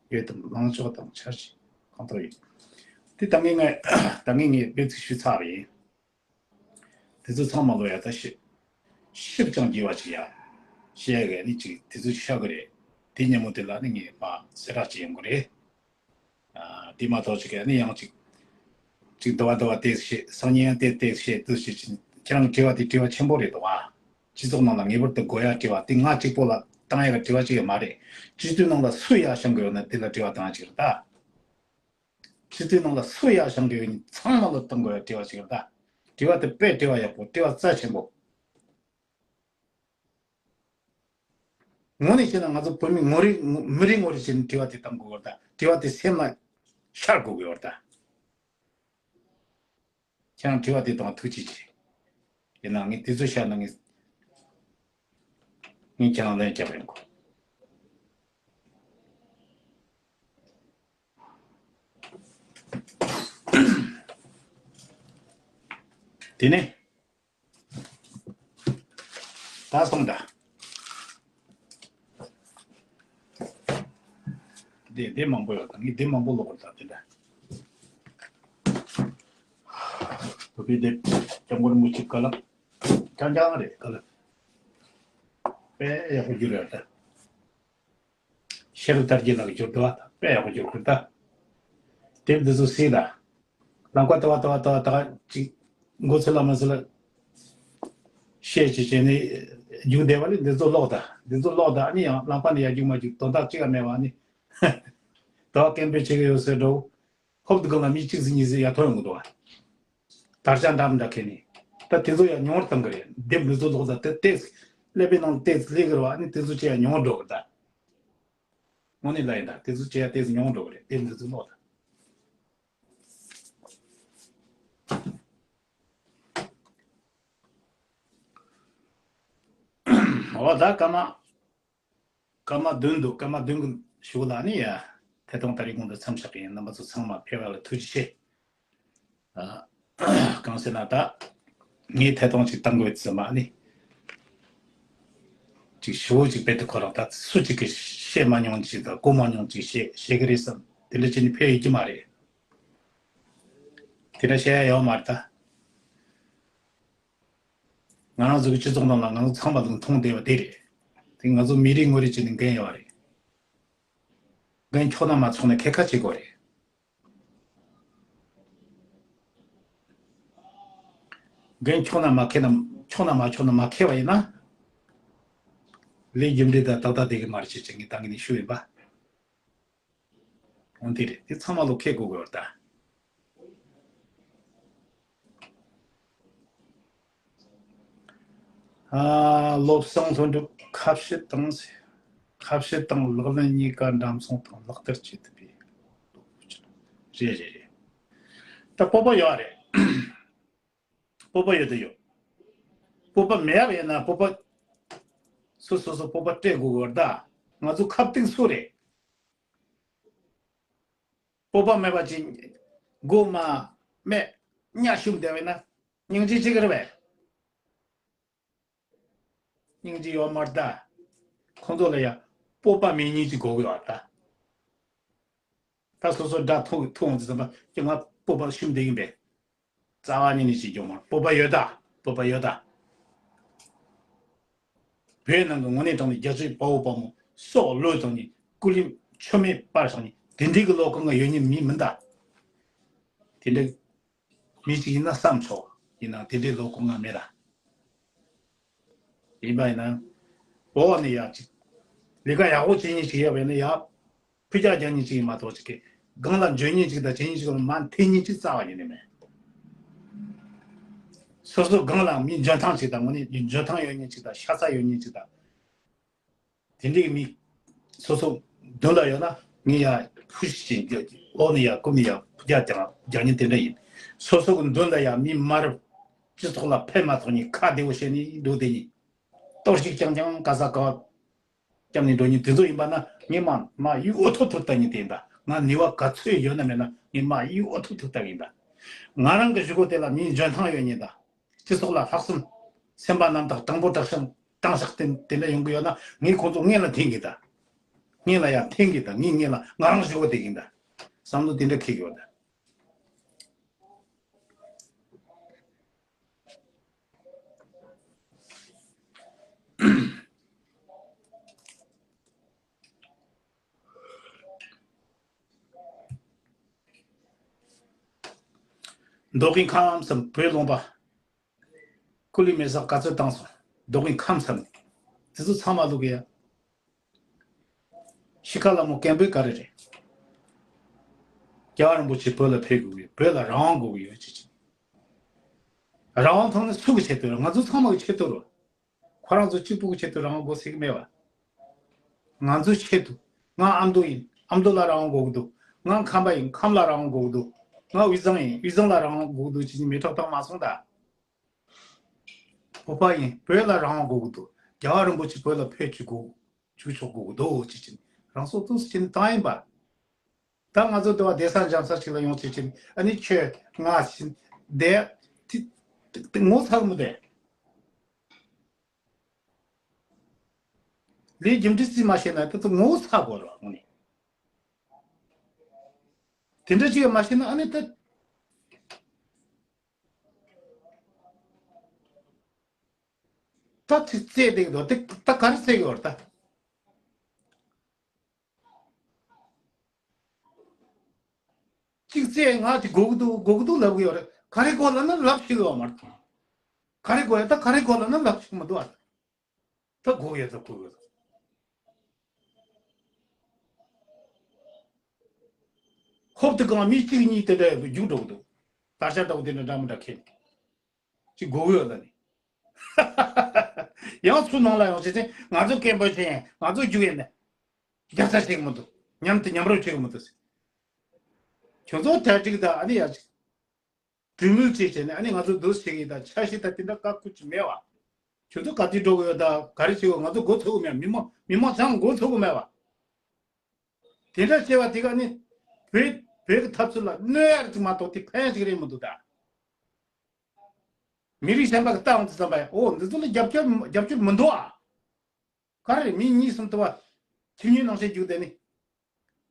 པ་ཡོད་དམ། ལངས་ཕྱོགས་དང་འཆར་གཞི་གང་ཐུབ་ཡོད། དེ་ད་ངས་ངས་ད་ངས་ངས་དཔེ་ཚིག་ཞུས་ཚར་བ་ཡིན། དེ་ཚོ་ཚང་མ་ལོ་ཡ་ད་ཞིབ་ཞིབ་ཅིང་རྒྱས་པ་ཅིག་ཡ་བཤད་ཡ་གི་ནི་ཅིག་དེ་ཚོ་ཤ་གི་རེད། དེ་ཉིན་མོ་དེ་ལ་ནི་ངས་མ་གསལ་བསྒྲགས་ཅིག་ཡོང་གི་རེད། ཨ། དེ་མ་གཏོགས་ཅིག་ཨ་ནི་ཡང་ཅིག་ཅིག་འདི་བ་འདི་བ་ཏེག་བཤད། སང་ཉིན་ཡང་ཏེག་ཏེག་བཤད། དུ་བཤད་ཅིག་ཁྱེད་རང་དྲི་བ་དེ་དྲི་བ་ཆེན་པོ་རེད་འདུག་ཨ། སྤྱི་ཚོགས་ནང་ལ་ངེས་པར་དུ་དགོས་ཡ་དྲི་བ་དེ་ང་གཅིག་པོ་ལ་བཏང་ཡ་གི་དྲི་བ་ཅིག་ཡང་མ་རེད། སྤྱི་འཐུས་ནང་ལ་སུ་ཡར་བཞེངས་གི་ཡོད་ན་དེ་ལ་དྲི་བ་བཏང་ཡ་ཅིག་རེད་ད། སྤྱི་འཐུས་ནང་ལ་སུ་ཡར་བཞེངས་གི་ཡོད་ན་ཚང་མ་ལ་བཏང་དགོས་ཡ་དྲི་བ་ཅིག་རེད་ད། དྲི་བ་དེ་དཔེ་དྲི་བ་ཡག་པོ། དྲི་བ་རྩ་ཆེན་པོ། ངོ་ནས་བཤད་ན་ང་ཚོ་བོད་མི་ངོ་རེ་མི་རེ་ངོ་རེ་བྱས་ནས་དྲི་བ་དེ་བཏང་དགོས་པ་རེད་ད། དྲི་བ་དེ་སེམས་ལ་ཤར་དགོས་ཀྱི་ཡོད་རེད་ད། ཁྱེད་རང་དྲི་བ་དེ་བཏང་ཐུགས་རྗེ་ཆེ། ཡིན་ནའང་ངས་དེ་ཚོ་བཤད་ན་ངས་ངས་ཁྱེད་རང་ལན་རྒྱག་ཡོང་གོ། དེ་ནས། ད་སོང་ད། དེ་དེ་མང་པོ་ཡོད་ད། ངས་དེ་མང་པོ་ཀློག་དགོས་ད་དེ་འདྲ། བོད་པའི་དེབ་སྐྱབས་མགོན་རིན་པོ་ཆེ་བཀའ་སློབ། རྐྱང་རྐྱང་རེད་བཀའ་སློབ། དཔེ་ཡག་པོ་བསྒྱུར་ཡོད་ད། ཤེས་རབ་དར་རྒྱས་ལགས་ཀྱི་བསྒྱུར་འདུག་བ། དཔེ་ཡག་པོ་བསྒྱུར་ཁུལ་ད། དེབ་འདི་ཚོ་གཟིགས་ད། ལམ་ཁ་ལྟ་བ་ལྟ་བ་ལྟ་བ་ལྟ་བ་ཅིག་མགོ་ཚོད་ལ་མ་ཚོད་ལ་བཤད་ཅིག་བྱས་ནས་རྒྱུགས་བསྡད་པ་ལས་འདི་ཚོ་ཀློག་ད། འདི་ཚོ་ཀློག་ད། ཨ་ནི་ཡང་ལམ་ཁ་ནས་ཡར་རྒྱུགས་མར་རྒྱུགས་དོན་དག་ཅིག་ཡང་མེད་པ། ཨ་ནི་ད་སྐད་འབོད་བྱེད་ཀྱི་ཡོད་ཟེར་འགྲོ། ཧོབ་ཏེ་སྒང་ལ་མི་གཅིག་ཟིག་གཉིས་ཟིག་ཡར་ཐོན་ཡོང་གི་འདུག་བ། དར་ཆ་འདྲ་མི་འདྲ་ཁྱེར་ནས། ད་དེ་ཚོ་ཡང་ཉུང་བར་བཏང་གི་རེད། དེབ་འདི་ཚོ་ཀློག་ད། དེ་ཏོག་ཙམ་ཀླད་པའི་ནང་ཏོག་ཙམ་སླེབས་གི་རེད་བ། ཨ་ནི་དེ་ཚོ་ཅིག་ཡང་ཉུང་བར་འགྲོ་གི་རེད་ད། དངོས་གནས་ལ་ཡིན་ད། དེ་ཚོ་བྱས་ཡ་ཏོག་ཙམ་ཉུང་འགྲོ་གི་རེད། དེབ་འདི་ཚོ་ཀློག་ད། འོ་ད་སྐར་མ་སྐར་མ་བདུན་འདུག་སྐར་མ་བདུན་གྱི་གཞུག་ལ་ནི་ཡ་ཐད་གཏོང་ད་རེས་གོང་དུ་མཚམས་བཞག་གི་ཡིན། རྣམ་པ་ཚོ་ཚང་མ་ཕེབས་པ་ལ་ཐུགས་རྗེ་ཆེ། ཨ། གང་ཟེར་ན་ད་ངས་ཐད་གཏོང་ཅིག་བཏང་དགོས་ཙམ་མ་ནི། ཅིག་ཞུ་བོ་ཅིག་རྦད་དེ་ཁོ་རང་ད་སུ་ཅིག་གིས་བཤད་མ་མྱོང་ཅིག་དང་གོ་མ་མྱོང་ཅིག་བཤད་བཤད་གི་རེད་བསམ། དེ་འདྲ་བྱས་ནས་ཕེབས་ཡོད་ཀྱི་མ་རེད། དེ་འདྲ་བཤད་ཡ་ཡོད་མ་རེད་ད། ང་རང་ཚོ་གི་སྤྱི་ཚོགས་ནང་ལ་ང་ཚོ་ཚང་མ་ལ་མཐོང་བསྡད་པ་དེ་རེད། དེ་ང་ཚོ་མི་རེ་ངོ་རེ་བྱས་ནས་འགན་ཡོད་རེད། འགན་འཁྱོག་ན་མ་འཁྱོག་ན་འཁྱེར་ཁ་བྱེད་དགོས་རེད། འགན་འཁྱོག་ན་མ་འཁྱེར་ན། འཁྱོག་ན་མ་འཁྱོག་ན་མ་འཁྱེར་བ་ཡིན་ན། ལས་རྒྱུ་འབྲས་དང་ཏག་ཏག་བསྡད་གི་མ་རེད་ཅེས་ངས་ད་གིན་ནས་ཞུས་ཡིན་པ། འོན་ཏེ་རེད། དེ་ཚང་མ་ལོ་ཁེ་དགོས་དགོས་ད། ཨ། བློ་བཟང་ལྷུན་གྲུབ་ཁ་བཤད་དང་། ཁ་བཤད་དང་ལག་ལེན་གཉིས་ཀ་འདྲ་མཚུངས་དང་ལག་བསྟར་བྱེད་ཐུབ་པའི། རེད་རེད་རེད། ད་སྤོབས་པ་ཡོད་རེད། སྤོབས་པ་ཡོད་དུ་ཡོད། སྤོབས་པ་མེད་པ་ཡིན་ན་སྤོབས་པ། སོ་སོ་སོ་སྤོབས་པ་སྤྲད་དགོས་དགོས་ད། ང་ཚོ་ཁ་གཏིང་སུ་རེད། སྤོབས་པ་མེད་པ་ཅིག་མགོ་མ་སྨད་གཉའ་ཞུམ་བསྡད་པ་ཡིན་ན་སྙིང་རྗེ་ཅིག་རེད་པས། སྙིང་རྗེ་ཡོད་མ་རེད་ད། ཁོང་ཚོ་ལ་ཡང་སྤོབས་པ་མེད་མཁན་ཅིག་དགོས་ཀྱི་ཡོད་རེད་ད། ད་སོ་སོ་དགྲ་ཐུག་ཐུག་འོང་དུས་ཙམ་པ་ཁྱོད་ང་སྤོབས་པ་ཞུམ་བསྡད་ཀྱིན་པས། རྩ་བ་ཉིད་ནས་ཅིག་སྐྱོ་མ་རེད། སྤོབས་པ་ཡོད་ད། སྤོབས་པ་ཡོད་ད། བོད་ནང་གི་དངོས་གནས་དྲང་གནས་རྒྱལ་གཅེས་དཔའ་བོ་དཔའ་མོ་སྲོག་བློས་བཏང་ནས་སྐུ་ལུས་མཆོད་མེ་སྤར་བཞག་ནས་དེ་འདྲའི་གི་བློ་ཁོག་ང་ཡོད་མཁན་མི་མིན་ད། དེ་འདྲ་མི་གཅིག་ཡིན་ན་བསམ་ཆོག་ཡིན་ནའང་དེ་འདྲའི་བློ་ཁོག་ང་མེད་ད། ཡིན་པ་ཡིན་ན། འོག་ནས་ཡར་ཅིག་ལས་ཀ་ཡག་པོ་བྱེད་མཁན་ཞིག་ཡོད་པ་ཡིན་ན་ཡར་ཕུད་རྒྱག་རྒྱག་མཁན་ཅིག་ཡིན་མ་གཏོགས་ཅིག་གི་སྒང་ལ་འཇོན་མཁན་ཅིག་དང་བྱེད་མཁན་ཅིག་ལ་མར་འཐེན་མཁན་ཅིག་རྩ་བ་ཉིད་ནས་མེད། སོ་སོ་སྒང་ལ་མི་འཇོན་ཐང་ཅིག་དང་། དངོས་གནས་འཇོན་ཐང་ཡོད་མཁན་ཅིག་དང་། ཤ་ཚ་ཡོད་མཁན་ཅིག་དང་། དེ་འདྲའི་མི་སོ་སོ་མདུན་ལ་ཡོད་ན། ངས་ཡར་ཕུ་ཤི་བྱས། འོག་ནས་ཡར་རྐུབ་ནས་ཡར་ཕུ་རྒྱག་རྒྱག་རྒྱག་མཁན་དེ་འདྲ་ཡིན། སོ་སོ་གི་མདུན་ལ་ཡར་མི་དམར་སྤྱི་ཚོགས་ལ་ཕན་མ་ཐོགས་མཁན། ཁ་བདེ་བོ་བྱས་ནས་འགྲོ་བསྡད་མཁན། གཏོར་བཤིག་རྐྱང་རྐྱང་ག་ས་ག་བ་བརྒྱབ་ནས་འགྲོ་མཁན་དེ་ཚོ་ཡིན་པ་ན། ངས་མར་མར་ཡིག་འོ་ཐོག་ཐོག་ལྟ་མཁན་དེ་ཡིན་ད། ང་ནུས་པ་ག་ཚོད་ཡོད་ན་མེད་ན། ངས་མར་ཡིག་འོ་ཐོག་ཐོག་ལྟ་གི་ཡིན་ད། ང་རང་གི་གཞུག་གུ་དེ་ལ་མིའི་འཇོན་ཐང་ཡོད་མཁན་དང་། སྤྱི་ཚོགས་ལ་ལྷག་བསམ། སེམས་པ་རྣམ་དག། དྲང་པོ་དྲང་བཞག་དྲང་བཞག་དེ་དེ་འདྲ་ཡོང་གི་ཡོད་ན། ངས་ཁོང་ཚོ་སྔོན་ལ་འཐེན་གི་ད། སྔོན་ལ་ཡར་འཐེན་གི་ད། ངས་སྔོན་ལ་ང་རང་གཞུག་གུ་བསྡད་གི་ད། བསམ་བློ་དེ་འདྲ་འཁྱེར་གི་ཡོད་ད། མདོ་དབུས་ཁམས་གསུམ་བོད་ལུང་པ། སྐུ་ལུས་མེ་སྲེག་ག་ཚོད་བཏང་སོང་། མདོ་དབུས་ཁམས་གསུམ། དེ་ཚོ་ཚང་མ་བླུག་གི་ཡ། ཤི་ཁ་ལ་མོ་སྐད་འབོད་ག་རེ་རེད། རྒྱལ་བ་རིན་པོ་ཆེ་བོད་ལ་ཕེབས་དགོས་ཀྱི་ཡོད། བོད་ལ་རང་དབང་དགོས་ཀྱི་ཡོད་ཅེས་བྱས། རང་དབང་ཐོབ་ན་སུ་གི་ཆེད་དུ་རེད། ང་ཚོ་ཚང་མ་གི་ཆེད་དུ་རེད། ཁོ་རང་ཚོ་གཅིག་པུ་གི་ཆེད་དུ་རང་དབང་དགོས་ཟེར་གི་མེད་པ། ང་ཚོའི་ཆེད་དུ། ང་ཨ་མདོ་ཡིན། ཨ་མདོ་ལ་རང་དབང་དགོས་ཀྱི་འདུག་ང་ཁམས་པ་ཡིན། ཁམས་ལ་རང་དབང་དགོས་ཀྱི་འདུག་ང་དབུས་གཙང་ཡིན། དབུས་གཙང་ལ་རང་དབང་དགོས་ཀྱི་འདུག་ཅེས་མི་ཐོག་ཐོག་མ་སོང་ད། བོད་པ་ཡིན། བོད་ལ་རང་དབང་དགོས་ཀྱི་འདུག་རྒྱལ་བ་རིན་པོ་ཆེ་བོད་ལ་ཕེབས་བཅུག་དགོས། བཅུག་ཆོག་དགོས་ཀྱི་འདུག་ཅེས་བྱས་ནས་རང་སྲོག་ཐུགས་སུ་བྱས་ནས་བཏང་ཡིན་པ། ད་ང་ཚོ་འདི་བ་བསྡད་ས་འཇམ་ས་ཞིག་ལ་ཡོང་བྱས་བྱས་ནས། ཨ་ནི་ཁྱོད་ང་བཞིན་བསྡད་དེ་དེ་དེ་ངོ་ཚ་གི་མི་འདུག་ལས་རྒྱུ་འབྲས་རྩིས་མ་བྱས་ན་ད་དེ་ངོ་ཚ་དགོས་རེད་བ། དངོས་གནས་དེ་འདྲ་ཅིག་མ་བྱས་ན། ཨ་ནི་ད། ད་ཅིག་བཙལ་བསྡད་ཀྱི་འདུག་དེ་ད་ག་རེ་བཙལ་གྱི་ཡོད་རེད་ད། ཅིག་བཙལ། ང་ཅིག་དགོས་ཀྱི་འདུག་དགོས་ཀྱི་འདུག་ལབ་ཀྱི་ཡོད་རེད། ག་རེ་དགོས་ལབ་ན་ལབ་ཤེས་ཀྱི་ཡོད་མ་རེད། ག་རེ་དགོས་ཡ། ད་ག་རེ་དགོས་ལབ་ན་ལབ་ཤེས་མི་འདུག་ཨ། ད་དགོས་ཡ་ད་དགོས་ཡ་ད། ཧོབ་ཏེ་གང་མི་གཅིག་གཉིས་དེ་འདྲ་རྒྱུགས་འགྲོ་གི་འདུག་དར་ཆ་འདྲ་བོ་དེ་འདྲ་འདྲ་མི་འདྲ་ཁྱེར། ཅིག་དགོས་ཡོད་ལ་ནི། ཡང་ཚུར་ནང་ལ་ཡོང་བྱས་ཚེ། ང་ཚོ་སྐད་འབོད་བྱེད་ཡིན། ང་ཚོ་རྒྱུག་ཡིན་ནས། རྒྱབ་རྩ་བྱེད་ཀྱི་མི་འདུག་མཉམ་དུ་མཉམ་རུབ་བྱེད་ཀྱི་མི་འདུག་ཟེར། ཁྱོད་ཚོ་གྲ་སྒྲིག་དང་། ཨ་ནི་ཡ་ཅིག་གྲོས་མོལ་བྱེད་བྱས་ནས། ཨ་ནི་ང་ཚོ་འདུག་བྱེད་ཀྱི་ཡིན། ད་ཆ་ཤས་ད་དེ་འདྲ་བཀག་ཁུལ་ཅིག་མེད་བ། ཁྱོད་ཚོ་ག་དུས་འགྲོ་གི་ཡོད། ད་ག་རེ་བྱེད་དགོས། ང་ཚོ་མགོ་ཚོད་ཀྱི་མེད། མི་མང་མི་མང་ཚང་མགོ་ཚོད་ཀྱི་མེད་བ། དེ་འདྲ་བྱས་པ་དེ་ག་ནི་བོད་བོད་ཀྱི་འཐབ་རྩོད་ལ་གནོད་ཡ་ཅིག་མ་གཏོགས་དེ་ཕན་ཡ་ཅིག་རེད་མི་འདུག་ད། མི་རིགས་གཞན་པ་གི་ལྟ་འོང་དུས་ཙམ་པ། ཨོ། འདི་ཚོ་ལ་རྒྱབ་སྐྱོར་རྒྱབ་སྐྱོར་མི་འདུག་ཨ། ག་རེ་རེད། མི་གཉིས་གསུམ་དུ་བ་ཁྱི་ཉོས་ནང་བཞིན་རྒྱུགས་བསྡད་ནི།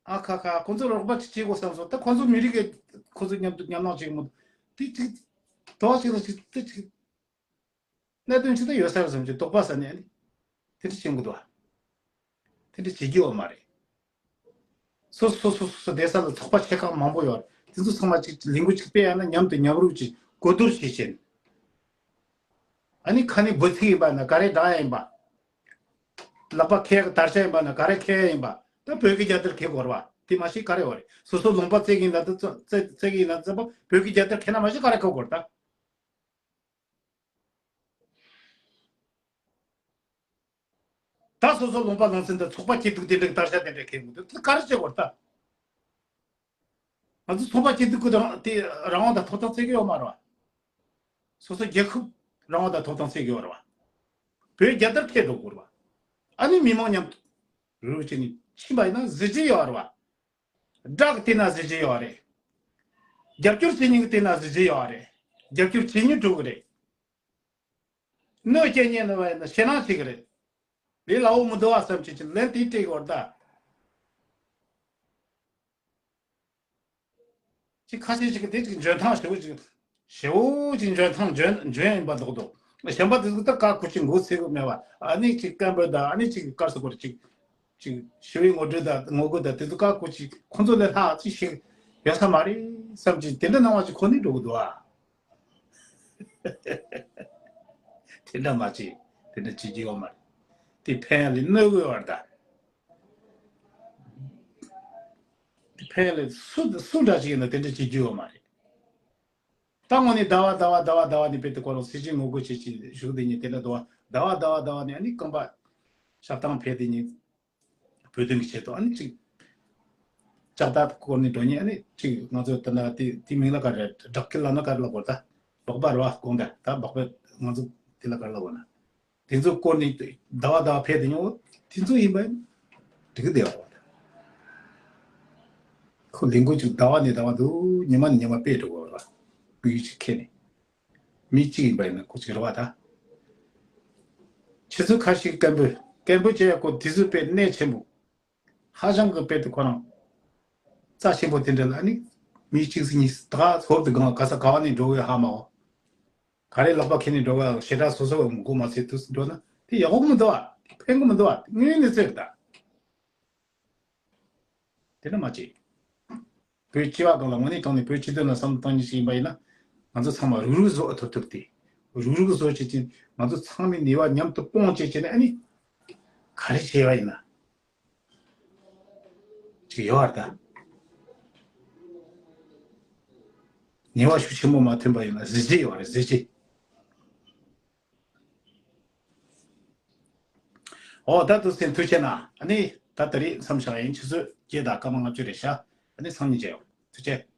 ཨ་ཁ་ཁ། ཁོང་ཚོ་རོགས་པ་ཅིག་བྱེད་དགོས་བསམ་སོང་། ད་ཁོང་ཚོ་མི་རིགས་ཀྱི་ཁོང་ཚོ་མཉམ་དུ་མཉམ་སྣང་བྱེད་ཀྱི་མི་འདུག་དེ་ཅིག་དོགས་ཅིག་ལ་ཅིག་དེ་ཅིག་གནད་དོན་ཅི་ལྟར་ཡོད་ས་རེད་བསམ་གྱི། དོགས་པ་ཟ་ནས་ཨ་ནི་དེ་འདྲ་བྱེད་དགོས་འདུག་ཨ། དེ་འདྲ་བྱེད་རྒྱུ་ཡོད་མ་རེད། སོ་སོ་སོ་སོ་སོ་བསྡད་ས་ལ་ཚོགས་པ་ཆེ་ཁག་མང་པོ་ཡོད་རེད། དེ་ཚོ་ཚང་མ་ཅིག་ལས་འགུལ་ཅིག་སྤེལ་ཡ་ན། མཉམ་དུ་མཉམ་རུབ་ཅིག་གོ་བསྡུར་བྱེད་བྱེད། ཨ་ནི་ཁ་ནས་འབོད་ཚིག་ཡིན་པ་ན་ག་རེ་བསྒྲགས་ཡ་ཡིན་པ། ལག་པ་འཁྱེར་ཡ་གི་དར་ཆ་ཡིན་པ་ན་ག་རེ་འཁྱེར་ཡ་ཡིན་པ། ད་བོད་ཀྱི་རྒྱལ་དར་འཁྱེར་དགོས་རེད་བ། དེ་མ་ཤེས་ག་རེ་ཡོད་རེད། སོ་སོ་ལུང་པ་བཙལ་གི་ཡིན་ན། ད་བཙལ་བཙལ་གི་ཡིན་ན་བཙལ་པ། བོད་ཀྱི་རྒྱལ་དར་འཁྱེར་ན་མ་ཤེས་ག་རེ་འཁྱེར་དགོས་རེད་ད། ད་སོ་སོ་ལུང་པ་ལུང་ཚན་དང་ཚོགས་པ་སྐྱིད་སྡུག་དེ་འདྲའི་དར་ཆ་དེ་འདྲ་འཁྱེར་མི་འདུག་དེ་ག་རེ་བྱེད་དགོས་རེད་ད། ང་ཚོ་ཚོགས་པ་སྐྱིད་སྡུག་གི་རང་དེ་རང་དབང་དང་ཐོབ་ཐང་བཙལ་གི་ཡོད་མ་རེད་བ། སོ་སོ་རྒྱལ་ཁབ་རང་དབང་དང་ཐོབ་ཐང་བཙལ་གི་ཡོད་རེད་བ། བོད་རྒྱལ་དར་འཁྱེར་འགྲོ་དགོས་རེད་བ། ཨ་ནི་མི་མང་མཉམ་དུ་རུབ་བྱས་ནས་ཕྱིན་པ་ཡིན་ན་གཟི་བརྗིད་ཡོད་རེད་བ། སྦྲགས་བལྟས་ན་གཟི་བརྗིད་ཡོད་རེད། རྒྱབ་སྐྱོར་བྱེད་མཁན་གྱིས་བལྟས་ན་གཟི་བརྗིད་ཡོད་རེད། རྒྱབ་སྐྱོར་བྱེད་མཁན་འགྲོ་གི་རེད། གནོད་སྐྱེལ་མཁན་ནི་བ་ཡིན་ན་ཞེད་སྣང་བྱེད་ཀྱི་རེད། ལས་སླ་བོ་མི་འདུག་བ་བསམ་བྱས་ཀྱི་ལན་དེ་སྤྲད་ཀྱི་ཡོད་རེད་ད། ཅིག་ཁ་ཤས་ཤིག་གིས་དེ་ཅིག་འཇོན་ཐང་ཞེ་པོ་ཅིག་ཞེ་པོ་ཅིག་འཇོན་ཐང་འཇོན་འཇོན་ཡིན་པ་འདུག་འདུག་གཞན་པ་དེ་ཚོ་ད་བཀའ་བཀོད་ཅིག་མགོ་ཚོད་ཀྱི་མེད་པ། ཨ་ནི་ཅིག་སྐད་འབོད་དང་། ཨ་ནི་ཅིག་ག་རེ་ཟེར་དགོས་རེད། ཅིག་ཅིག་ཞི་བའི་ངོ་སྤྲོད་དང་ངོ་རྒོལ་དང་དེ་ཚོ་བཀའ་བཀོད་ཅིག་ཁོང་ཚོ་ལས་ལྷག་ཅིག་ཞིག་ཡོད་ས་མ་རེད་བསམ་གྱི། དེ་འདྲ་སྣང་བ་ཅིག་འཁོར་ནས་འགྲོ་གི་འདུག་ཨ། དེ་འདྲ་མ་བྱེད། དེ་འདྲ་བྱེད་ཀྱི་ཡོད་མ་རེད། དེ་ཕན་ཡ་ལས་གནོད་གི་ཡོད་རེད་ད། དེ་ཕན་ཡ་ལས་སུ་སུ་འདྲ་ཞིག་ཡིན་ན་དེ་འདྲ་བྱེད་ཀྱི་ཡོད་མ་རེད། ད་དངོས་ནས་ཟླ་བ་ཟླ་བ་ཟླ་བ་ཟླ་བ་ནས་དཔེ་དེ་ཁོ་རང་སྲིད་ཇུས་ངོ་རྒོལ་བྱེད་ཀྱི་བཞུགས་དེ་ཉིད་དེ་ལ་དུ་བ་ཟླ་བ་ཟླ་བ་ཟླ་བ་ནས་ཨ་ནི་རྐང་པ་ཞབས་ཐང་ཕེབས་དེ་ཉིད་བོད་དོན་གྱི་ཆེད་དུ་ཨ་ནི་ཅིག་ལྕགས་རྟ་བསྐོར་ནས་འགྲོ་ཉིད་ཨ་ནི་ཅིག་ང་ཚོ་ད་ན་དེ་དེ་མིང་ལ་ག་རེ་སྦྲག་སྐད་ལ་ན་ག་རེ་ལབ་དགོས། ད་སྦག་སྦག་རེད་བ། དགོངས་དག་ད་སྦག་སྦག་ང་ཚོ་དེ་ལ་ག་རེ་ལབ་དགོས་ན། དེ་ཚོ་བསྐོར་ནས་ཟླ་བ་ཟླ་བ་ཕེབས་དེ་ཉོ་དེ་ཚོ་ཡིན་པ་འགྲིག་གི་བསྡད་པ། ཁོ་ལས་འགུལ་ཅིག་ཟླ་བ་ནས་ཟླ་བ་འདུག་ཉི་མ་ནས་ཉི་མ་སྤེལ་འགྲོ་དགོས་ར། སྐུ་ཡུལ་ཅིག་ཁེལ་ནས་མི་གཅིག་ཡིན་པ་ཡིན་ན་ཁོ་ཅིག་རེད་བ། ད་ཁྱེད་ཚོ་ཁ་ཤས་སྐད་འབོད་སྐད་འབོད་བྱས་ཡ་ཁོ་དེ་ཚོ་དཔེ་གནད་ཆེན་པོ། ཧ་ཅང་གི་དཔེ་དེ་ཁོ་རང་རྩ་ཆེན་པོ་དེ་འདྲ་ལ་ནི་མི་གཅིག་ཟིག་གཉིས་ད་ཧོབ་ཏེ་གང་ག་ས་ག་བ་ནས་འགྲོ་བའི་ཧ་མ་གོ། ག་རེ་ལག་པ་ཁྱེར་ནས་འགྲོ་བ་ཞེ་དྲག་སོ་སོ་མགོ་མ་ཚོས་དུས་འགྲོ་ན་དེ་ཡག་པོ་མི་འདུག་བ། ཕན་གི་མི་འདུག་བ། དངོས་ནས་ཚོད་ད། དེ་འདྲ་མ་བྱེད། བོད་སྤྱི་བ་སྒང་ལ་དངོས་གནས་དྲང་ནས་བོད་སྤྱི་དོན་ལ་བསམ་བློ་གཏོང་མཁན་ཞིག་ཡིན་པ་ཡིན་ན། ང་ཚོ་ཚང་མ་རུག་རུག་བཟོ་ཨ་ཐུབ་ཐུབ་སྟེ། རུག་རུག་བཟོ་བྱེད་ཀྱིན་ང་ཚོ་ཚང་མའི་ནུས་པ་མཉམ་དུ་སྤུངས་བྱེད་ཀྱིན་ཨ་ནི། ག་རེ་བྱས་པ་ཡིན་ན། ཅིག་ཡོད་བར་ད། ཉེས་པ་ཤུགས་ཆེན་པོ་མ་ཐོན་པ་ཡིན་ན་གཟི་བརྗིད་ཡོད་རེད་གཟི་བརྗིད། ཨོ་ད་དུ་སེམས་ཐུགས་ཆེ་ན་ཨ་ནི་ད་ད་རེས་མཚམས་བཞག་ཡིན་ཆུ་ཚོད་བརྒྱད་དང་སྐར་མ་ལྔ་བཅུ་རེད་ཤག་ཨ་ནི་སང་ཉིན་མཇལ་ཡོང་ཐུགས་ཆེ།